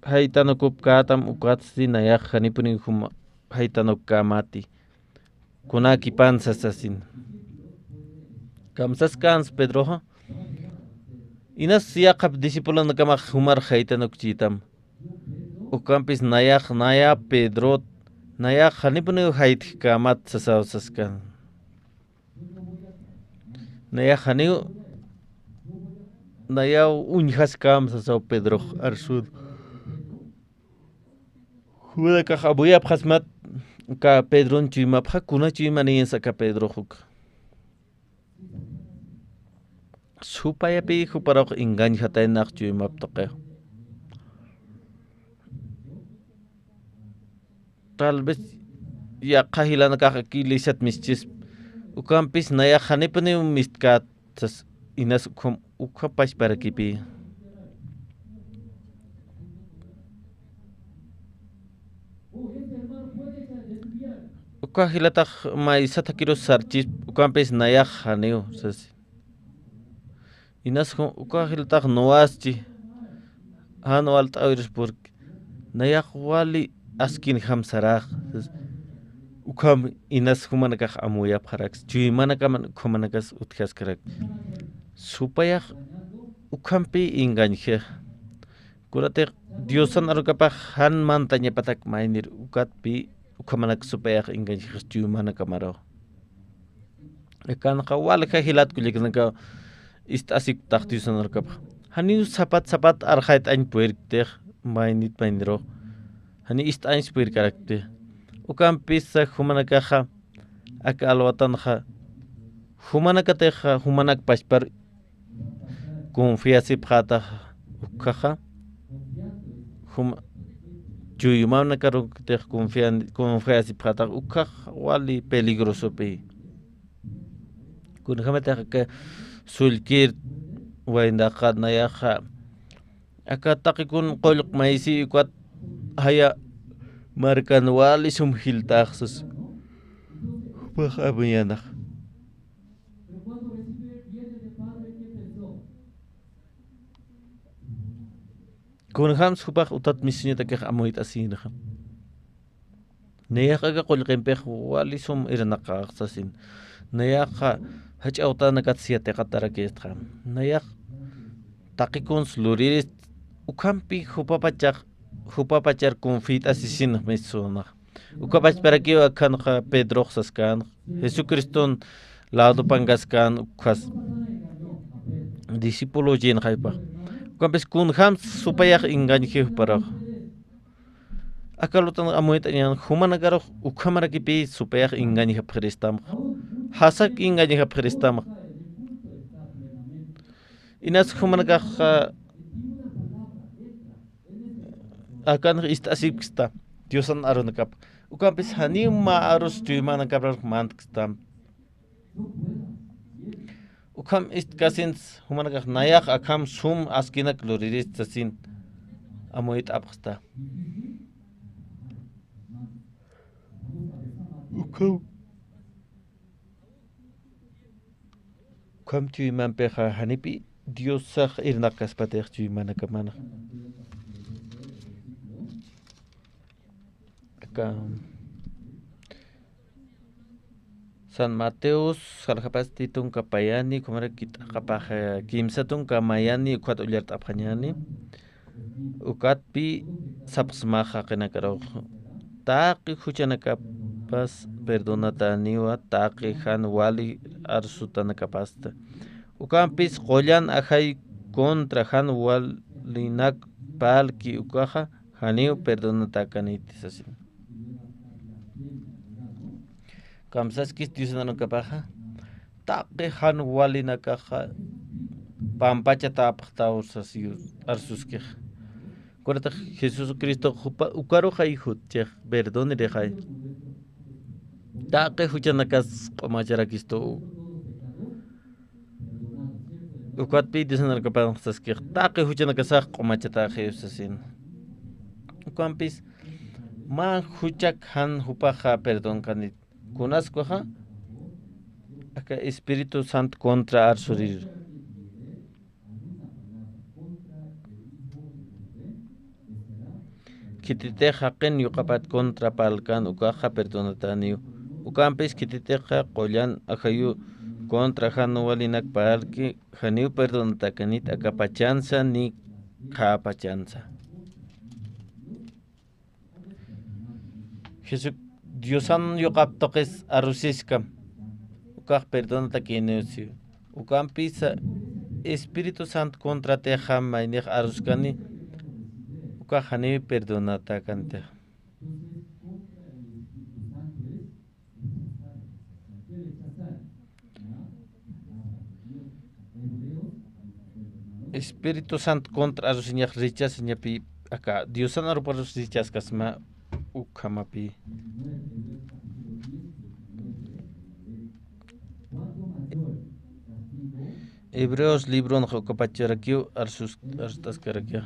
jaytanukupkätam, ukatsti nayax janipuniw juma jaytanukkämäti. Kunakipan sasasin. Kamsaskänsa Pedroxa, inas yaqhap discipulonakamax jumar jaytanukchïtam. Ukampis nayax, naya Pedrot, nayax janipuniw jaytjkämat sasaw saskän. Nayax janiw, nayaw uñjaskäm sasaw Pedrox arsud. Jumanakax amuyapxasmat aka Pedron chuymapxa, kuna chuymanïnsa aka Pedrox uk. Supayapï juparux engañjataynax chuymap tuqix. Tal vez yaqha jilanakax aquí iglesiat mischis, ukampis nayax janipuniw mistkät sas, inas ukham, ukham pachparakipï. Uka jilatax maysat jakirus sarchis, ukampis nayax janiw sasi. Inas ju-, uka jilatax nuwaschi, jan walt'äwiris porque nayax wali askinjam saräx. Ukham inas jumanakax amuyapxaraks, chuymanakaman ukhamanakas utjaskarak. Supayax ukhampi engañjix. Kunatix Diosan arukapax jan mantañapatak maynir ukatpi ukhamanak supayax engañjix chuymanakamaru. Akanxa walja jilat kullakisnaka ist'asipktax Diosan arukapax. Janiw sapat sapat arxayt'añ purirktix maynit maynirux. Jani ist'añs purirkarakti. Ukampisa jumanakaxa aka alwatanxa jumanakatixa jumanak pachpar confiasipxätax ukkhaxa, jum-, chuymanakarukitix confian-, confiasipxätax ukkhax wali peligrosopi. Kunjämatix aka sullkir waynaqa nayaxa aka taqikun qullq maysi ukat jaya markan wali sum jiltax sas. Jupax amuyanax. Kunjams jupax utat misiñatakix amuyt'asinxa. Nayax aka qullqimpix wali sum irnaqax sasin. Nayaxa jach'a utanakat siatiqatarakistxa. Nayax taqikuns luriris ukhampi jupapachax, jupapachar confit'asisin missunax. Uka pachparakiw akhanxa Pedrox saskän, Jesucriston ladopankaskän ukhas discípulo llenxaypax. Ukampis kunjams supayax engañji juparux. Aka lutan amuyt'añan jumanakarux ukhamarakipi supayax engañjapxiristamxa. Jasak engañjapxiristamxa. Inas jumanakaxa akanx ist'asipksta Diosan arunakap. Ukampis janiw mä arus chuymanakapar mantksta. Ukham ist'kasins jumanakax nayax akham sum askinak luriris sasin amuyt'apxsta. Ukham Ukham chuymampixa janipi Diosax irnaqkaspatix chuymanakamanxa. Aka San Mateos, salxapasti tunka payani, ukhamaraki t'aqapax, eh, kimsa tunka mayani, ukhat ullart'apxañani. Ukatpi sapxsmaxa jaqinakarux, taqi juchanakapas perdonatäniwa, taqi jan wali arsutanakapasta. Ukampis qullan ajay contra jan walinak parlki ukaxa, janiw perdonatäkaniti sasin. Kamsaskis Diosan arukapaxa, taqi jan walinakaxa pampachatäpxtaw sas arsuskix. Kunatix Jesucristo jupa, ukarux jutchix, perdonirixay. Taqi juchanakas q'umacharakistu. Ukatpi Diosan arukapax saskix, taqi juchanakasax q'umachataxiw sasin. Ukampis, mä juchak jan jupaxa perdonkanit. Kunaskuxa, aka Espíritu Santo contra arsurir. Khititix jaqin yuqapat contra parlkan ukaxa perdonatäniw. Ukampis khititixa qullan ajayu contra jan walinak parlki janiw perdonatäkanit aka pachansa ni qhä pachansa. Jesu, Diosan yuqap tuqis arusiskam. Ukax perdonatakïniw siw. Ukampisa Espíritu Santo contratix jam maynix aruskani. Ukax janiw perdonatäkanitix. Espíritu Santo contra arusiñax rechazañapi aka Diosan aruparus rechazaskasma ukhamapi. Hebreos libronxa ukapacharakiw arsus, arst'askarakiw.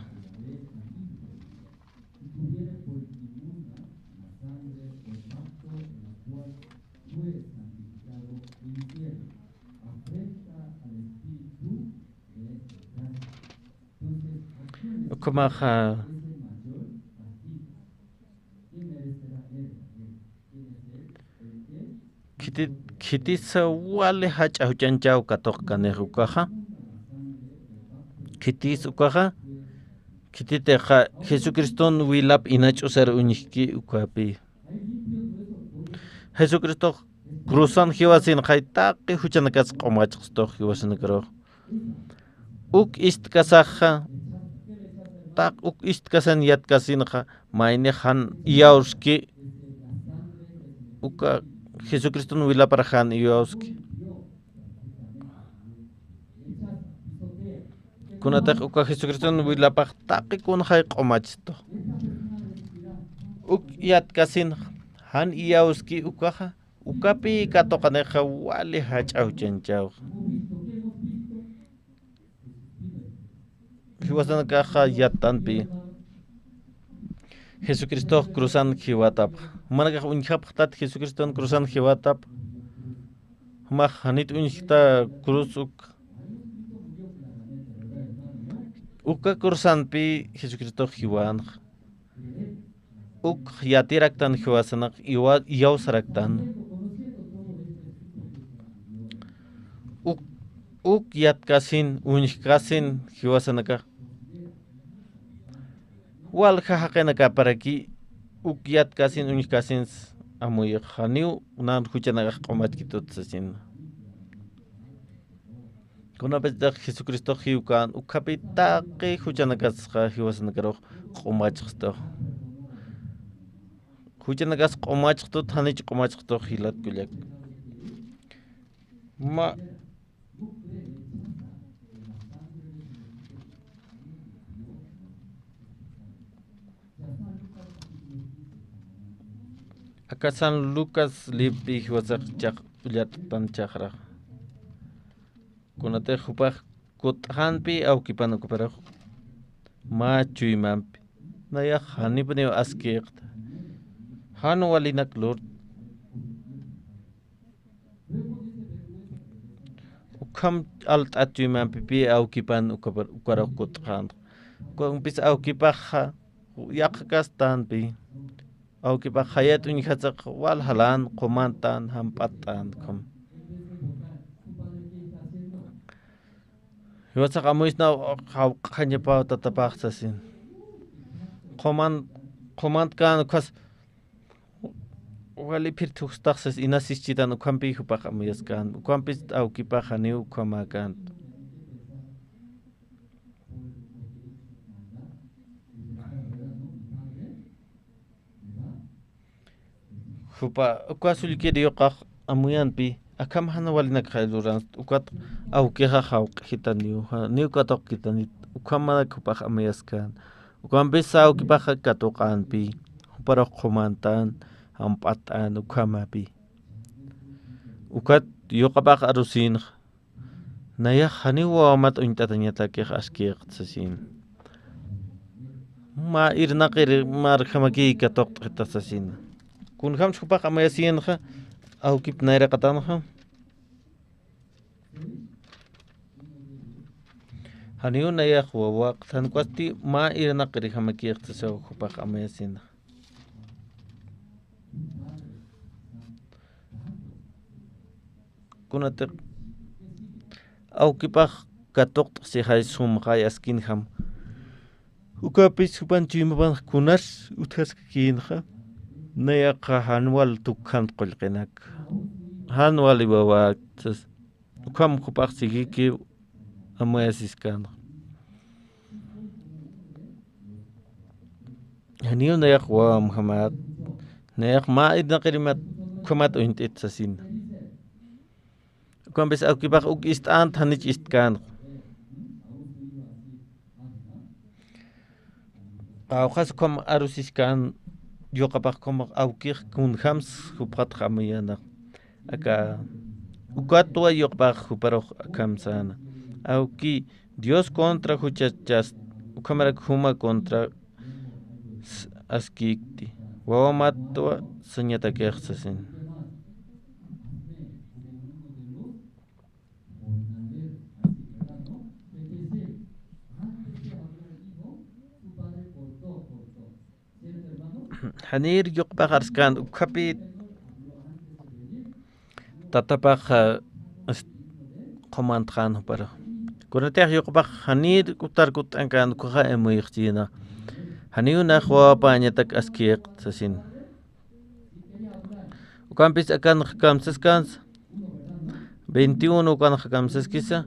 Ukhamaxa, khiti, khitisa wali jach'a juchañchaw katuqkanix ukaxa. Khitis ukaxa, khititixa Jesucriston wilap inach'usar uñjki ukapi. Jesucristox cruzan jiwasinxay taqi juchanakas q'umachxstux jiwasinakarux. Uk istkasaxa, taq uk istkasan yatkasinxa, maynix jan iyawski, uka Jesucriston wilapar jan iyawski. Kunatix uka Jesucriston wilapax taqi kunxay q'umachstu. Uk yatkasin jan iyawski ukaxa, ukapi katuqanixa wali jach'a juchanchaw. Jiwasanakaxa yattanpi Jesucristox cruzan jiwatap. Jumanakax uñjapxtat Jesucriston cruzan jiwatap. Jumax janit uñjta cruz uk. Uka cruzanpi Jesucristox jiwanx. Uk yatiraktan jiwasanakax iwa-, iyawsaraktan. Uk, uk yatkasin, uñjkasin jiwasanakax. Walja jaqinakaparaki uk yatkasin, uñjkasin amuyix janiw nan juchanakax q'umachkitut sasin. Kunapachatix Jesucristox jiwkän, ukhapi taqi juchanakasxa jiwasanakarux q'umachxstux. Juchanakas q'umachxtut, janich q'umachxtux jilat kullak. Ma, aka San Lucas libropi jiwasax chaq ullat'tan chaqrax. Kunatix jupax kut'xänpi awkipan ukaparux mä chuymampi. Nayax janipuniw askiqta. Jan walinak lurt'ta. Ukham alt'at chuymampi pï awkipan ukapar-, ukarux kut'xänxa. Ukampis awkipaxa yaqhakastänpi. Awkipax jayat uñjasax wal jalän, qumantän, jamp'attän, ukham. Jiwasax amuysnaw jawq'añapaw tatapax sasin. Quman-, qumantkan ukhas wali phir thuqstax sas inas sischitan ukhampi jupax amuyaskan. Ukhampis awkipax janiw ukhamäkänti. Jupa uka sullkir yuqax amuyampi, akham jan walinak jay luransti, ukat awkixa jawq'jitaniw, janiw katuqkitanit, ukhamanak jupax amuyaskan. Ukampis awkipaxa katuqänpi, juparux qumantän, jamp'attän, ukhamapi. Ukat yuqapax arusinxa, nayax janiw wawamat uñt'atañatakix askiqta sasin. Mä irnaqir marjamakiy katuqt'xita sasin. Kunjamch jupax amuyasinxa, awkip nayraqatanxa. Janiw nayax wawaqta, jan ukhasti mä irnaqir jamakixta sasaw jupax amuyasinxa. Kunatix awkipax katuqt'xi jay sumxay askinjam. Ukapis jupan chuymapanx kunas utjaskakïnxa, nayaxa jan wal tukjant qullqinak, jan wal iwawak sas. Ukham jupax sigikiw amuyasiskanxa. Janiw nayax wawamjamat, nayax mä irnaqirimat ukhamat uñt'it sasina. Ukampis awkipax uk ist'ant janich istkanxa. Qawqhas ukham arusiskan yuqapax ukhamax awkix kunjams jupxatx amuyäna. Aka ukatwa yuqapax juparux akham säna. Awki Dios contra juchachast, ukhamarak juma contra s-, askïkti. Wawamatwa sañatakix sasin. Janir yuqpax arskan ukhapi tatapax, ah, est-, qumantxan juparu. Kunatix yuqpax janir kutar kut'ankan ukaxa emuyxchina. Janiw nax wawapañatak askiq sasin. Ukampis akanxa kamsaskansa. Veintiuno ukanxa kamsaskisa.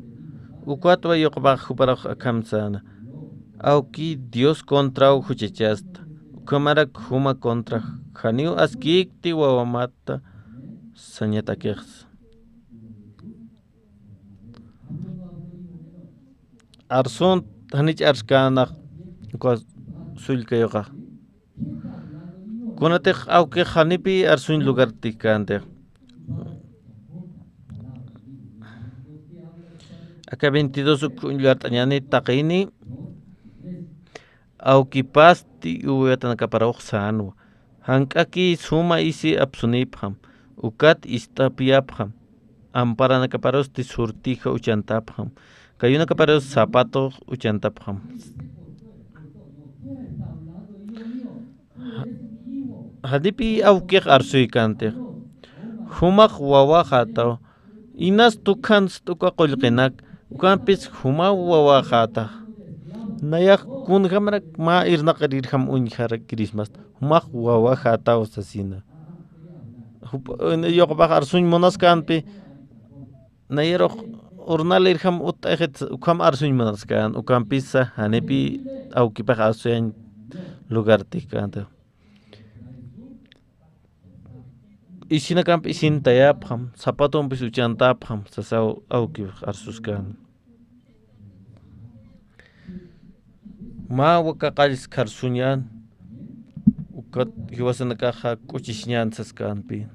Ukatwa yuqpax juparux akamsana. Awki Dios contraw juchachasta. Ukamarak juma contra janiw askikti wawamata sañatakixsa. Arsunt janich arskanax uka sullkayuxa. Kunatix awkix janipi arsuñ lugartixkantix. Aka veintidós uk uñllart'añani taqini. Awkipasti uwiwatanakaparux sänwa. Jank'aki suma isi apsunipxam. Ukat ist'apiyapxam. Amparanakaparusti surtija uchantapxam. Kayunakaparus zapatux uchantapxam. Janipi awkix arsuykantix. Jumax wawaxataw. Inas tukhanst uka qullqinak. Ukampis jumaw wawaxatax. Nayax kunjamarak mä irnaqirirjam uñjarakkirismast. Jumax wawaxataw sasina. Yuqpax arsuñ munaskanpi. Nayarux urnalirjam utt'axit ukham arsuñ munaskan. Ukampisa janipi awkipax arsuyañ lugartixkanta. Isinakamp isintayapxam, zapatompis uchantapxam, sasaw awkix arsuskan. Mä waka qallskar suñan, ukat jiwasanakaxa k'uchisiñan saskanpi.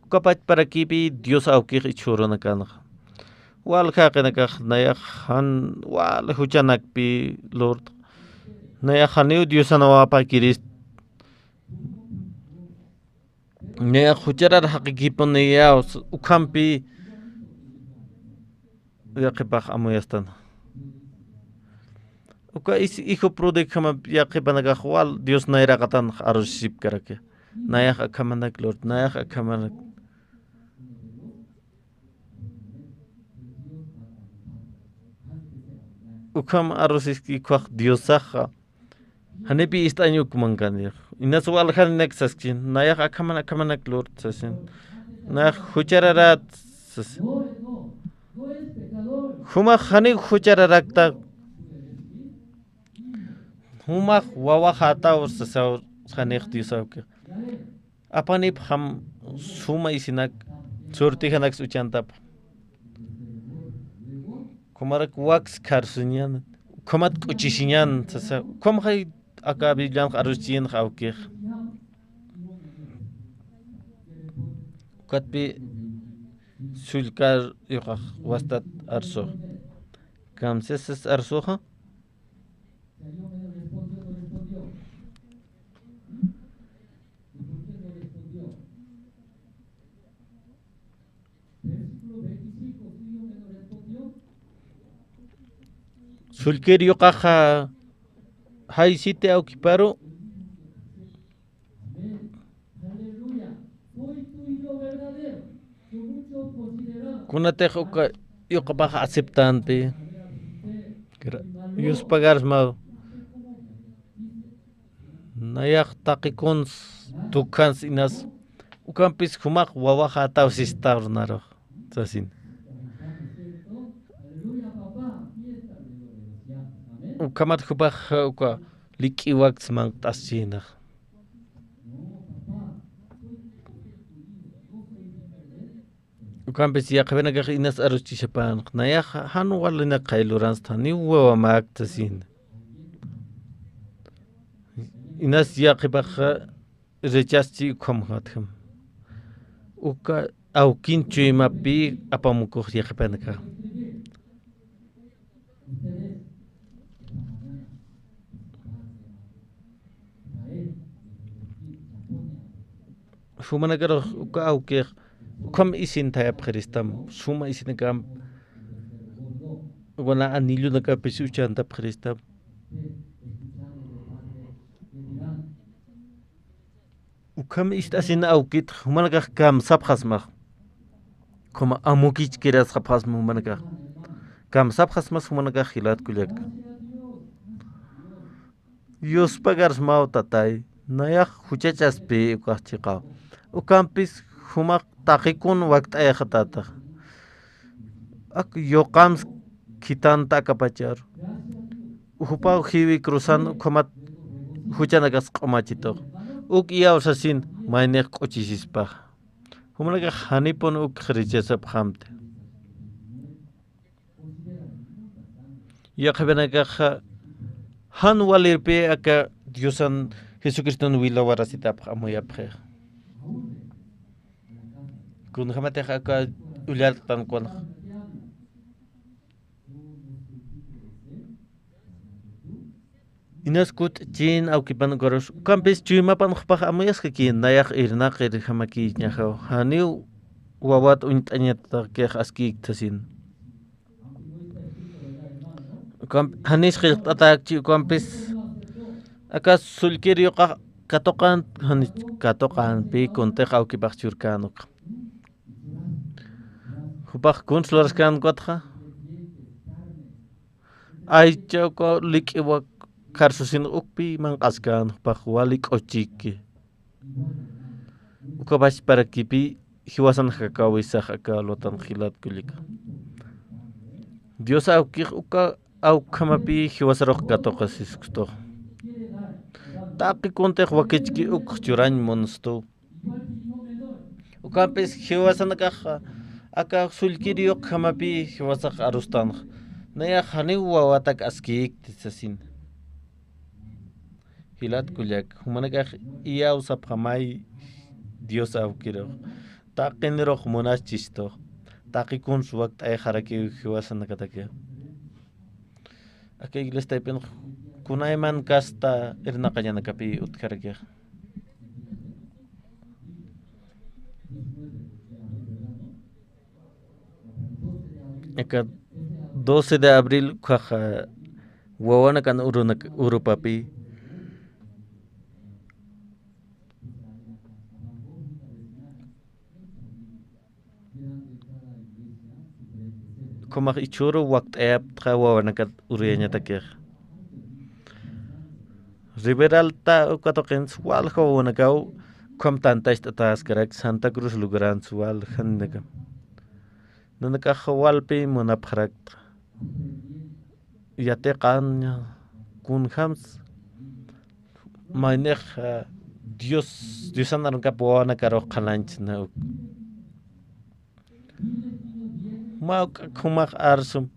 Uka pachparakipi Dios awkix ichhurunakanxa. Wal jaqinakax nayax jan wal juchanakpi lurtx. Nayax janiw Diosan wawapakirist. Nayax jucharar jaqikipuniyaw ukhampi yaqhipax amuyastan. Uka is-, hijo pródigojama yaqhipanakax wal Dios nayraqatan arusipkaraki. Nayax akhamanak lurtx, nayax akhamanak. Ukham arusiski ukhax Diosaxa. Janipi ist'añ ukmankan yaq. Inas wal janinak saskchin. Nayax akhaman, akhamanak lurtx sasin. Nayax juchararat sasin. Jumax janiw juchararakta. Jumax wawaxataw sasaw janix Diosawki. Apanipxam suma isinak, surtijanaks uchantapxam. Ukhamaraki wakskar suñan, ukhamat k'uchisiñan, sasa, ukhamxay aka Biblianx aruschinx awkix. Ukatpi sullkar yuqax wastat arsux. Kamsisas arsuxa. Sullkir yuqaxa jaysiti awkiparu. Kunatix uka yuqapax aceptanpi. Gra-, yuspagarsmaw. Nayax taqikuns, tukhans inas, ukampis jumax wawaxataw sistawrnarux, sasin. Ukhamat jupax uka lik'iwaks manq't'aschinax. Ukampis yaqhipanakax inas aruschishapanx, nayax jan walinak qhayluransta, janiw wawamäkta sasin. Inas yaqhipaxa rechazchi ukhamxatjam. Uka awkin chuymapi apamukux yaqhipanakax. Jumanakarux uka awkix, ukham isin thayapxiristam, suma isinakam, wana anillunakapis uchantapxiristam. Ukham ist'asin awkit, jumanakax kamsapxasmax. Ukhama amukichkirasxapxasma jumanakax. Kamsapxasmas jumanakax jilat kullaka. Yuspagarus maw tatay, nayax juchachaspi ukax chiqaw. Ukampis jumax taqikun wakt'ayaxatatax. Ak yuqams khitanta akapacharu. Jupaw jiwi cruzan ukhamat juchanakas q'umachitux. Uk iyawsasin maynix k'uchisispax. Jumanakax janipun uk rechazapxamti. Yaqhipanakaxa jan walirpi aka Diosan Jesucriston wilawarasitapx amuyapxix. Kunjamatix aka ullartan kunx. Inas kut'chin awkipan ukarus, ukampis chuymapan jupax amuyaskaki, nayax irnaqir jamakiñaxaw, janiw wawat uñt'añatakix askïktasin. Ukamp-, janis qillqt'atäkchi, ukampis aka sullkir yuqax katuqan, janis katuqanpi kuntix awkipax churkän uka. Jupax kuns luraskän ukatxa. Aycha uka lik'iwa karsusin ukpi manq'askän jupax wali k'uchiki. Uka pachparakipi jiwasan jakawisax aka lutan jilat kullaka. Dios awkix uka awkhamapi jiwasarux katuqasiskstux. Taqi kuntix wakichki ukx churañ munstu. Ukampis jiwasanakax aka sullkir yuqjamapi jiwasax arustanx. Nayax janiw wawatak askïkti sasin. Jilat kullak, jumanakax iyawsapxamay Dios awkirux. Taqinirux munaschistux. Taqi kuns wakt'ayxarakiw jiwasanakataki. Aka iglesia taypin kunayman kasta irnaqañanakapi utjarakix. Aka doce de abril ukhaxa wawanakan urunak-, urupapi. Ukhamax ichhüru wakt'ayaptxa wawanakat uruyañatakix. Riberalta uka tuqinsa walja wawanakaw ukham tantacht'atäskarak Santa Cruz lugaransa waljanakam. Nanakax walpi munapxarakta. Yatiqaña kunjams maynix, ah, Dios, Diosan arunqap wawanakarux qhanañchsna uk. Mä uk jumax arsum,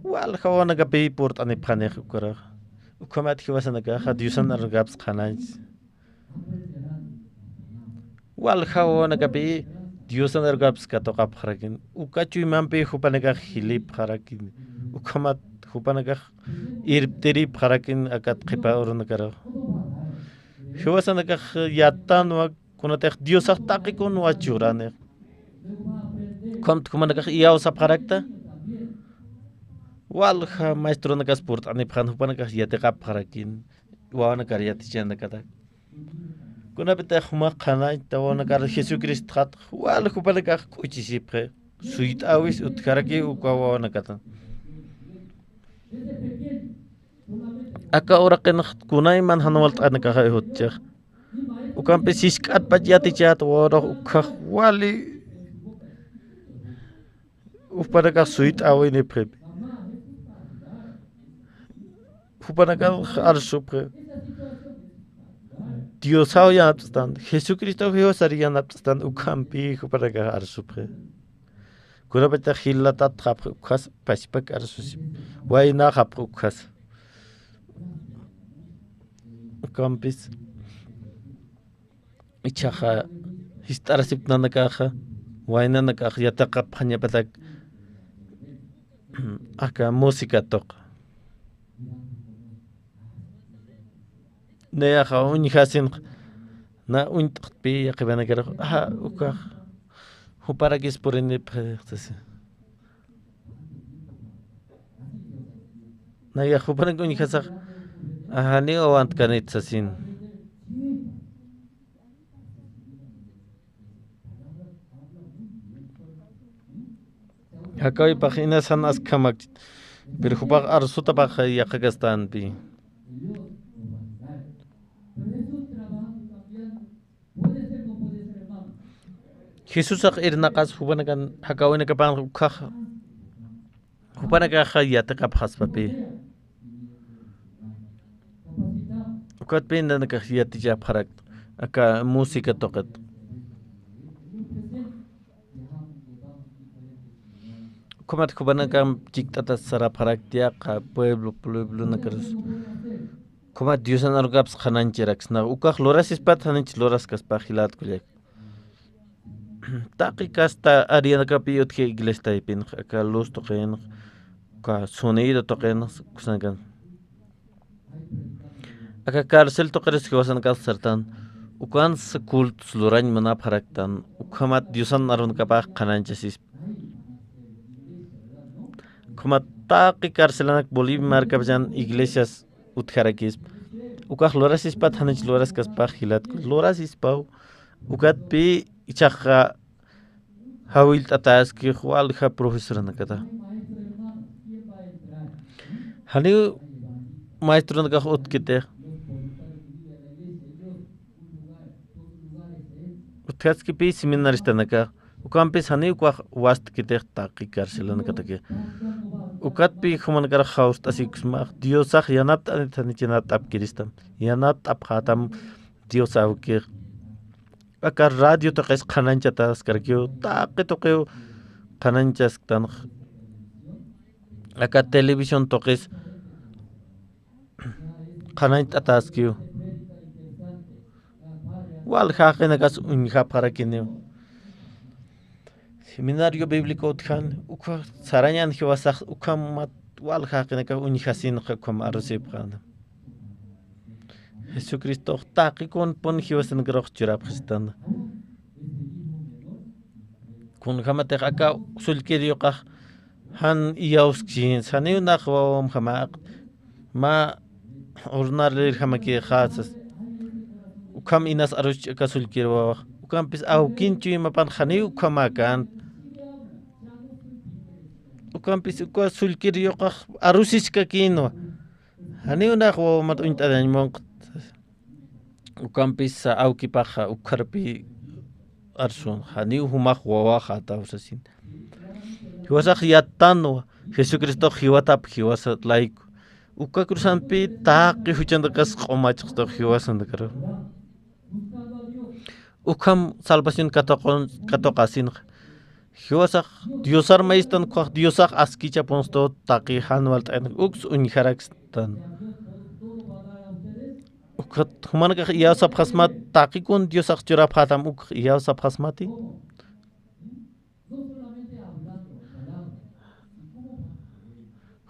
walja wawanakapi purt'anipxanix ukarux. Ukhamat jiwasanakaxa Diosan arunqaps qhanañchs. Walja wawanakapi Diosan arunqaps katuqapxarakin. Uka chuymampi jupanakax jilipxarakin. Ukhamat jupanakax irptiripxarakin akat qhipa urunakarux. Jiwasanakax yattanwa kunatix Diosax taqi kunwa churanix. Ukhamat jumanakax iyawsapxarakta. Walja maestronakas purt'anipxan jupanakax yatiqapxarakin. Wawanakar yatichänakatak. Kunapitix jumax qhanañchta wawanakar Jesucristxat wal jupanakax k'uchisipxi. Suyt'äwis utjaraki uka wawanakatan. Aka uraqinx kunayman jan walt'anakaxa jutchix. Ukampis jisk'atpach yatichät wawanakax ukhax wali jupanakax suyt'äwinipxipi. Jupanakax arsupxi. Diosaw yanapt'astan, Jesucristow jiwasar yanapt'astan, ukhampi jupanakax arsupxi. Kunapachtax jilatatxapxi ukhas pachpak arsusip. Waynaxapxi ukhas. Ukampis. Ichhaxa jist'arasipktanakaxa, waynanakax yatiqapxañapatak, aka música tuq. Nayaxa uñjasinx, na uñt'xtpi yaqhipanakirux, a, ukax, juparakis purinipxi, sasi. Nayax jupanak uñjasax, ajaniw awantkanit sasin. Jakawipax inas jan askhamakchit. Pero jupax arsutapax yaqhakastänpi. Jesusax irnaqas jupanakan jakawinakapan ukhax, jupanakaxa yatiqapxaspapi. Ukatpï nanakax yatichapxarakta aka música tuqit. Ukhamat jupanakamp chikt'atas sarapxarakta yaqha pueblo, pueblonakarus. Ukhamat Diosan arunkapsa qhanañcharaksnax. Ukax lurasispat janich luraskaspa jilat kullak. Taqi kasta áreanakapi utji iglesia taypinx, aka luz tuqinx, aka sonido tuqinx, kusanakan. Aka cárcel tuqiris jiwasanakas sartan, ukans cultos lurañ munapxaraktan, ukhamat Diosan arunakapax qhanañchasispa. Ukhamat taqi carcelanak Bolivia markapachan iglesias utjarakispa. Ukax lurasispat janich luraskaspax jilat, lurasispaw. Ukatpï ichhaxa jawillt'ataskix walja profesoranakata. Janiw maestronakax utjkitix. Utjaskipï seminaristanakax. Ukampis janiw ukax wastkitix taqi carcelanakataki. Ukatpï jumanakar jawst'asikusmax Diosax yanapt'anit janich yanapt'apkiristam. Yanapt'apxätam Dios awkix. Aka radio tuqis qhanañchataskarakiw, taqi tuqiw qhanañchasktanx. Aka televisión tuqis qhanañt'ataskiw. Wal jaqinakas uñjapxarakiniw. Seminario bíblico utjan, ukha sarañan jiwasax, ukhamat wal jaqinakax uñjasinxa, ukham arusipxäna. Jesucristox taqi kunpun jiwasanakarux churapxistana. Kunjamatix aka sullkir yuqax jan iyawskchinsa, janiw nax wawamjamäq, mä urnar lirjamakïxasas. Ukham inas arusch aka sullkir wawax. Ukampis awkin chuymapan janiw ukhamäkänti. Ukampis uka sullkir yuqax arusichkakïnwa. Janiw nax wawamat uñt'ayañ munqta. Ukampis awkipaxa ukharpi arsun, janiw jumax wawaxätaw sasin. Jiwasax yattanwa, Jesucristox jiwatap jiwasa layku. Uka cruzanpi taqi juchanakas q'umachxtaw jiwasanakaru. Ukham salvación katuqun, katuqasinxa. Jiwasax Diosar mayistan ukhax Diosax askichapunstaw taqi jan walt'ayanak uks uñjarakstan. Ukhat jumanakax iyawsapxasmat taqi kun Diosax churapxätam ukx iyawsapxasmati.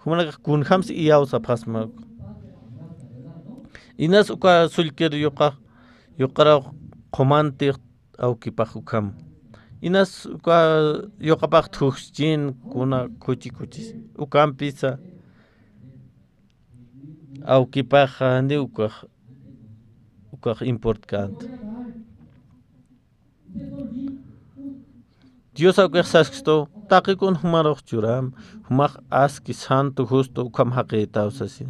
Jumanakax kunjams iyawsapxasma. Inas uka sullkir yuqa, yuqaraw qumantix awkipax ukham. Inas uka yuqapax thuxchin kuna kuchi kuchis. Ukampisa awkipaxa ni ukax, ukax importkänti. Dios awkix saskstu, taqi kun jumarux churam, jumax aski santo justo ukham jaqïtaw sasi.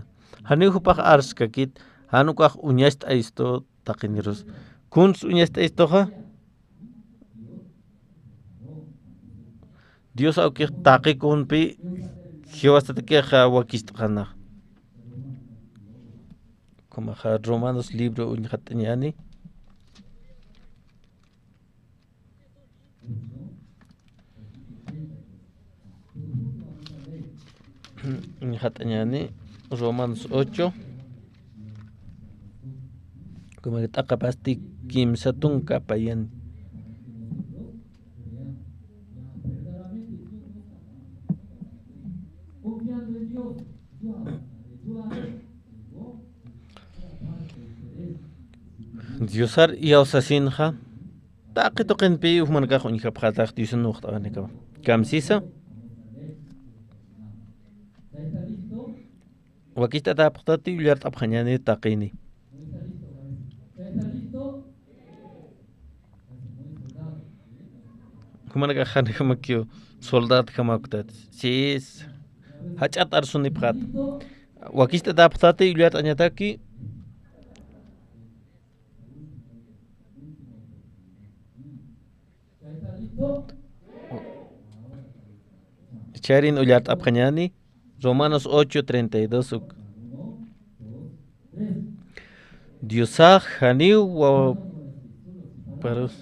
Janiw jupax arskakit, jan ukax uñacht'ayistu taqinirus. Kuns uñacht'ayistuxa? Dios awkix taqi kunpi jiwasatakixa wakicht'xanax. Kumaxa Romanos libro uñxat'añäni. Uñxat'añäni Romanos ocho. Kumaxa t'aqapasti kimsa tunka apayani. Diosar iyawsasinxa, taqi tuqinpi jumanakax uñjapxätax Diosan nuqt'awanikama. Kamsisa, wakicht'atäpxtati, ullart'apxañäni taqini. Jumanakax janjamakiw soldadjamaktati. Sisa. Jach'at arsunipxat. Wakicht'atapxtati, ullart'añataki. Charin ullart'apxañäni. Romanos ocho treinta y dos uk. Diosax janiw wawaparus.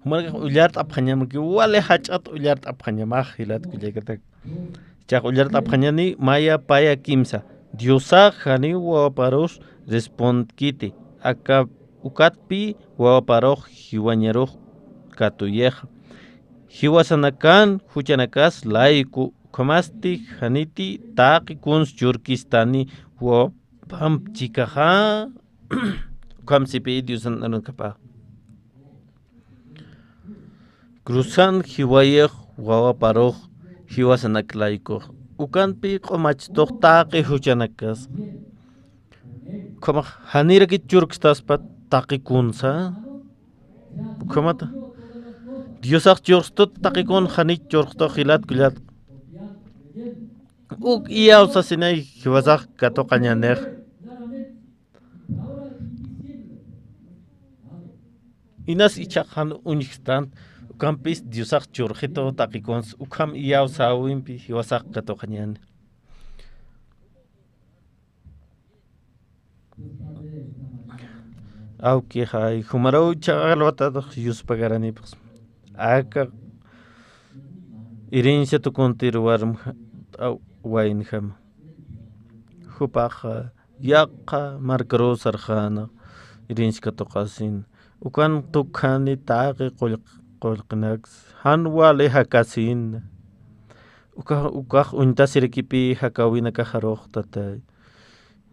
Jumanakax ullart'apxañamaki, wali jach'at ullart'apxañamax, jilat kullakatak. Chax ullart'apxañäni, maya paya kimsa. Diosax janiw wawaparus respondkiti. Aka ukatpï wawaparux jiwañarux katuyixa. Jiwasanakan juchanakas layku, ukhamasti janiti taqi kuns churkistani wawapamp chikaxa. Ukham sipï Diosan arunkapax. Cruzan jiwayix wawaparux jiwasanak laykux. Ukanpï q'umachstux taqi juchanakas. Ukhamax janirakit churkstaspa taqi kunsa. Ukhamata. Diosax churxstut taqi kun janich churxtux jilat kullat. Uk iyawsasinay jiwasax katuqañanix. Inas ichhax jan uñjkstan, ukampis Diosax churxitu taqi kuns, ukham iyawsäwimpi jiwasax katuqañäni. Awkixay, jumaruw ch'axalwatatux yuspagaranipax. Aka herencia tukuntir warm, aw, waynjama. Jupaxa yaqha markaruw sarxäna herencia katuqasin. Ukan tukhani taqi qullq-, qullqinaks jan wali jakasin. Uka, ukax uñtasirakipï jakawinakaxarux, tatay.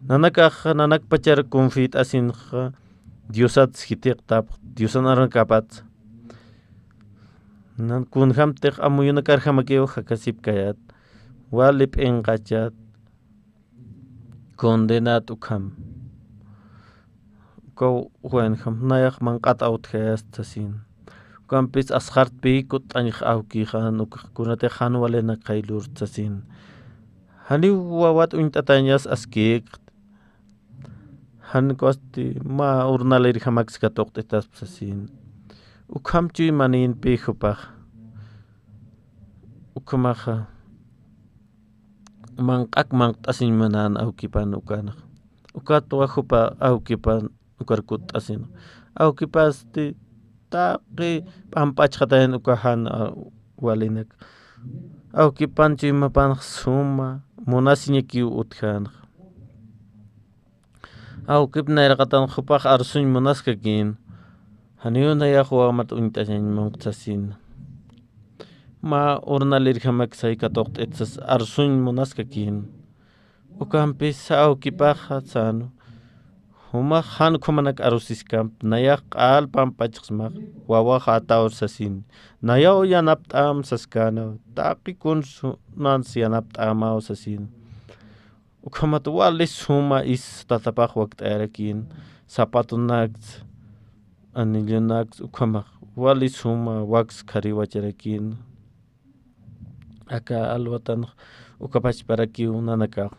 Nanakax, nanakpachar confiat'asinxa, Diosat jitiqtapx, Diosan arunkapat. Nan kunjamtix amuyunakarjamakiw jakasipkayät, wali p'inqachat, condenat ukham. Ukaw waynjam nayax manq'at awtjayast sasin. Ukampis asxartpï kutt'añx awkixan, ukax kunatix jan walinak jaylur sasin. Janiw wawat uñt'atañas askïkt. Jan ukhasti mä urnalirjamaksa katuqt'itasp sasin. Ukham chuymanïnpï jupax. Ukhamaxa. Manq'ak manqt'asiñ munän awkipan ukanx. Ukatwa jupa awkipan ukar kutt'asin. Awkipasti taqi p'amp'achxatayan uka jan, a, walinak. Awkipan chuymapanx suma munasiñakiw utjänx. Awkip nayraqatan jupax arsuñ munaskakïn. Janiw nayax wawamat uñt'añañ munqt'asin. Mä urnalirjamaksay katuqt'it sas arsuñ munaskakïn. Ukampis awkipaxa sän. Jumax jan ukhamanak arusiskamp, nayax q'al pampachxsmax, wawax ataw sasin. Nayaw yanapt'am saskänwa, taqi kuns nans yanapt'amaw sasin. Ukhamat wali suma is tatapax wakt'ayarakïn, zapatonaks, anillonaks, ukhamax wali suma waks khariwacharakïn. Aka alwatanx uka pachparakiw nanakax.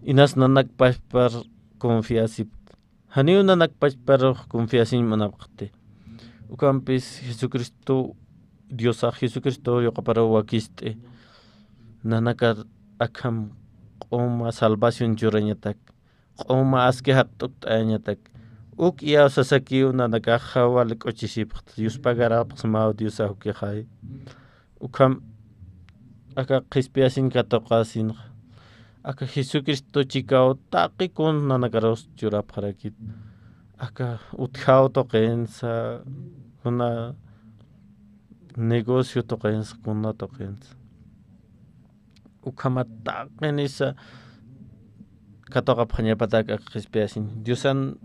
Inas nanak pachpar confiasipkt. Janiw nanak pachparux confiasiñ munapxti. Ukampis Jesucristo, Diosax Jesucristo yuqaparuw wakist'i. Nanakar akham q'uma salvación churañatak, q'uma aski jaqt'ukt'ayañatak. Uk iyawsasakiw nanakaxa wali k'uchisipxt, yuspagarapxsmaw Dios awkixay. Ukham aka qhispiyasiñ katuqasinxa. Aka Jesucristo chikaw taqi kun nanakarus churapxarakit. Aka utjaw tuqinsa, kuna negocio tuqinsa, kuna tuqinsa. Ukhamat taqinisa katuqapxañapatak aka qhispiyasiñ. Diosan